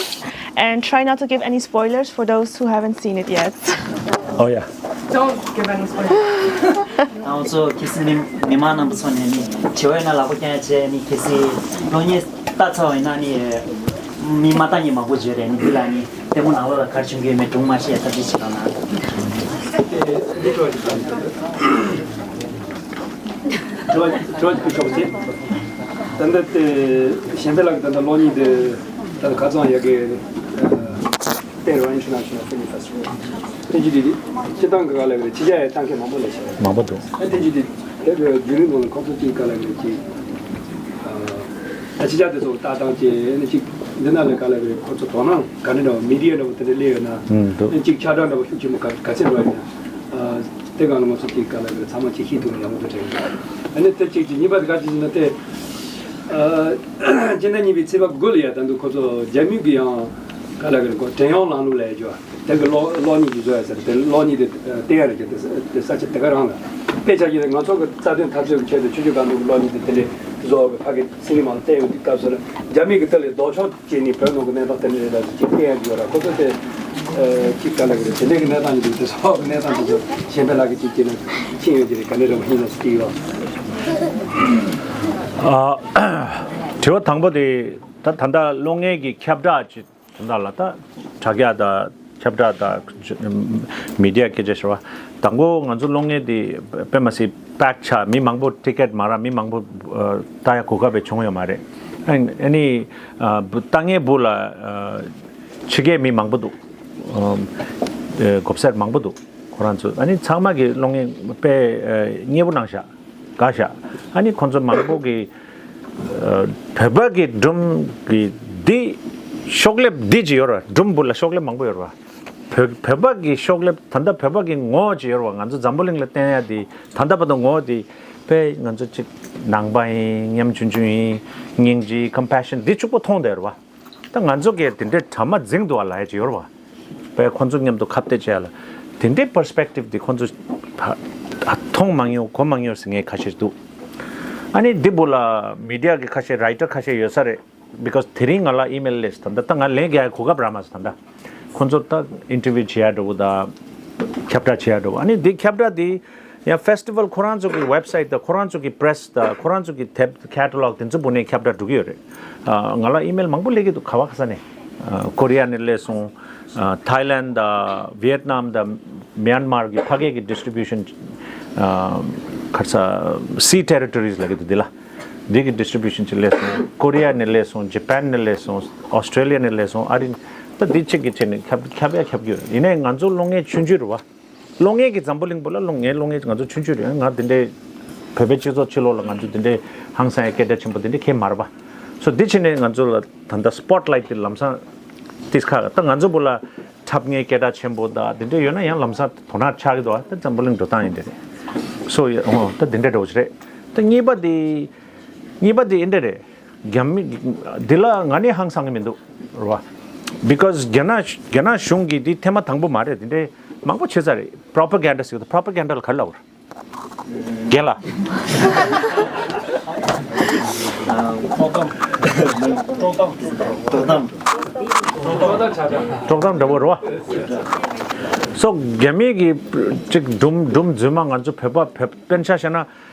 and try not to give any spoilers for those who haven't seen it yet. Oh yeah. Don't give any spoilers. ང་ཚོ་གལ་སྲིད་མི་མི་མང་རྣམ་པ་ཚོ་ནས་ནི་བྱེད་འོས་ན་ལག་པ་བརྐྱངས་བྱས་ནི་གལ་སྲིད་གློག་བརྙན་ལྟ་ཚར་བ་ཡིན་ན་ནི་མི་མ་ལྟ་མཁན་མང་པོ་ཡོད་རེད། ནི་འདི་ལ་ནི་ལྟད་མོ་ནང་ལོགས་ལ་ག་རེ་བྱུང་གི་ཡོད་མེད་སྒྲུང་མ་བཤད་ཐབས་ཤེས་བྱེད་རོགས་གནང་། དྲི་བ་དྲི་བ་ཅིག་ཞུ་ཆོག་ཅེས། ད་ལྟ་དེ་གཞན་ཕན་ལགས་ཀྱིས་ད་ལྟ་གློག་བརྙན་དེ་ད་ལྟ་ཁ་ཚང་ཡ་གི་ཏེ་རོ་ཨིན་ཊར་ནེ་ཤ་ནལ་ཕིལམ་ཕེ་སི་ཊི་ཝལ་ཐེངས་གཅིག་དེ་སྤྱིར་བཏང་གི་ག་ལ་གི་རེད། ཕྱི་རྒྱལ་ཡ་ལྟ་མཁན་མང་པོ་ལས་བྱས་མང་པོ་འདུག་ཨ་ཐེངས་གཅིག་དེ་དེ་གི་བརྒྱུད་རིམ་ནང་ལ་ཁོང་ཚོ་གཅིག་ག་ལ་གི་རེད་ཅིག་ཨ་ཕྱི་རྒྱལ་དེ་ཚོ་ལྟ་སྟངས་ཅིག་ཨ་ནི་ཅིག་འདི་ན་ལ་ག་ལ་གི་རེད། ཁོ་ཚོ་དོ་སྣང་ག་འདྲ་འདྲ་བ་མི་ཌི་ཡ་འདྲ་བ་དེ་འདྲ་སླེབས་ཡོད་ན་ཨ་ནི་ཅིག་ཁྱབ་བསྒྲགས་འདྲ་བ་ཤུགས་ཆེན་པོ་ག་ག་ཚད་འགྲོ་ཡོད་ན་ཨ་དེ་གང་ལ་ང་ཚོ་གཅིག་ག་ལ་གི་རེད། ཚང་མ་གཅིག་ཤེས་ཐུབ་ན་ཡག་པོ་འདུག་དྲན་ཡོད། ཨ་ནི་དེ་གཅིག་ཅིག་གཉིས་པ་དེ་ག་ཅིག་ཡིན་ན་དེ། སྤྱི་ཟླ་གཉིས་པའི་ཚེས་པ་དགུ་ལ་ཡ་ད་དུང་ཁོ་ཚོ་རྒྱ་མི་གི་ཡང་ག་ལ་གི་རེད་གོ། བྲན་གཡོག་ལམ་ལུགས་ལ་ཡ་འཇོག་དེ་གི་གློག་གློག་བརྙན་ཅིག་བཟོ་ཡ་ཟེར། དེ་གློག་བརྙན་དེ་བསྟན་ཡ་རེད་ཀྱི། དེ་དེ་ས་ཆ་དེ་ག་རང་ལ་དཔེ་ཆ་གི་ང་ཚོ་གི་རྩ་དོན་འཐབ་རྩོད་ཀྱི་ཆེད་དུ་ཆུ་ཆུ་ག་འདུག་གི་གློག་བརྙན་དེ་དེ་འདྲའི་བཟོ་གི་ཕ་གི་ཚིག་ངན་མང་བསྟན་ཡོད་དུས་སྐབས་སུ་ལ་རྒྱ་མི་གི་ལྟ་ལས་ལྡོག་ཕྱོགས་བྱས་ནས་བོད་ནང་གི་གནས་སྟངས་དེ་འདྲ་རེད་ལ་ཅིག་བསྟན་ཡ་འཇོག་ར། ཁོ་ཚོ་དེ་ཅིག་ག་ལ་གི་རེད། དེ་འདྲའི་གི་གནས་སྟངས་ཡིན་དུས་དེ་ཚོ་གི་གནས་སྟངས་དེ་ཚོ་གཞན་པའི་ལག་གི་ཅིག་ཅིག་ལ་ཕྱིན་ཡོད་ཀྱི་རེད། ག་འདྲ་རེད་མ་ཡིན་ན་ཅིག་ཡོད། ཨ། དྲི་བ་དང་པོ་དེ་ད་ད་ལྟ་གློག་བརྙན་གྱི་ཁྱབ་བསྒྲགས་ཀྱི་དོན་དག་ལ་ད་དྲ་རྒྱ་དང་ཁྱབ་བསྒྲགས་དང་མི་ཌི་ཡ་སྐད་ཆ་ཞུ་བ། དང་པོ་ང་ཚོ་གློག་བརྙན་དེ་དཔེ་མ་སྲིད་པེག་ཆགས། མི་མང་པོ་ཊི་ཀེཊ་མ་རག་མི་མང་པོ་ཨ་ལྟ་ཡ་གོ་སྐབས་བྱུང་ཡོད་མ་རེད། ཨ་ནི་ཨ་ནི་ཨ་ལྟ་མཁན་བུ་ལ་ཨ་ཕྱི་རྒྱལ་མི་མང་པོ་འདུག་ཨ་ཨ་གོ་སར་མང་པོ་འདུག་ཁོ་རང་ཚོ་ཨ་ནི་ཚང་མ་གི་གློག་བརྙན་དཔེ་ཨ་མཉེས་པོ་གནང་ཤག་དགའ་ཤག་ཨ་ནི་ཁོང་ཚོ་མང་པོ་གི་ཨ་བོད་པ་གི་སྒྲུང་གི་འདི་ཤོག་ལེབ་འདི་ཅིག་ཡོད་རེད་བ། སྒྲུང་བུ་ལ་ཤོག་ལེབ་མང་པོ་ཡོད་རེད་བ། བོད་བོད་པ་གི་ཤོག་ལེབ་ད་ལྟ་བོད་པ་གི་ངོ་བོ་ཅིག་ཡོད་རེད་བ། ང་ཚོ་འཛམ་བུ་གླིང་ལ་བསྟན་ཡ་དེ་ད་ལྟ་བར་དུ་ངོ་བོ་དེ་དཔེ་ང་ཚོ་ཅིག་ནང་པ་ཡིན། ཉམ་ཆུང་ཆུང་ཡིན། སྙིང་རྗེ། ཀམ་པེ་ཤན་འདི་གཅིག་པོ་མཐོང་བསྡད་རེད་བ། ད་ང་ཚོ་གས་དེ་འདྲའི་གྲ་མ་འཛིང་འདུག་བ་ལབ་ཡ་ཅིག་ཡོད་རེད་བ། དཔེ་ཁོང་ཚོ་མཉམ་དུ་ཁ་གཏད་བྱས་ལ་དེ་འདྲའི་པར་སི་པེག་ཊིབ་དེ་ཁོང་ཚོ་ཧ་ཧ་མཐོང་མ་མྱོང་གོ་མ་མྱོང་ཟེར་མཁན་ཁ་ཤས་འདུག་ཨ་ནི་འདི་བུ་ལ་མི་ཌི་ཡ་གི་ཁ་ཤས་རའི་ཊར་ཁ་ཤས་ཡོད་ས་རེད། བི་ཀོ་ཛི་དེ་རིང་ང་ལ་ཨི་མེལ་སླེབས་ད་ལྟ་ད་ང་ལན་རྒྱག་ཡ་གོ་སྐབས་རག་མ་སོང་། ད་ལྟ་ཁོང་ཚོ་ད་ཨིན་ཊར་བིའུ་བྱེད་ཡ་འདྲ་བོ་ད་ཁྱབ་བསྒྲགས་བྱེད་ཡ་འདྲ་བོ། ཨ་ནི་འདི་ཁྱབ་བསྒྲགས་དེ་ཡང་ཕེ་སི་ཊི་ཝལ་ཁོ་རང་ཚོ་གི་ཝེབ་སའིཊ་དང་ཁོ་རང་ཚོ་གི་པི་རེ་སི་དང་ཁོ་རང་ཚོ་གི་དེབ་ཀེ་ཊ་ལོག་དེ་ཚོ་བུ་ནས་ཁྱབ་བསྒྲགས་འགྲོ་གི་ཡོད་རེད། ཨ་ང་ལ་ཨི་མེལ་མང་པོ་སླེབས་ཀྱི་འདུག་ག་བ་ག་ས་ནས། ཨ་ཀོ་རི་ཡ་ནས་སླེབས་སོང་། ཨ་ཐའི་ལེན་དང་ཝི་ཡེད་ནམ་དང་མིན་མར་གི་ཕ་གི་གི་ཌིས་ཊི་བིའུ་ཤན། ཨ་ག་རེ་ཟེར། སི་ཊེ་རི་ཊོ་རིས་ལབ་ཀྱི་འདུག་འདི་ལ། འདི་གི་ཌིས་ཊི་བིའུ་ཤན་ཅིག་སླེབས་སོང་། ཀོ་རི་ཡ་ནས་སླེབས་སོང་། ཇ་པན་ནས་སླེབས་སོང་། ཨོ་སི་ཊྲེ་ལི་ཡ་ནས་སླེབས་སོང་། ཨ་རི། ད་འདི་གཅིག་གི་ཆེད་ནས་ཁྱབ་ཁྱབ་ཡ་ཁྱབ་ཀྱི་ཡོད། ཡིན་ནའི་ང་ཚོ་གློག་བརྙན་ཆུང་ཆུང་རེད་བ། གློག་བརྙན་གྱི་འཛམ་བུ་གླིང་པོ་ལ་གློག་བརྙན་གློག་བརྙན་ང་ཚོ་ཆུང་ཆུང་རེད། ང་འདི་འདྲའི་བོད་པའི་སྤྱི་ཚོགས་ཕྱི་ལོགས་ལ་ང་ཚོ་འདི་འདྲའི་ཧང་སང་ཡ་སྐད་ཆ་ཆེན་པོ་འདི་འདྲའི་གང་ཡང་མ་རེད་པ། སོ་འདི་ཕྱིན་ནས་ང་ཚོ་ལ་ད་ལྟ་སི་པོཊ་ལའིཊ་དེ་ལམ་སང་ཏིས་ཁ་ད་ང་ཚོ་བུ་ལ་འཁྲབ་མཁན་སྐད་གྲགས་ཆེན་པོ་དང་འདི་འདྲ་ཡོད་ན་ཡང་ལམ་སང་དོ་སྣང་ཆགས་ཀྱི་འདུག་ད་འཛམ་བུ་གླིང་འགྲོ་སྟངས་ཡིན་འདི་རེད། སོ་ཡ་ཨོ་ད་འདི་འདྲ་འདྲ་བོ་ཞིག་རེད། ད་གཉིས་པ་དེ་གཉིས་པ་དེ་ཡིན་འདྲ་རེད། རྒྱ་མི་འདི་ལ་ང་ནི་ཧང་སང་གི་མི་འདུག་རེད་བ། བི་ཀོ་ཛི་རྒྱ་ནག་རྒྱ་ནག་གཞུང་གིས་འདི་ཐེངས་མ་དང་པོ་མ་རེད། འདི་འདྲའི་མང་པོ་བྱས་ཚར་རེད། པྲོ་པ་གན་ཌ་ཟེར་གི་འདུག་པྲོ་པ་གན་ཌ་ལ་ག་རེ་ལབ་དགོས་རེད། རྒན་ལགས། དཀྲོག་གཏམ། དཀྲོག་གཏམ། དཀྲོག་གཏམ་འདྲ་པོ་རེད་བ། སོ་རྒྱ་མི་གི་ཅིག་སྒྲུང་སྒྲུང་རྫུན་མ་ང་ཚོ་བོད་པ་བོད་དཔེར་ན་ཆ་བཞག་ན་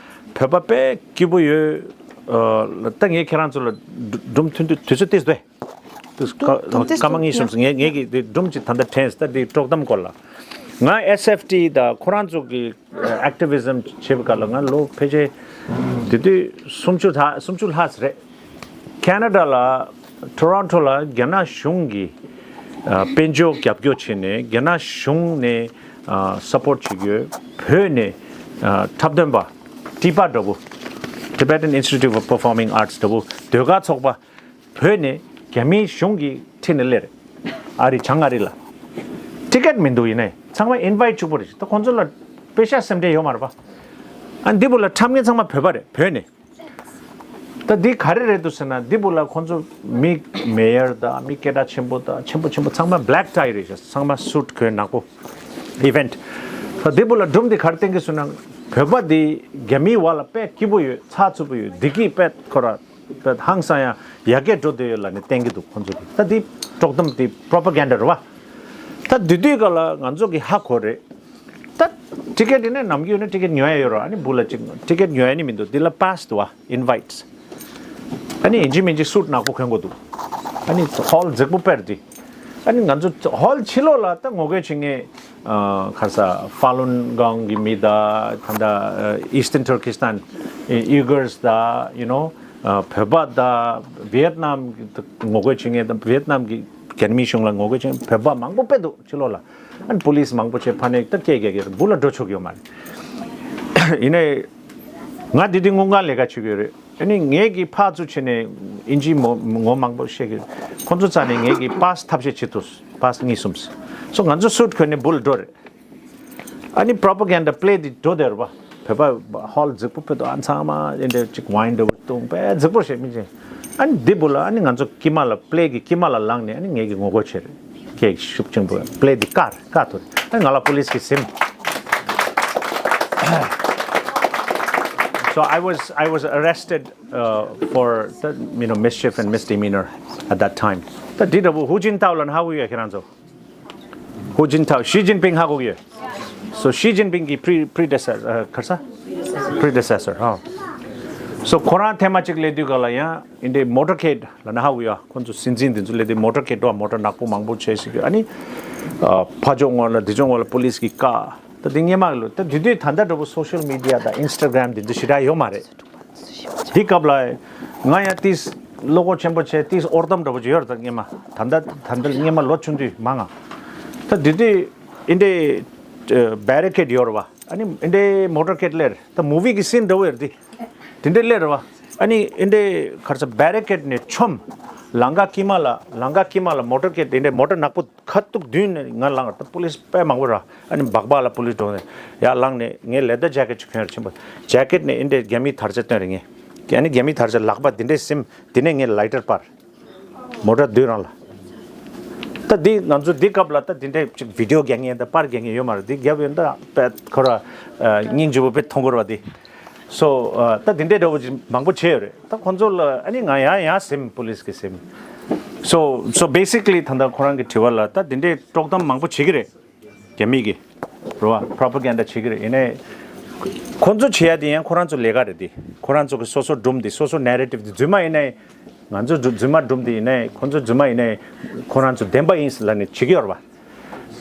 བོད་པ་དཔེ་སྐྱིད་པོ་ཡོད། ཨ་ད་ངས་ཁྱེད་རང་ཚོ་ལ་སྒྲུང་ཐུང་ཐུང་དུས་ཚོད་ཏིས་དེ། སྐར་མ་གཉིས་གསུམ་ངས་ངས་ཀྱི་དེ་སྒྲུང་ཅིག་ད་ལྟ་དྲན་སོང་། ད་དེ་དཀྲོག་གཏམ་སྐོར་ལ། ང་ཨེས་ཨེཕ་ཊི་དང་ཁོ་རང་ཚོ་གི་ཨེག་ཊི་བི་ཛམ་བྱེད་པའི་སྐབས་ལ་ང་ལོ་ཕལ་ཆེར་དེ་དུས་སུམ་ཅུ་ལྷག་སུམ་ཅུ་ལྷག་ཙམ་རེད། ཁེ་ན་ཌ་ལ་ཊོ་རོན་ཊོ་ལ་རྒྱ་ནག་གཞུང་གི་ཨ་དཔལ་འབྱོར་རྒྱབ་སྐྱོར་བྱས་ནས་རྒྱ་ནག་གཞུང་ནས་ཨ་སབ་པོར་ཊི་བྱེད་ཀྱི་ཡོད། བོད་ནས་ཨ་འཁྲབ་སྟོན་པ་ཊི་པ་འདྲ་པོ། Tibetan Institute of Performing Arts འདྲ་པོ་ཟློས་གར་ཚོགས་པ། བོད་ནས་རྒྱ་མིའི་གཞུང་གིས་ཁྲིད་ནས་སླེབས་རེད། ཨ་རི་བྱང་ཨ་རི་ལ། ཊི་ཀེཊ་མི་འདུག་ཡིན་ནའི་ཚང་མ་ཨིན་ཝའིཊ་གཅིག་པོ་རེད། ད་ཁོང་ཚོ་ལ་པེ་ཤ་སེམས་ཁྲལ་ཡོད་མ་རེད་པ། ཨ་འདི་བུ་ལ་འཁྲབ་མཁན་ཚང་མ་བོད་པ་རེད། བོད་ནས། ད་འདི་ག་རེ་རེད་འདུག་ཟེར་ན་འདི་བུ་ལ་ཁོང་ཚོ་མི་མེ་ཡར་དང་མི་སྐད་གྲགས་ཆེན་པོ་དང་ཆེན་པོ་ཆེན་པོ་ཚང་མ་བྷེ་ལེག་ཊའི་རེད་ཤག་ཚང་མ་སུཊ་གོན་ནག་པོ། ཨི་ཝེན་ཊི། ད་འདི་བུ་ལ་སྒྲུང་འདི་ག་རེ་བསྟན་གི་ཟེར་ན་བོད་པ་འདི་རྒྱ་མིའི་བར་ལ་དཔེ་སྐྱིད་པོ་ཡོད། ཚགས་ཚུད་པོ་ཡོད། བདེ་སྐྱིད་དཔེ་ཁོ་ར། ད་ཧང་སང་ཡང་ཡར་རྒྱས་འགྲོ་བསྡད་ཡོད་ལབ་ནས་བསྟན་གྱི་འདུག་ཁོང་ཚོ་གིས། ད་འདི་དཀྲོག་གཏམ་འདི་པྲོ་པ་གན་ཌ་རེད་བ། ད་དེ་དུས་སྐབས་ལ་ང་ཚོ་གིས་ཧ་གོ་རེད། ད་ཊི་ཀེཊ་དེ་ནས་ནམ་རྒྱུན་ནས་ཊི་ཀེཊ་ཉོ་ཡ་ཡོད་རེད། ཨ་ནི་བུ་ལ་ཅིག་ཊི་ཀེཊ་ཉོ་ཡ་ནི་མི་འདུག་འདི་ལ་པཱ་སི་འདུག་བ། ཨིན་ཝའིཊ། ཨ་ནི་ཡིན་གཅིག་མིན་གཅིག་སུཊ་ནག་པོ་གོན་དགོས་འདུག་ཨ་ནི་ཧོལ་རྫིག་པོ་དཔེ་རེད་དེ། ཨ་ནི་ང་ཚོ་ཧོལ་ཕྱི་ལོགས་ལ་ད་ངོ་རྒོལ་བྱེད་མཁན། ཨ་ག་རེ་ཟེར། ཧྥ་ལུན་གོང་གི་མི་དང་ད་ལྟ་ཨ་ཨི་སི་ཊརན་ཊར་ཀི་སི་ཊན། ཨི་ཡུ་གར་སི་དང་། ཡུ་ནོ། ཨ་བོད་པ་དང་ཝི་ཡེད་ནམ་གྱི་ངོ་རྒོལ་བྱེད་མཁན་དང་ཝི་ཡེད་ནམ་གྱི་རྒྱ་མིའི་གཞུང་ལ་ངོ་རྒོལ་བྱེད་མཁན་བོད་པ་མང་པོ་དཔེ་འདུག་ཕྱི་ལོགས་ལ། ཨ་ནི་པུ་ལིས་མང་པོ་བྱས་ཕ་ནས་ད་སྐད་རྒྱག་གི་རེད། བུ་ལ་འགྲོ་ཆོག་གི་ཡོད་མ་རེད། ཡིན་ནའི་ང་འདི་དུས་དངུལ་ཁང་ལས་ཀ་བྱེད་ཀྱི་ཡོད་རེད། ཨ་ནི་ངས་ཀྱི་ཕར་ཚུར་བྱས་ནས་ཨིན་ཇི་མོ་ངོ་མང་པོ་བཤད་ཀྱི་རེད། ཁོང་ཚོ་རྩ་ནས་ངས་ཀྱི་པཱ་སི་ཐབས་ཤེས་བྱེད་ཐུབ། པཱ་སི་གཉིས་གསུམ། སོ་ང་ཚོ་སུཊ་གོན་ནས་བུ་ལ་འགྲོ་རེད། ཨ་ནི་པྲོ་པ་གན་ཌ་པི་ལེ་དེ་འགྲོ་བསྡད་རེད་པ། བོད་པ་ཧོལ་རྫིག་པོ་ཕུད་དུ་ཨ་ཚང་མ་ཨེ་འདྲ་ཅིག་ཝའིན་འདྲ་བོ་བཏུང་པས་རྫིག་པོ་བྱེད་མི་ཅིག་ཨ་ནི་འདི་བུ་ལ་ཨ་ནི་ང་ཚོ་དཀྱིལ་མ་ལ་པླེ་གི་དཀྱིལ་མ་ལ་ལངས་ནས་ཨ་ནི་ངེད་ཀྱི་ངོ་རྒོལ་བྱེད་རེད། ཁྱེད་ཤུགས་ཆེན་པོ་པླེ་འདི་ཀར་ཀ་ཐུར་ཨ་ནི་ང་ལ་པོ་ལིས་ཀྱིས་ཟིན། So I was I was arrested uh, for the you know mischief and misdemeanor at that time. ད་འདི་འདྲ་བོ་ཧུ་ཅིན་ཐའོ་ལ་ན་ཧ་གོ་ཡོད་ཁྱེད་རང་ཚོ། ཧུ་ཅིན་ཐའོ་ཞི་ཅིན་ཕིང་ཧ་གོ་གི་ཡོད། So ཞི་ཅིན་ཕིང་གི་pre predecessor uh, ཁར་ས་predecessor ཧ། So ཁོ་རང་ཐེངས་མ་གཅིག་སླེབས་དུས་ག་ལ་ཡང་ཨིན་དེ་མོ་ཊར་ཁེ་ཌ་ལ་ན་ཧ་གོ་ཡོད། ཁོ་ཚོ་སྲིད་འཛིན་དེ་ཚོ་སླེབས་དུས་མོ་ཊར་ཁེ་ཌ་བ་མོ་ཊར་ནག་པོ་མང་པོ་བྱས་ཤིག་ཨ་ནི་ཕ་ཕྱོགས་ངོས་ལ་འདི་ཕྱོགས་ངོས་ལ་པོ་ལིས་ཀྱི་བཀའ། ད་འདི་སྔོན་མ་ལོ་ད་དེ་དུས་ད་ལྟ་འདྲ་པོ་སོ་ཤལ་མི་ཌི་ཡ་དང་ཨིན་སི་ཊ་གྷ་རམ་དེ་ཚོ་ཞེ་དྲག་ཡོད་མ་རེད། དེ་སྐབས་ལ་ང་ཡང་ཏིས་བློ་ཁོག་ཆེན་པོ་བྱས་ཏིས་ཨོར་ཏམ་འདྲ་པོ་ཅིག་ཡོད་རེད། ད་སྔོན་མ་ད་ལྟ་ད་ལྟ་སྔོན་མ་ལོ་ཆུང་དུས་མང་ང་། ད་དེ་དུས་ཨིན་དེ་བེ་རི་ཀེ་ཌ་ཡོད་རེད་བ། ཨ་ནི་ཨིན་དེ་མོ་ཊར་ཁེ་ཌ་སླེབས་རེད། ད་མུ་ཝི་གི་སིན་འདྲ་པོ་ཡོད་རེད་དེ། དེ་འདྲ་སླེབས་རེད་བ། ཨ་ནི་ཨིན་དེ་ག་རེ་ཟེར་བེ་རི་ཀེ་ཌ་ནས་མཆོངས། ལམ་ཁ་དཀྱིལ་མ་ལ་ལམ་ཁ་དཀྱིལ་མ་ལ་མོ་ཊར་ཁེ་ཌ་ཨིན་དེ་མོ་ཊར་ནག་པོ། ཁ་ཐུག་མདུན་ནས་ང་ལངས་ད་པོ་ལིས་དཔེ་མང་པོ་ར། ཨ་ནི་སྦག་སྦག་ལ་པོ་ལིས་འགྲོ་ནས་ཡར་ལངས་ནས་ངས་ལེ་དར་ཇེ་ཀེ་ཊི་ཅིག་གྱོན་རེ་ཕྱིན་པ། ཇེ་ཀེ་ཊི་ནས་ཨིན་དེ་རྒྱ་མིའི་དར་ཆ་སྟོན་རེ་ངས། ཨ་ནི་རྒྱ་མིའི་དར་ཆ་ལག་པ་འདི་འདྲས་ཟིན། འདི་ནས་ངས་ལའི་ཊར་སྤར། མོ་ཊ་དུད་རང་ལ། ད་འདི་ང་ཚོ་འདི་སྐབས་ལ་ད་འདི་འདྲས་ཅིག་བི་ཌི་ཡོ་རྒྱག་མཁན་དང་པར་རྒྱག་མཁན་ཡོད་མ་རེད། འདི་རྒྱབ་ཡོད་ད་དཔེ་ཁོ་ར་སྙིང་རྗེ་པོ་དཔེ་མཐོང་གི་རེད་བ་འདི། So ད་དེ་འདྲའི་འདྲ་བོ་ཅིག་མང་པོ་བྱས་ཡོད་རེད། ད་ཁོང་ཚོ་ལ་ཨ་ནི་ང་ཡང་ཡང་ཟིན། པོ་ལིས་ཀྱིས་ཟིན། So so basically ད་ལྟ་ཁོ་རང་གི་དྲི་བ་ལ་ད་དེ་འདྲའི་དཀྲོག་གཏམ་མང་པོ་བྱེད་ཀྱི་རེད། རྒྱ་མི་གི་རེད་བ། པྲོ་པ་གན་ཌ་བྱེད་ཀྱི་རེད། ཡིན་ནའི་ཁོང་ཚོ་བྱེད་ཡ་དེ་ཡང་ཁོ་རང་ཚོ་ལས་ཀ་རེད་དེ། ཁོ་རང་ཚོ་གི་སོ་སོ་སྒྲུང་དེ་སོ་སོ་ནེ་རེ་ཊིབ་དེ་རྫུན་མ་ཡིན་ནའི་ང་ཚོ་རྫུན་མ་སྒྲུང་དེ་ཡིན་ནའི་ཁོང་ཚོ་རྫུན་མ་ཡིན་ནའི་ཁོ་རང་ཚོ་བདེན་པ་ཡིན་ལབ་ནས་བྱེད་ཀྱི་ཡོད་རེད་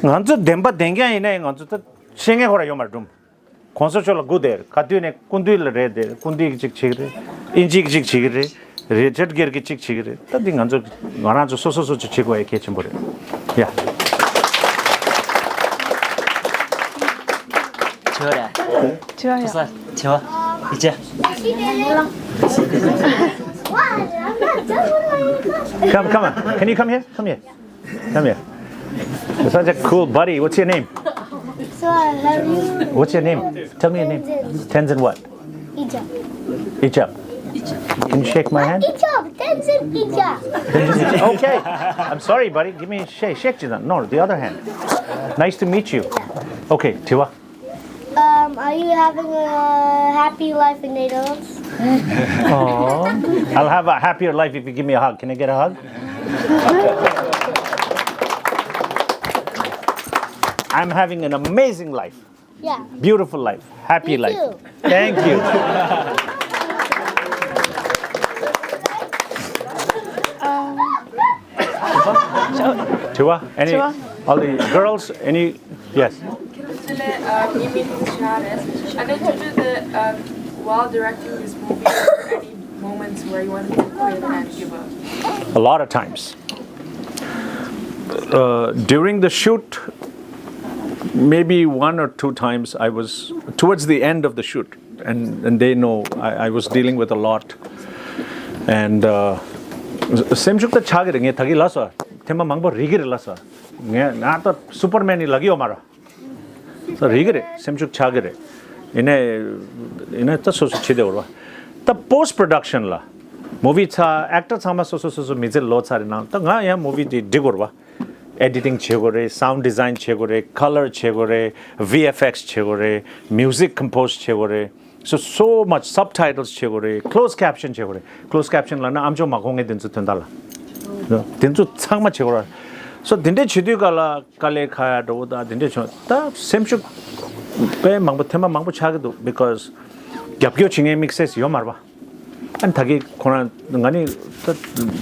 བ། ང་ཚོ་བདེན་པ་བདེན་རྐྱང་ཡིན་ནའི་ང་ཚོ་ད་བཤད་མཁན་ཁོ་རང་ཡོད་མ་རེད་སྒྲུང་། གོང་ས་མཆོག་ལ་སྒུག་བསྡད་རེད། ག་དུས་ནས་སྐུ་མདུན་ལ་རེད་དེ། སྐུ་མདུན་གྱིས་གཅིག་བྱེད་ཀྱི་རེད། དབྱིན་ཇི་གིས་གཅིག་བྱེད་ཀྱི་རེད། རི་ཅར་གྷིར་གྱིས་གཅིག་བྱེད་ཀྱི་རེད། ད་འདི་ང་ཚོ་ང་རང་ཚོ་སོ་སོ་སོ་སོ་བྱེད་དགོས་ཡ་གལ་ཆེན་པོ་རེད་ཡ། དྲི་བ་རེད། དྲི་བ་ཡ། ས་དྲི་བ་ཡི་ཅེ། Come, come on. Can you come here? Come here. Come here. You're such a cool buddy. What's your name? So, uh, have you? What's your name? Tell me your name. Tenzin. Tenzin what? Ijab. Ijab. Can you shake my hand? Ijab. Tenzin Ijab. Tenzin Ijab. Okay. I'm sorry, buddy. Give me a shake. Shake, Jinan. No, the other hand. Nice to meet you. Okay, Tiwa. Um, are you having a happy life in Netherlands? Aw, I'll have a happier life if you give me a hug. Can I get a hug? I'm having an amazing life. Yeah. Beautiful life. Happy Me life. Too. Thank you. Um, Tiwa, any, Tiwa? All the girls, any, yes. Can I tell you, um, you mean Shahres? And then to do the, um, while directing this movie, were there any moments where you wanted to quit and give up? A lot of times. Uh, during the shoot, maybe one or two times I was towards the end of the shoot, and, and they know I, I was dealing with a lot. And uh, སེམས་ཤུགས་ད་ཆག་གི་རེད། ངས་ད་གི་ལབ་སོང་། ཐེངས་མ་མང་པོ་རིག་གི་རེད་ལབ་སོང་། ངས་ང་ད་སུ་པར་མན་ཡིན་ལབ་ཀྱི་ཡོད་མ་རེད། རིག་གི་རེད། སེམས་ཤུགས་ཆག་གི་རེད། ཡིན་ནའི་ཡིན་ནའི་ད་སོ་སོ་བྱེད་བདེ་བོ་རེད་བ། ད་པོ་སི་ཊི་པྲོ་ཌག་ཤན་ལ་མུ་ཝི་ཚར་ཨེག་ཊར་ཚང་མ་སོ་སོ་སོ་སོ་མི་ཚེ་ལོ་ཚར་རེད་ནང་ད་ང་ཡང་མུ་ཝི་དེ་འབྲི་དགོས་རེད་བ། ཨེ་ཌི་ཊིང་བྱེད་དགོས་རེད། སའུན་ཌི་ཛའིན་བྱེད་དགོས་རེད། ཁ་ལར་བྱེད་དགོས་རེད། ཝི་ཨེཕ་ཨེགས་བྱེད་དགོས་རེད། མིའུ་ཛིག་ཀམ་པོ་ཛི་བྱེད་དགོས་རེད། So so much subtitles བྱེད་དགོས་རེད། ཀློ་སི་ཌི་ཀེབ་ཤན་བྱེད་དགོས་རེད། ཀློ་སི་ཌི་ཀེབ་ཤན་ལབ་ན་ཨམ་ཅོག་མ་གོ་མཁན་དེ་ཚོ་དོན་དག་ལ། དེ་ཚོ་ཚང་མ་བྱེད་དགོས་རེད། So དེ་འདྲས་བྱེད་དུས་ག་ལ་དཀའ་ལས་ཁག་ཡ་འགྲོ་བོ་ད་དེ་འདྲས་བྱུང་ད་སེམས་ཤུགས་དཔེ་མང་པོ་ཐེངས་མ་མང་པོ་ཆག་གི་འདུག Because རྒྱབ་སྐྱོར་བྱེད་མཁན་དམིགས་བསལ་ཡོད་མ་རེད་པ། ཨ་ནི་ད་གི་ཁོ་རང་ང་ནི་ད་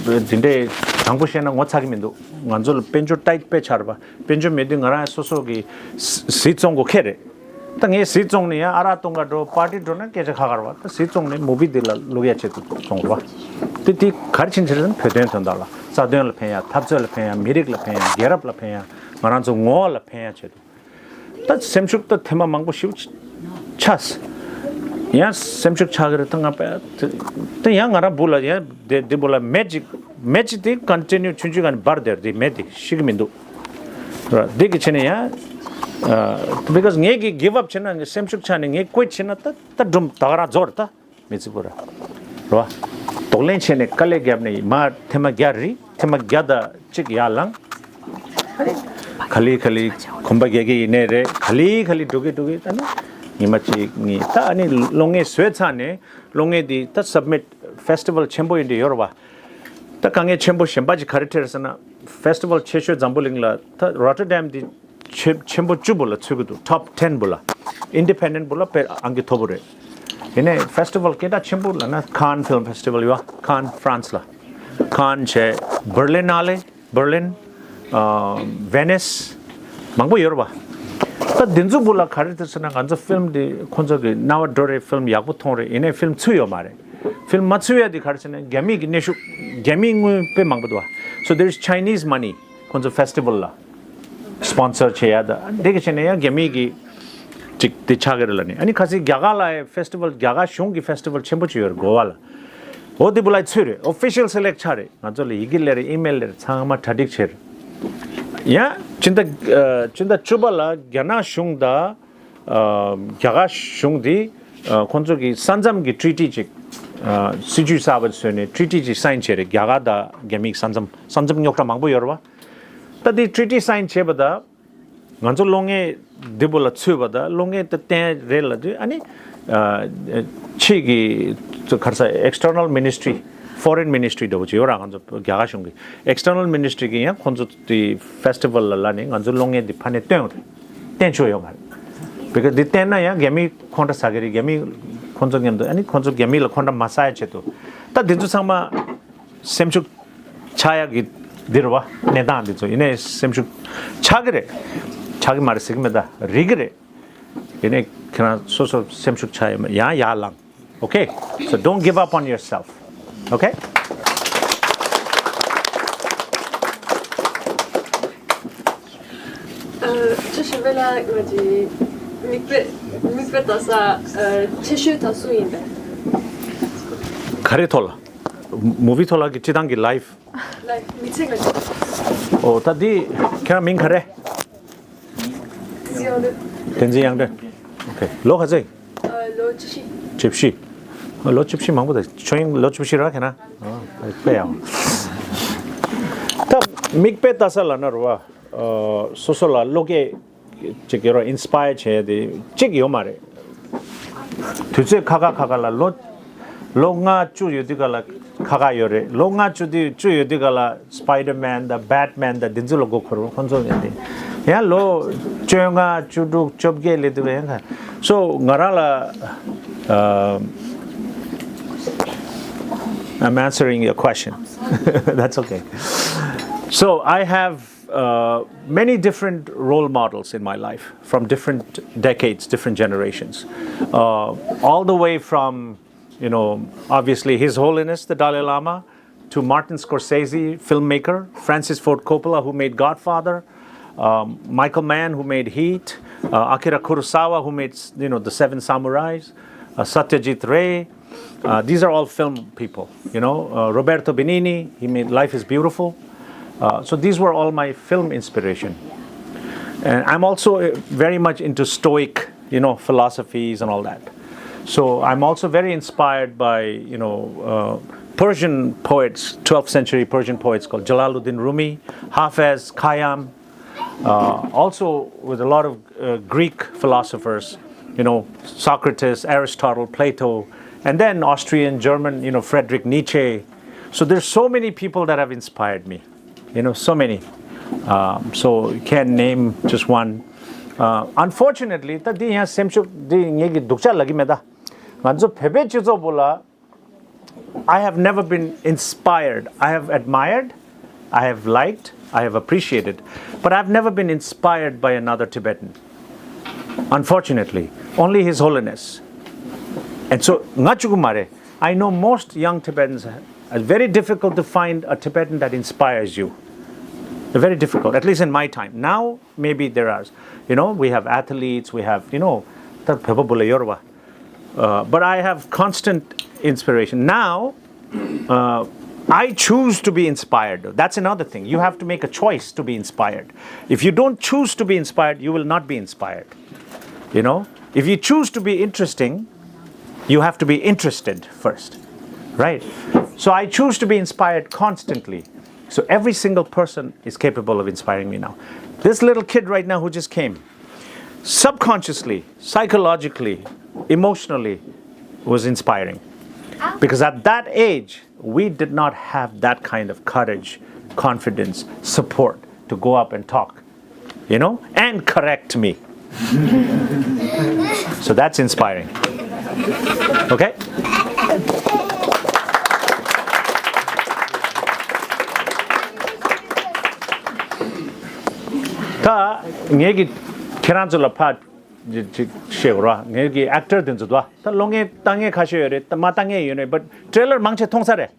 དེ་འདྲས་དྲང་པོ་བཤད་ན་ངོ་ཚ་གི་མི་འདུག་ང་ཚོ་ལ་དཔལ་འབྱོར་ཊའིཊ་དཔེ་ཆགས་རེད་པ། དཔལ་འབྱོར་མེད་དུས་ང་རང་སོ་སོ་གི་གཟི་བཙོང་དགོས་ཁེལ་རེད། ད་ངས་གཟི་བཙོང་ནས་ཡང་ཨ་རག་བཏུང་ག་འགྲོ་པར་ཊི་འགྲོ་ན་སྐད་ཆ་ཁ་ཁ་རེད་པ། ད་གཟི་བཙོང་ནས་མུ་ཝི་འདི་ལ་བླུག་ཡ་ཆེད་དུ་བཙོང་རེད་པ། དེ་དེ་ག་རེ་ཕྱིན་ཆད་ལ་བོད་དོན་དོན་དག་ལ་རྩ་དོན་ལ་ཕན་ཡ། འཐབ་རྩོད་ལ་ཕན་ཡ། མི་རིགས་ལ་ཕན་ཡ། རྒྱལ་རབས་ལ་ཕན་ཡ། ང་རང་ཚོ་ངོ་བོ་ལ་ཕན་ཡ་ཆེད་དུ། ད་སེམས་ཤུགས་ད་ཐེངས་མ་མང་པོ་ཞེ་པོ་ཆགས། ཡང་སེམས་ཤུགས་ཆག་གི་རེད། ད་ང་པ་ད་ཡང་ང་རང་བུ་ལ་ཡང་དེ་དེ་བུ་ལ་མེ་ཅིག་མེ་ཅིག་དེ་ཀོན་ཊི་ནིའུ་ཆུང་ཆུང་ག་ནས་འབར་བསྡད་རེད། དེ་མེ་དེ་ཤི་གི་མི་འདུག་ར་འདི་གི་ཆེ་ནས་ཡང་because ངས་གི་give up བྱས་ན། ངས་སེམས་ཤུགས་ཆག་ནས་ངས་quit བྱས་ན། ད་ད་སྒྲུང་ད་ག་རང་རྫོགས་རེད་ད། མི་ཚེ་པོ་ར་ར་བ། གདོང་ལེན་བྱས་ནས་དཀའ་ལས་བརྒྱབ་ནས་མར་ཐེངས་མ་བརྒྱ་རེད། ཐེངས་མ་བརྒྱ་དང་གཅིག་ཡར་ལངས། ག་ལེ་ག་ལེ་གོམ་པ་རྒྱག་གི་ཡིན་ནའི་རེད། ག་ལེ་ག་ལེ་འགྲོ་གི་འགྲོ་གི། ད་ནི་ཉི་མ་གཅིག་གཉིས། ད་ཨ་ནི་གློག་བརྙན་བཟོས་ཚར་ནས་གློག་བརྙན་འདི་ད་submit festival ཆེན་པོ་ཡིན་འདྲ་ཡོད་རེད་བ། ད་དཀའ་ངལ་ཆེན་པོ་གཞན་པ་ཅིག་ག་རེ་འཕྲད་ཟེར་ན། festival ཆེ་ཤོས་འཛམ་བུ་གླིང་ལ་ད་Rotterdam འདི་ཆེ་ཆེན་པོ་བཅུ་པོ་ལ་ཚུད་ཀྱི་འདུག top ten པོ་ལ། Independent པོ་ལ་དཔེ་ཨང་ཀི་མཐོ་པོ་རེད། ཡིན་ནའི་festival སྐད་གྲགས་ཆེན་པོ་ལབ་ན་Cannes Film Festival ཡོད་པ། Cannes France ལ། Cannes བྱས། Berlinale Berlin ཨ། Venice མང་པོ་ཡོད་རེད་པ། ད་འདི་ཚོ་བོ་ལ་ག་རེ་འདུག་ཟེར་ན། ང་ཚོ་ཕིལམ་འདི་ཁོང་ཚོ་གི་རྣ་བ་འགྲོ་རེད། ཕིལམ་ཡག་པོ་མཐོང་རེད། ཡིན་ནའི་ཕིལམ་ཚུད་ཡོད་མ་རེད། ཕིལམ་མ་ཚུད་ཡ་འདི་ག་རེ་ཟེར་ན། རྒྱ་མི་གི་གནོན་ཤུགས། རྒྱ་མིའི་དངུལ་དཔེ་མང་པོ་འདུག་པ། So there is Chinese money ཁོང་ཚོ་ཕེ་སི་ཊི་ཝལ་ལ་སི་པོན་སར་བྱེད་ཡ་ད་འདི་གི་བྱས་ནས་ཡང་རྒྱ་མི་གི་ཅིག་དེ་ཆགས་ཀྱི་རེད་ལབ་ནས། ཨ་ནི་ཁ་སང་རྒྱ་གར་ལ་ཕེ་སི་ཊི་ཝལ། རྒྱ་གར་གཞུང་གི་ཕེ་སི་ཊི་ཝལ་ཆེན་པོ་ཅིག་ཡོད་རེད་གོ་བ་ལ། འོ་དེ་བོ་ལ་ཚུད་རེད། ཨོ་ཕི་ཤལ་སེ་ལེག་ཊི་ཆགས་རེད། ང་ཚོ་ལ་ཡི་གེ་སླེབས་རེད། ཨི་མེལ་སླེབས་རེད། ཚང་མ་གྲ་སྒྲིག་བྱས་རེད། ཡང་སྤྱི་ཟླ་ཨ། སྤྱི་ཟླ་བཅུ་པ་ལ་རྒྱ་ནག་གཞུང་དང་ཨ། རྒྱ་གར་གཞུང་དེ་ཨ། ཁོང་ཚོ་གི་ས་མཚམས་ཀྱི་ཊི་རི་ཊི་ཅིག་ཨ། སྲིད་ཇུས་གསར་པ་བཟོས་ནས་ཊི་རི་ཊི་ཅིག་སའིན་བྱས་རེད། རྒྱ་གར་དང་རྒྱ་མིའི་ས་མཚམས། ས་མཚམས་རྙོག་དྲ་མང་པོ་ཡོད་རེད་པ། ད་དེ་ཊི་རི་ཊི་སའིན་བྱས་པ་དང་། ང་ཚོ་གློག་བརྙན་འདི་བོ་ལ་ཚུད་པ་དང་། གློག་བརྙན་དེ་བསྟན་རེད་ལབ་དུས། ཨ་ནི་ཨ། ཕྱི་གི་ག་རེ་ཟེར། ཨེག་སི་ཊར་ནལ་མི་ནི་སི་ཊི་རི། ཕོ་རེན་མི་ནི་སི་ཊི་རི་འདྲ་བོ་ཅིག་ཡོད་ར། ང་ཚོ་རྒྱ་གར་གཞུང་གི་ཨེག་སི་ཊར་ནལ་མི་ནི་སི་ཊི་རི་གིས་ཡང་ཁོང་ཚོ་དེ་ཕེ་སི་ཊི་ཝལ་ལ་ལབ་ནས་ང་ཚོ་གློག་བརྙན་འདི་ཕར་ནས་སྟོན་རེད། བསྟན་ཆོག་ཡོད་མ་རེད། བི་ཀོ་ཛི་འདི་བསྟན་ན་ཡང་རྒྱ་མི་ཁོང་ཁྲོ་ཟ་གི་རེད། རྒྱ་མི་ཁོང་ཚོ་མཉམ་དུ། ཨ་ནི་ཁོང་ཚོ་རྒྱ་མི་ལ་ཁོང་ཁྲོ་མ་ཟ་ཡ་ཆེད་དུ། ད་འདི་ཚོ་ཚང་མ་སེམས་ཤུགས་ཆག་ཡག་གི་འདི་རེད་པ། གནས་སྟངས་འདི་ཚོ། ཡིན་ནའི་སེམས་ཤུགས་ཆག་གི་རེད། ཆག་གི་མ་རེད་ཟེར་གི་མེད། ད་རེད་གི་རེད། ཡིན་ནའི་ཁྱེད་རང་སོ་སོ་སེམས་ཤུགས་ཆག་ཡ་མེད། ཡང་ཡར་ལངས། Okay? So don't give up on yourself. Okay? ཨ། ཅི་ཞིག་བེ་ལ་ང་ཅི་མིག་དཔེ་མིག་དཔེ་ལྟ་ས་ཨ། ཆེ་ཤོས་ད་སུ་ཡིན་པས། ག་རེ་ཐོག་ལ། མུ་བི་ཐོག་ལ་གི་སྤྱི་བཏང་གི་ལའིབ། ལའིབ་མི་ཚེ་ག་ཅི། ཨོ་ད་འདི་ཁྱེད་རང་མིང་ག་རེ། བསྟན་འཛིན་དབྱངས་སྒྲོན། བསྟན་འཛིན་དབྱངས་སྒྲོན། Okay. ལོ་ག་ཚོད། ཨ། ལོ་བཅུ་བཞི། བཅུ་བཞི། ཨ། ལོ་བཅུ་བཞི་མང་པོ་འདུག་ཁྱོད་ཡང་ལོ་བཅུ་བཞི་རེད་པ་ཁྱེད་རང་། ཨ། དཔེ་ཡག་པོ། ད་མིག་དཔེ་ལྟ་ས་ལབ་ན་རེད་པ། ཨ། སོ་སོ་ལ་བློ་སྐྱེད་ཅིག་ཡོད་ར། ཨིན་སི་པ་ཡར་བྱེད་ཡ་དེ་གཅིག་ཡོད་མ་རེད། དུས་ཚོད་ཁ་ཁ་ཁ་ཁ་ལ། ལོ་ལོ་ལྔ་བཅུ་ཡོད་དུས་ག་ལ་ཁ་ཁ་ཡོད་རེད། ལོ་ལྔ་བཅུ་དུས་བཅུ་ཡོད་དུས་ག་ལ་སི་པའི་ཌར་མན་དང་བེ་ཊི་མན་དང་འདི་ཚོ་ལ་མགོ་འཁོར། ཁོང་ཚོ་ཡང་དེ་ཡང་ལོ་བཅོ་ལྔ་བཅུ་དྲུག་བཅོ་བརྒྱད་སླེབས་དུས་ཡང་ཁ། So ང་རང་ལ་ཨ། I'm answering your question. That's okay. So I have uh, many different role models in my life from different decades, different generations, uh, all the way from, you know, obviously His Holiness the Dalai Lama to Martin Scorsese, filmmaker, Francis Ford Coppola, who made Godfather, um, Michael Mann, who made Heat, uh, Akira Kurosawa, who made, you know, The Seven Samurais, uh, Satyajit Ray, uh, these are all film people, you know. Uh, Roberto Benigni, he made Life is Beautiful. Uh, so these were all my film inspiration. And I'm also uh, very much into Stoic, you know, philosophies and all that. So I'm also very inspired by, you know, uh, Persian poets, twelfth century Persian poets called Jalaluddin Rumi, Hafez, Khayyam, uh, also with a lot of uh, Greek philosophers, you know, Socrates, Aristotle, Plato, and then Austrian, German, you know, Friedrich Nietzsche. So there's so many people that have inspired me, you know, so many. Um, so you can't name just one. Uh, unfortunately, ད་འདི་ཡང་སེམས་ཤུགས་འདི་ངེད་ཀྱི་སྡུག་ཅག་ལབ་ཀྱི་མེད། ད་ང་ཚོ་བོད་པའི་སྤྱི་ཚོགས་པོ་ལ། I have never been inspired. I have admired, I have appreciated, but I've never been inspired by another Tibetan. Unfortunately, only His Holiness. And so, ང་གཅིག་པུ་མ་རེད། I know most young Tibetans, it's very difficult to find a Tibetan that inspires you. Very difficult, at least in my time. Now, maybe there are. You know, we have athletes, we have, you know, ད་བོད་པ་བོད་ལ་ཡོད་རེད་པ། Uh, but I have constant inspiration. Now, uh, I choose to be inspired. That's another thing. You have to make a choice to be inspired. If you don't choose to be inspired, you will not be inspired. You know, if you choose to be interesting, you have to be interested first, right? So I choose to be inspired constantly. So every single person is capable of inspiring me now. This little kid right now who just came, subconsciously, psychologically, emotionally, was inspiring. Because at that age, we did not have that kind of courage, confidence, support to go up and talk, you know, and correct me. So that's inspiring. Okay? ད་ངེད་ཀྱི་ཁྱེད་རང་ཚོ་ལ་ཕར་ཅིག་བཤད་དགོས་ར། ངེད་ཀྱི་ཨེག་ཊར་དེ་ཚོ་ད་ད་ལོ་ངན་ལྟ་མཁན་ཁ་ཤས་ཡོད་རེད། ད་མ་ལྟ་མཁན་ཡོད་རེད། But trailer མང་ཆེ་མཐོང་ས་རེད།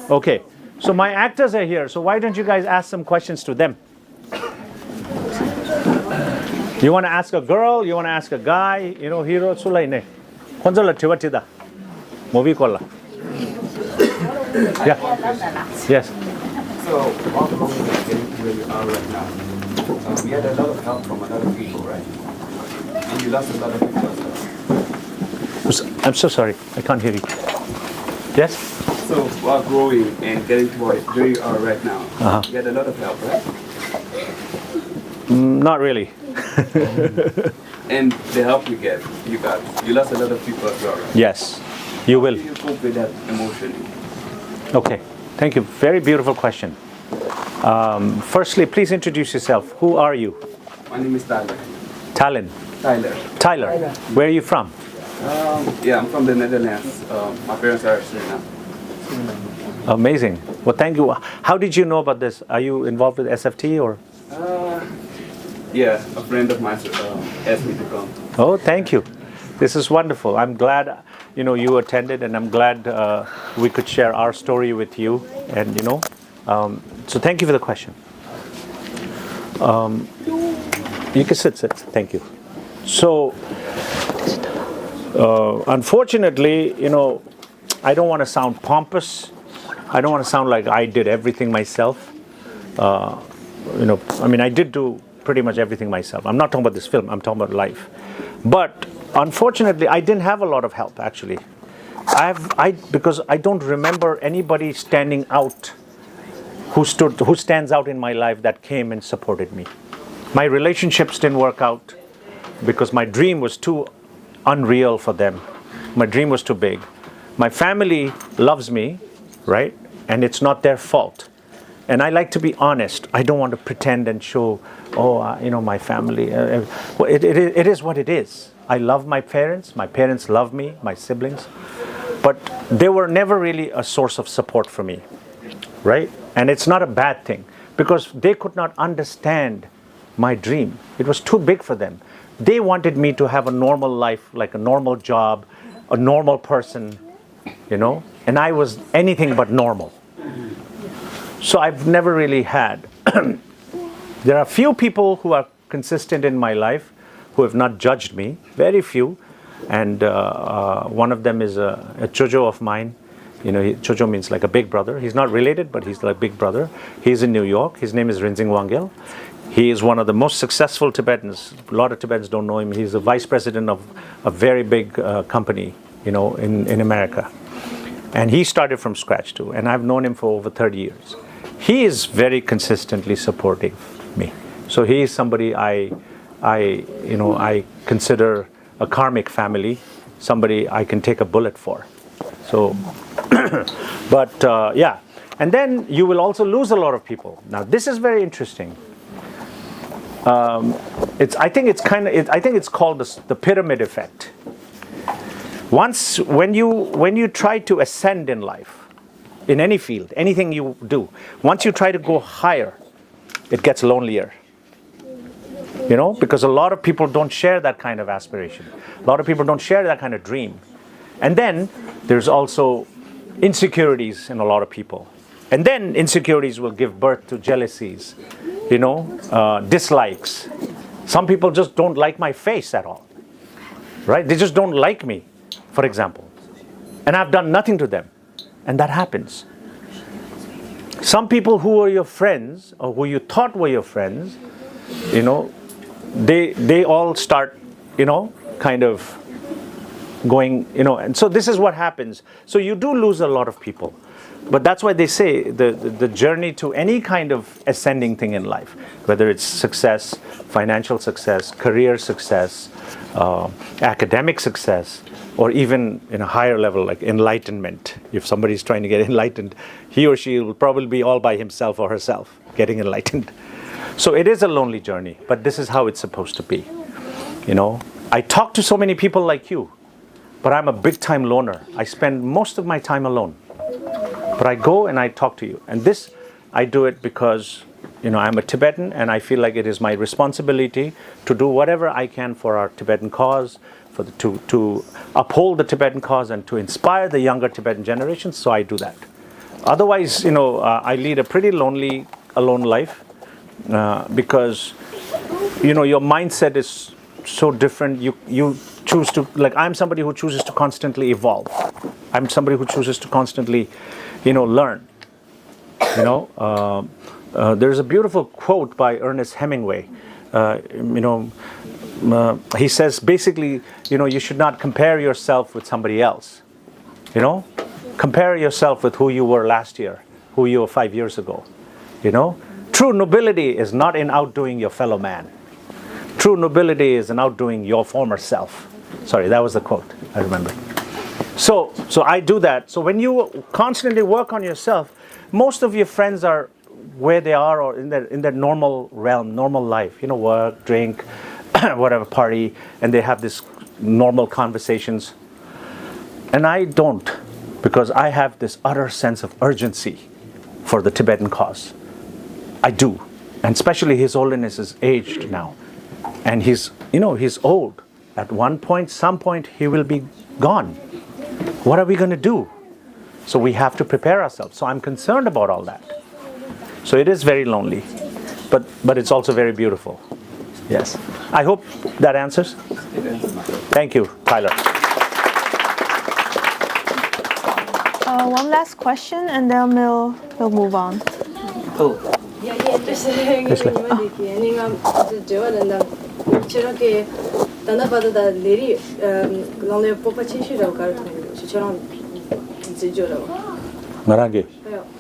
Okay. So my actors are here. So why don't you guys ask some questions to them? You want to ask a girl? You want to ask a guy? You know, hero, སུ་ལ་ཡིན་ནའི། ཁོང་ཚོ་ལ་དྲི་བ་དྲིས་དང་། མུ་བི་སྐོར་ལ། Yeah. Yes. So, how come you're getting to where you are right now? Um, you had a lot of help from a lot of people, right? And you lost a lot of people as well. I'm so sorry. I can't hear you. Yes? So, while growing and getting to where you are right now, uh-huh, you had a lot of help, right? Mm, not really. And the help you get, you got, you lost a lot of people as well, right? Yes, you will. How do you cope with that emotionally? Okay, thank you. Very beautiful question. Um, firstly, please introduce yourself. Who are you? My name is Tyler. Talon. Tyler. Tyler. Where are you from? Um, yeah, I'm from the Netherlands. Um, my parents are Suriname. Amazing. Well, thank you. How did you know about this? Are you involved with S F T or? Uh, yeah, a friend of mine uh, asked me to come. Oh, thank you. This is wonderful. I'm glad, you know, you attended, and I'm glad uh, we could share our story with you. And you know, um, so thank you for the question. Um, you can sit, sit. Thank you. So, uh, unfortunately, you know, I don't want to sound pompous. I don't want to sound like I did everything myself. Uh, you know, I mean, I did do pretty much everything myself. I'm not talking about this film. I'm talking about life. But unfortunately, I didn't have a lot of help, actually. I've, I, because I don't remember anybody standing out who stood, who stands out in my life that came and supported me. My relationships didn't work out because my dream was too unreal for them. My dream was too big. My family loves me, right? And it's not their fault. And I like to be honest. I don't want to pretend and show, oh, uh, you know, my family. Uh, uh, well, it, it, it is what it is. I love my parents. My parents love me, my siblings. But they were never really a source of support for me, right? And it's not a bad thing because they could not understand my dream. It was too big for them. They wanted me to have a normal life, like a normal job, a normal person, you know, and I was anything but normal. So I've never really had. There are few people who are consistent in my life who have not judged me, very few. And uh, uh, one of them is a, a Jojo of mine. You know, he, Jojo means like a big brother. He's not related, but he's like big brother. He's in New York. His name is Rinzing Wangel. He is one of the most successful Tibetans. A lot of Tibetans don't know him. He's the vice president of a very big uh, company, you know, in, in America. And he started from scratch too. And I've known him for over thirty years. He is very consistently supportive me. So he is somebody I, I, you know, I consider a karmic family, somebody I can take a bullet for. So, but uh, yeah, and then you will also lose a lot of people. Now, this is very interesting. Um, it's, I think it's kind of, it, I think it's called the, the pyramid effect. Once, when you, when you try to ascend in life, in any field, anything you do, once you try to go higher, it gets lonelier. You know, because a lot of people don't share that kind of aspiration. A lot of people don't share that kind of dream. And then there's also insecurities in a lot of people. And then insecurities will give birth to jealousies, you know, uh, dislikes. Some people just don't like my face at all, right? They just don't like me, for example. And I've done nothing to them. And that happens. Some people who were your friends or who you thought were your friends, you know, they they all start, you know, kind of going, you know, and so this is what happens. So you do lose a lot of people. But that's why they say the, the, the journey to any kind of ascending thing in life, whether it's success, financial success, career success, uh, academic success, or even in a higher level like enlightenment. If somebody is trying to get enlightened, he or she will probably be all by himself or herself getting enlightened. So it is a lonely journey, but this is how it's supposed to be. You know, I talk to so many people like you, but I'm a big time loner. I spend most of my time alone. But I go and I talk to you. And this, I do it because, you know, I'm a Tibetan and I feel like it is my responsibility to do whatever I can for our Tibetan cause, for the, to, to uphold the Tibetan cause and to inspire the younger Tibetan generations. So I do that. Otherwise, you know, uh, I lead a pretty lonely, alone life uh, because, you know, your mindset is so different. You, you choose to, like, I'm somebody who chooses to constantly evolve. I'm somebody who chooses to constantly, you know, learn. You know, uh, uh, there's a beautiful quote by Ernest Hemingway. Uh, you know, uh, he says basically, you know, you should not compare yourself with somebody else. You know, compare yourself with who you were last year, who you were five years ago. You know, true nobility is not in outdoing your fellow man. True nobility is in outdoing your former self. Sorry, that was the quote I remember. So, so I do that. So when you constantly work on yourself, most of your friends are where they are or in their in their normal realm, normal life. You know, work, drink, whatever, party, and they have this normal conversations. And I don't, because I have this utter sense of urgency for the Tibetan cause. I do. And especially His Holiness is aged now. And he's, you know, he's old. At one point, some point, he will be gone. What are we going to do? So we have to prepare ourselves. So I'm concerned about all that. So it is very lonely, but, but it's also very beautiful. Yes. I hope that answers. Thank you, Tyler. Uh, one last question and then we'll, we'll move on. ཡ་ཡ་བཀྲ་ཤིས་བདེ་ལེགས། ཉི་མ་བདེ་སྐྱིད། ཨ་ནི་ང་འབྲེལ་བ་ལ་འདམ་ཁྱེད་རང་གི་ད་ལྟ་བར་དུ་ད་ལས་རིགས་ལང་ལོའི་སྤོབས་པ་ཆེ་ཤོས་ར་ག་རེ་མཐོང་གི་འདུག་ཁྱེད་རང་མཛད་སྤྱོད་ར་བ། ང་རང་གི་ཨ་ཡོ།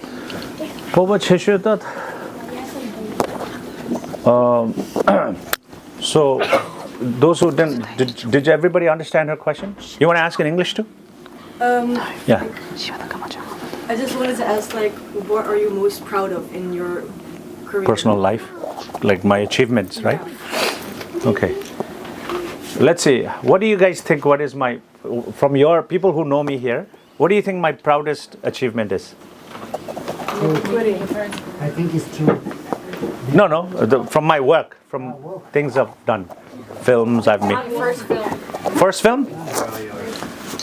སྤོབས་པ་ཆེ་ཤོས་ད། ཨ། So, those who didn't, did, did everybody understand her question? You want to ask in English too? Um, Yeah. I just wanted to ask, like, what are you most proud of in your career? Personal life, like my achievements, right? Okay. Let's see. What do you guys think? What is my, from your people who know me here, what do you think my proudest achievement is? Quitting. I think it's true. No, no, the, from my work, from things I've done, films I've made. First film. First film?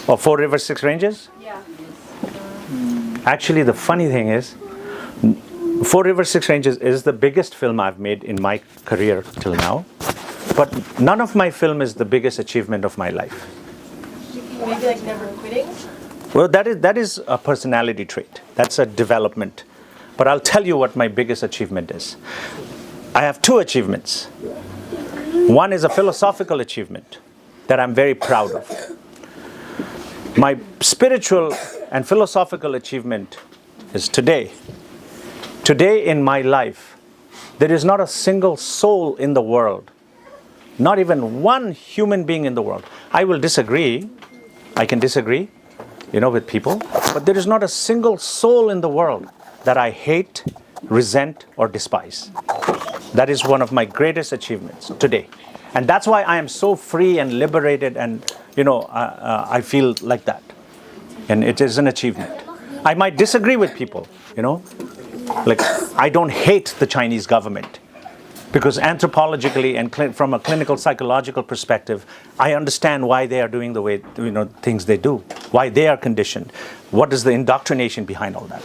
Of Four Rivers, Six Ranges? Yeah. Actually, the funny thing is, Four Rivers, Six Ranges is the biggest film I've made in my career till now. But none of my film is the biggest achievement of my life. Maybe like never quitting? Well, that is, that is a personality trait. That's a development. But I'll tell you what my biggest achievement is. I have two achievements. One is a philosophical achievement that I'm very proud of. My spiritual and philosophical achievement is today. Today in my life, there is not a single soul in the world, not even one human being in the world. I will disagree. I can disagree, you know, with people, but there is not a single soul in the world that I hate, resent, or despise. That is one of my greatest achievements today. And that's why I am so free and liberated, and, you know, uh, uh, I feel like that. And it is an achievement. I might disagree with people, you know, like, I don't hate the Chinese government. Because anthropologically and cli- from a clinical psychological perspective, I understand why they are doing the way, you know, things they do, why they are conditioned, what is the indoctrination behind all that.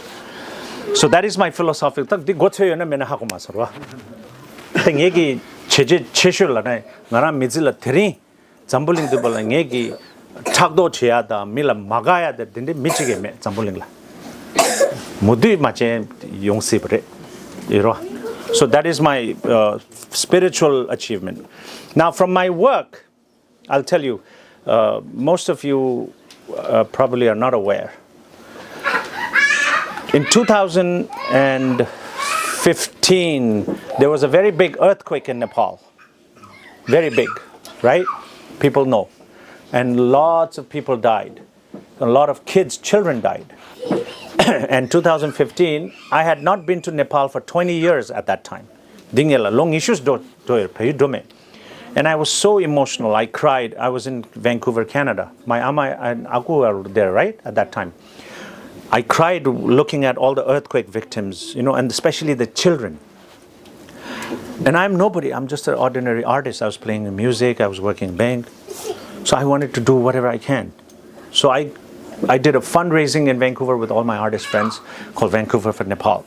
So that is my philosophical. ད་འདི་མགོ་ཚོས་ཡོད་ན་མེད་ན་ཧ་གོ་མ་སོང་བ། ད་ངེད་ཀྱི་བྱས་རྗེས་ཆེ་ཤོས་ལ་ནི་ང་རང་མི་ཚེ་ལ་དེ་རིང་འཛམ་བུ་གླིང་འདི་པ་ལ་ངེད་ཀྱི་ཕྲག་དོག་བྱེད་ཡ་དང་མི་ལ་མ་དགའ་ཡ་དང་དེ་འདྲའི་མི་གཅིག་ཡང་མེད་འཛམ་བུ་གླིང་ལ། མོ་དུས་མ་བྱན་ ཡོང་སྲིད་པ་རེད། ཡོད་རེད་བ། So that is my uh, spiritual achievement. Now, from my work, I'll tell you, uh, most of you uh, probably are not aware. In two thousand fifteen, there was a very big earthquake in Nepal. Very big, right? People know. And lots of people died. A lot of kids, children died. And two thousand fifteen, I had not been to Nepal for twenty years at that time. འདི་ངས་ལ་ལོ་ཉི་ཤུ་འགྲོ་འགྲོ་ཡོད། བལ་ཡུལ་འགྲོ་མེད། And I was so emotional. I cried. I was in Vancouver, Canada. My ama and aku were there, right, at that time. I cried looking at all the earthquake victims, you know, and especially the children. And I'm nobody. I'm just an ordinary artist. I was playing music. I was working bank. So I wanted to do whatever I can. So I, I did a fundraising in Vancouver with all my artist friends called Vancouver for Nepal.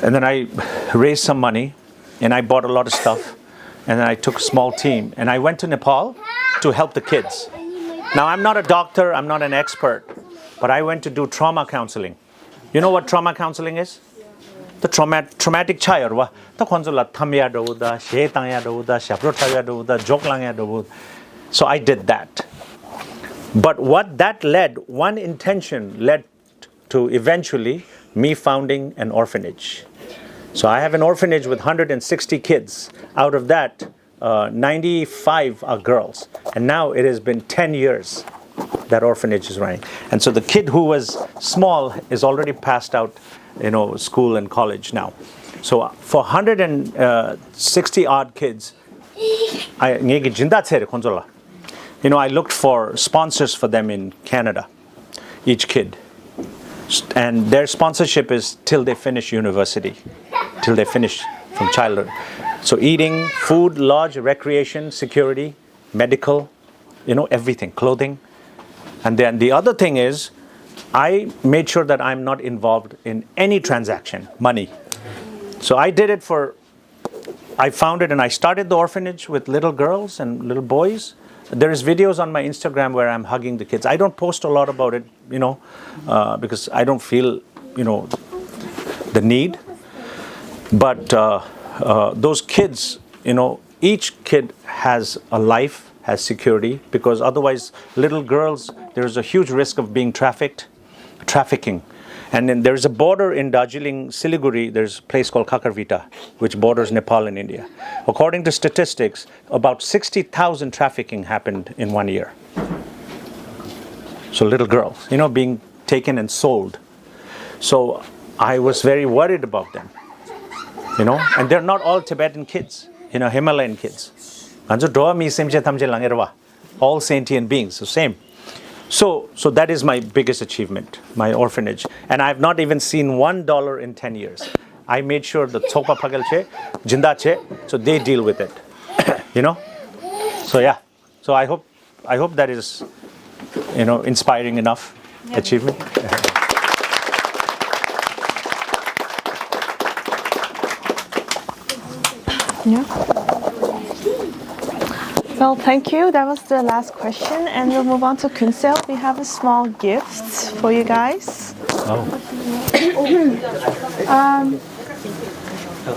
And then I raised some money and I bought a lot of stuff. And then I took a small team and I went to Nepal to help the kids. Now, I'm not a doctor, I'm not an expert, but I went to do trauma counseling. You know what trauma counseling is? The trauma, traumatic ཆགས་ཡོད་རེད་བ། ད་ཁོང་ཚོ་ལ་འཐམ་ཡ་འདྲ་བོ་དང་གཞས་བཏང་ཡ་འདྲ་བོ་དང་ཞབས་བྲོ་འཁྲབ་ཡ་འདྲ་བོ་དང་ཇོག་ལངས་ཡ་འདྲ་བོ། So I did that. But what that led, one intention led to eventually me founding an orphanage. So I have an orphanage with one hundred sixty kids. Out of that, uh, ninety-five are girls. And now it has been ten years that orphanage is running. And so the kid who was small is already passed out, you know, school and college now. So for one hundred sixty odd kids, I, ངེད་ཀྱིས་སྦྱིན་བདག་བཙལ་རེད་ཁོང་ཚོ་ལ། You know, I looked for sponsors for them in Canada, each kid. And their sponsorship is till they finish university, till they finish from childhood. So eating, food, lodge, recreation, security, medical, you know, everything, clothing. And then the other thing is, I made sure that I'm not involved in any transaction, money. So I did it for I founded and I started the orphanage with little girls and little boys. There is videos on my Instagram where I'm hugging the kids. I don't post a lot about it, you know, uh, because I don't feel, you know, the need. But uh, uh, those kids, you know, each kid has a life, has security, because otherwise, little girls, there is a huge risk of being trafficked, trafficking. And then there's a border in Darjeeling, Siliguri, there's a place called Khakarvita, which borders Nepal and India. According to statistics, about sixty thousand trafficking happened in one year. So little girls, you know, being taken and sold. So I was very worried about them, you know, and they're not all Tibetan kids, you know, Himalayan kids. ང་ཚོ་འགྲོ་བ་མིའི་སེམས་ཅན་ཐམས་ཅད་ལ་ངེས་རེད་བ། All sentient beings, the same. So, so that is my biggest achievement, my orphanage. And I've not even seen one dollar in ten years. I made sure the ཚོགས་པ་ཕ་གིར་བྱས། སྦྱིན་བདག་བྱས། So they deal with it. You know? So yeah. So I hope, I hope that is, you know, inspiring enough achievement. Yeah. Well, thank you. That was the last question, and we'll move on to Kunsel. We have a small gift for you guys. Um,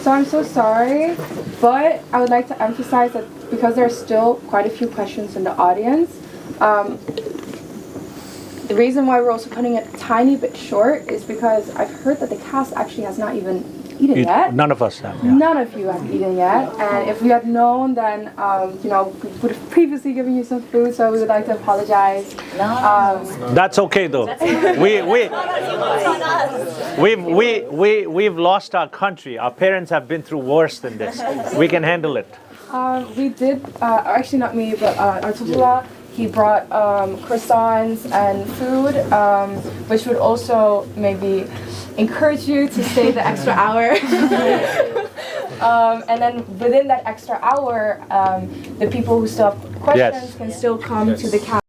so I'm so sorry, but I would like to emphasize that because there are still quite a few questions in the audience, um, the reason why we're also cutting it a tiny bit short is because I've heard that the cast actually has not even eaten yet. None of us have. Yeah. None of you have eaten yet, and if we had known, then um, you know, we would have previously given you some food. So we would like to apologize. Um, That's okay though. We we we've we we we've lost our country. Our parents have been through worse than this. We can handle it. Um, we did, uh, actually not me, but uh, Artulua, he brought um, croissants and food, um, which would also maybe encourage you to stay the extra hour. Um, and then within that extra hour, um, the people who still have questions Yes. can still come to the cast.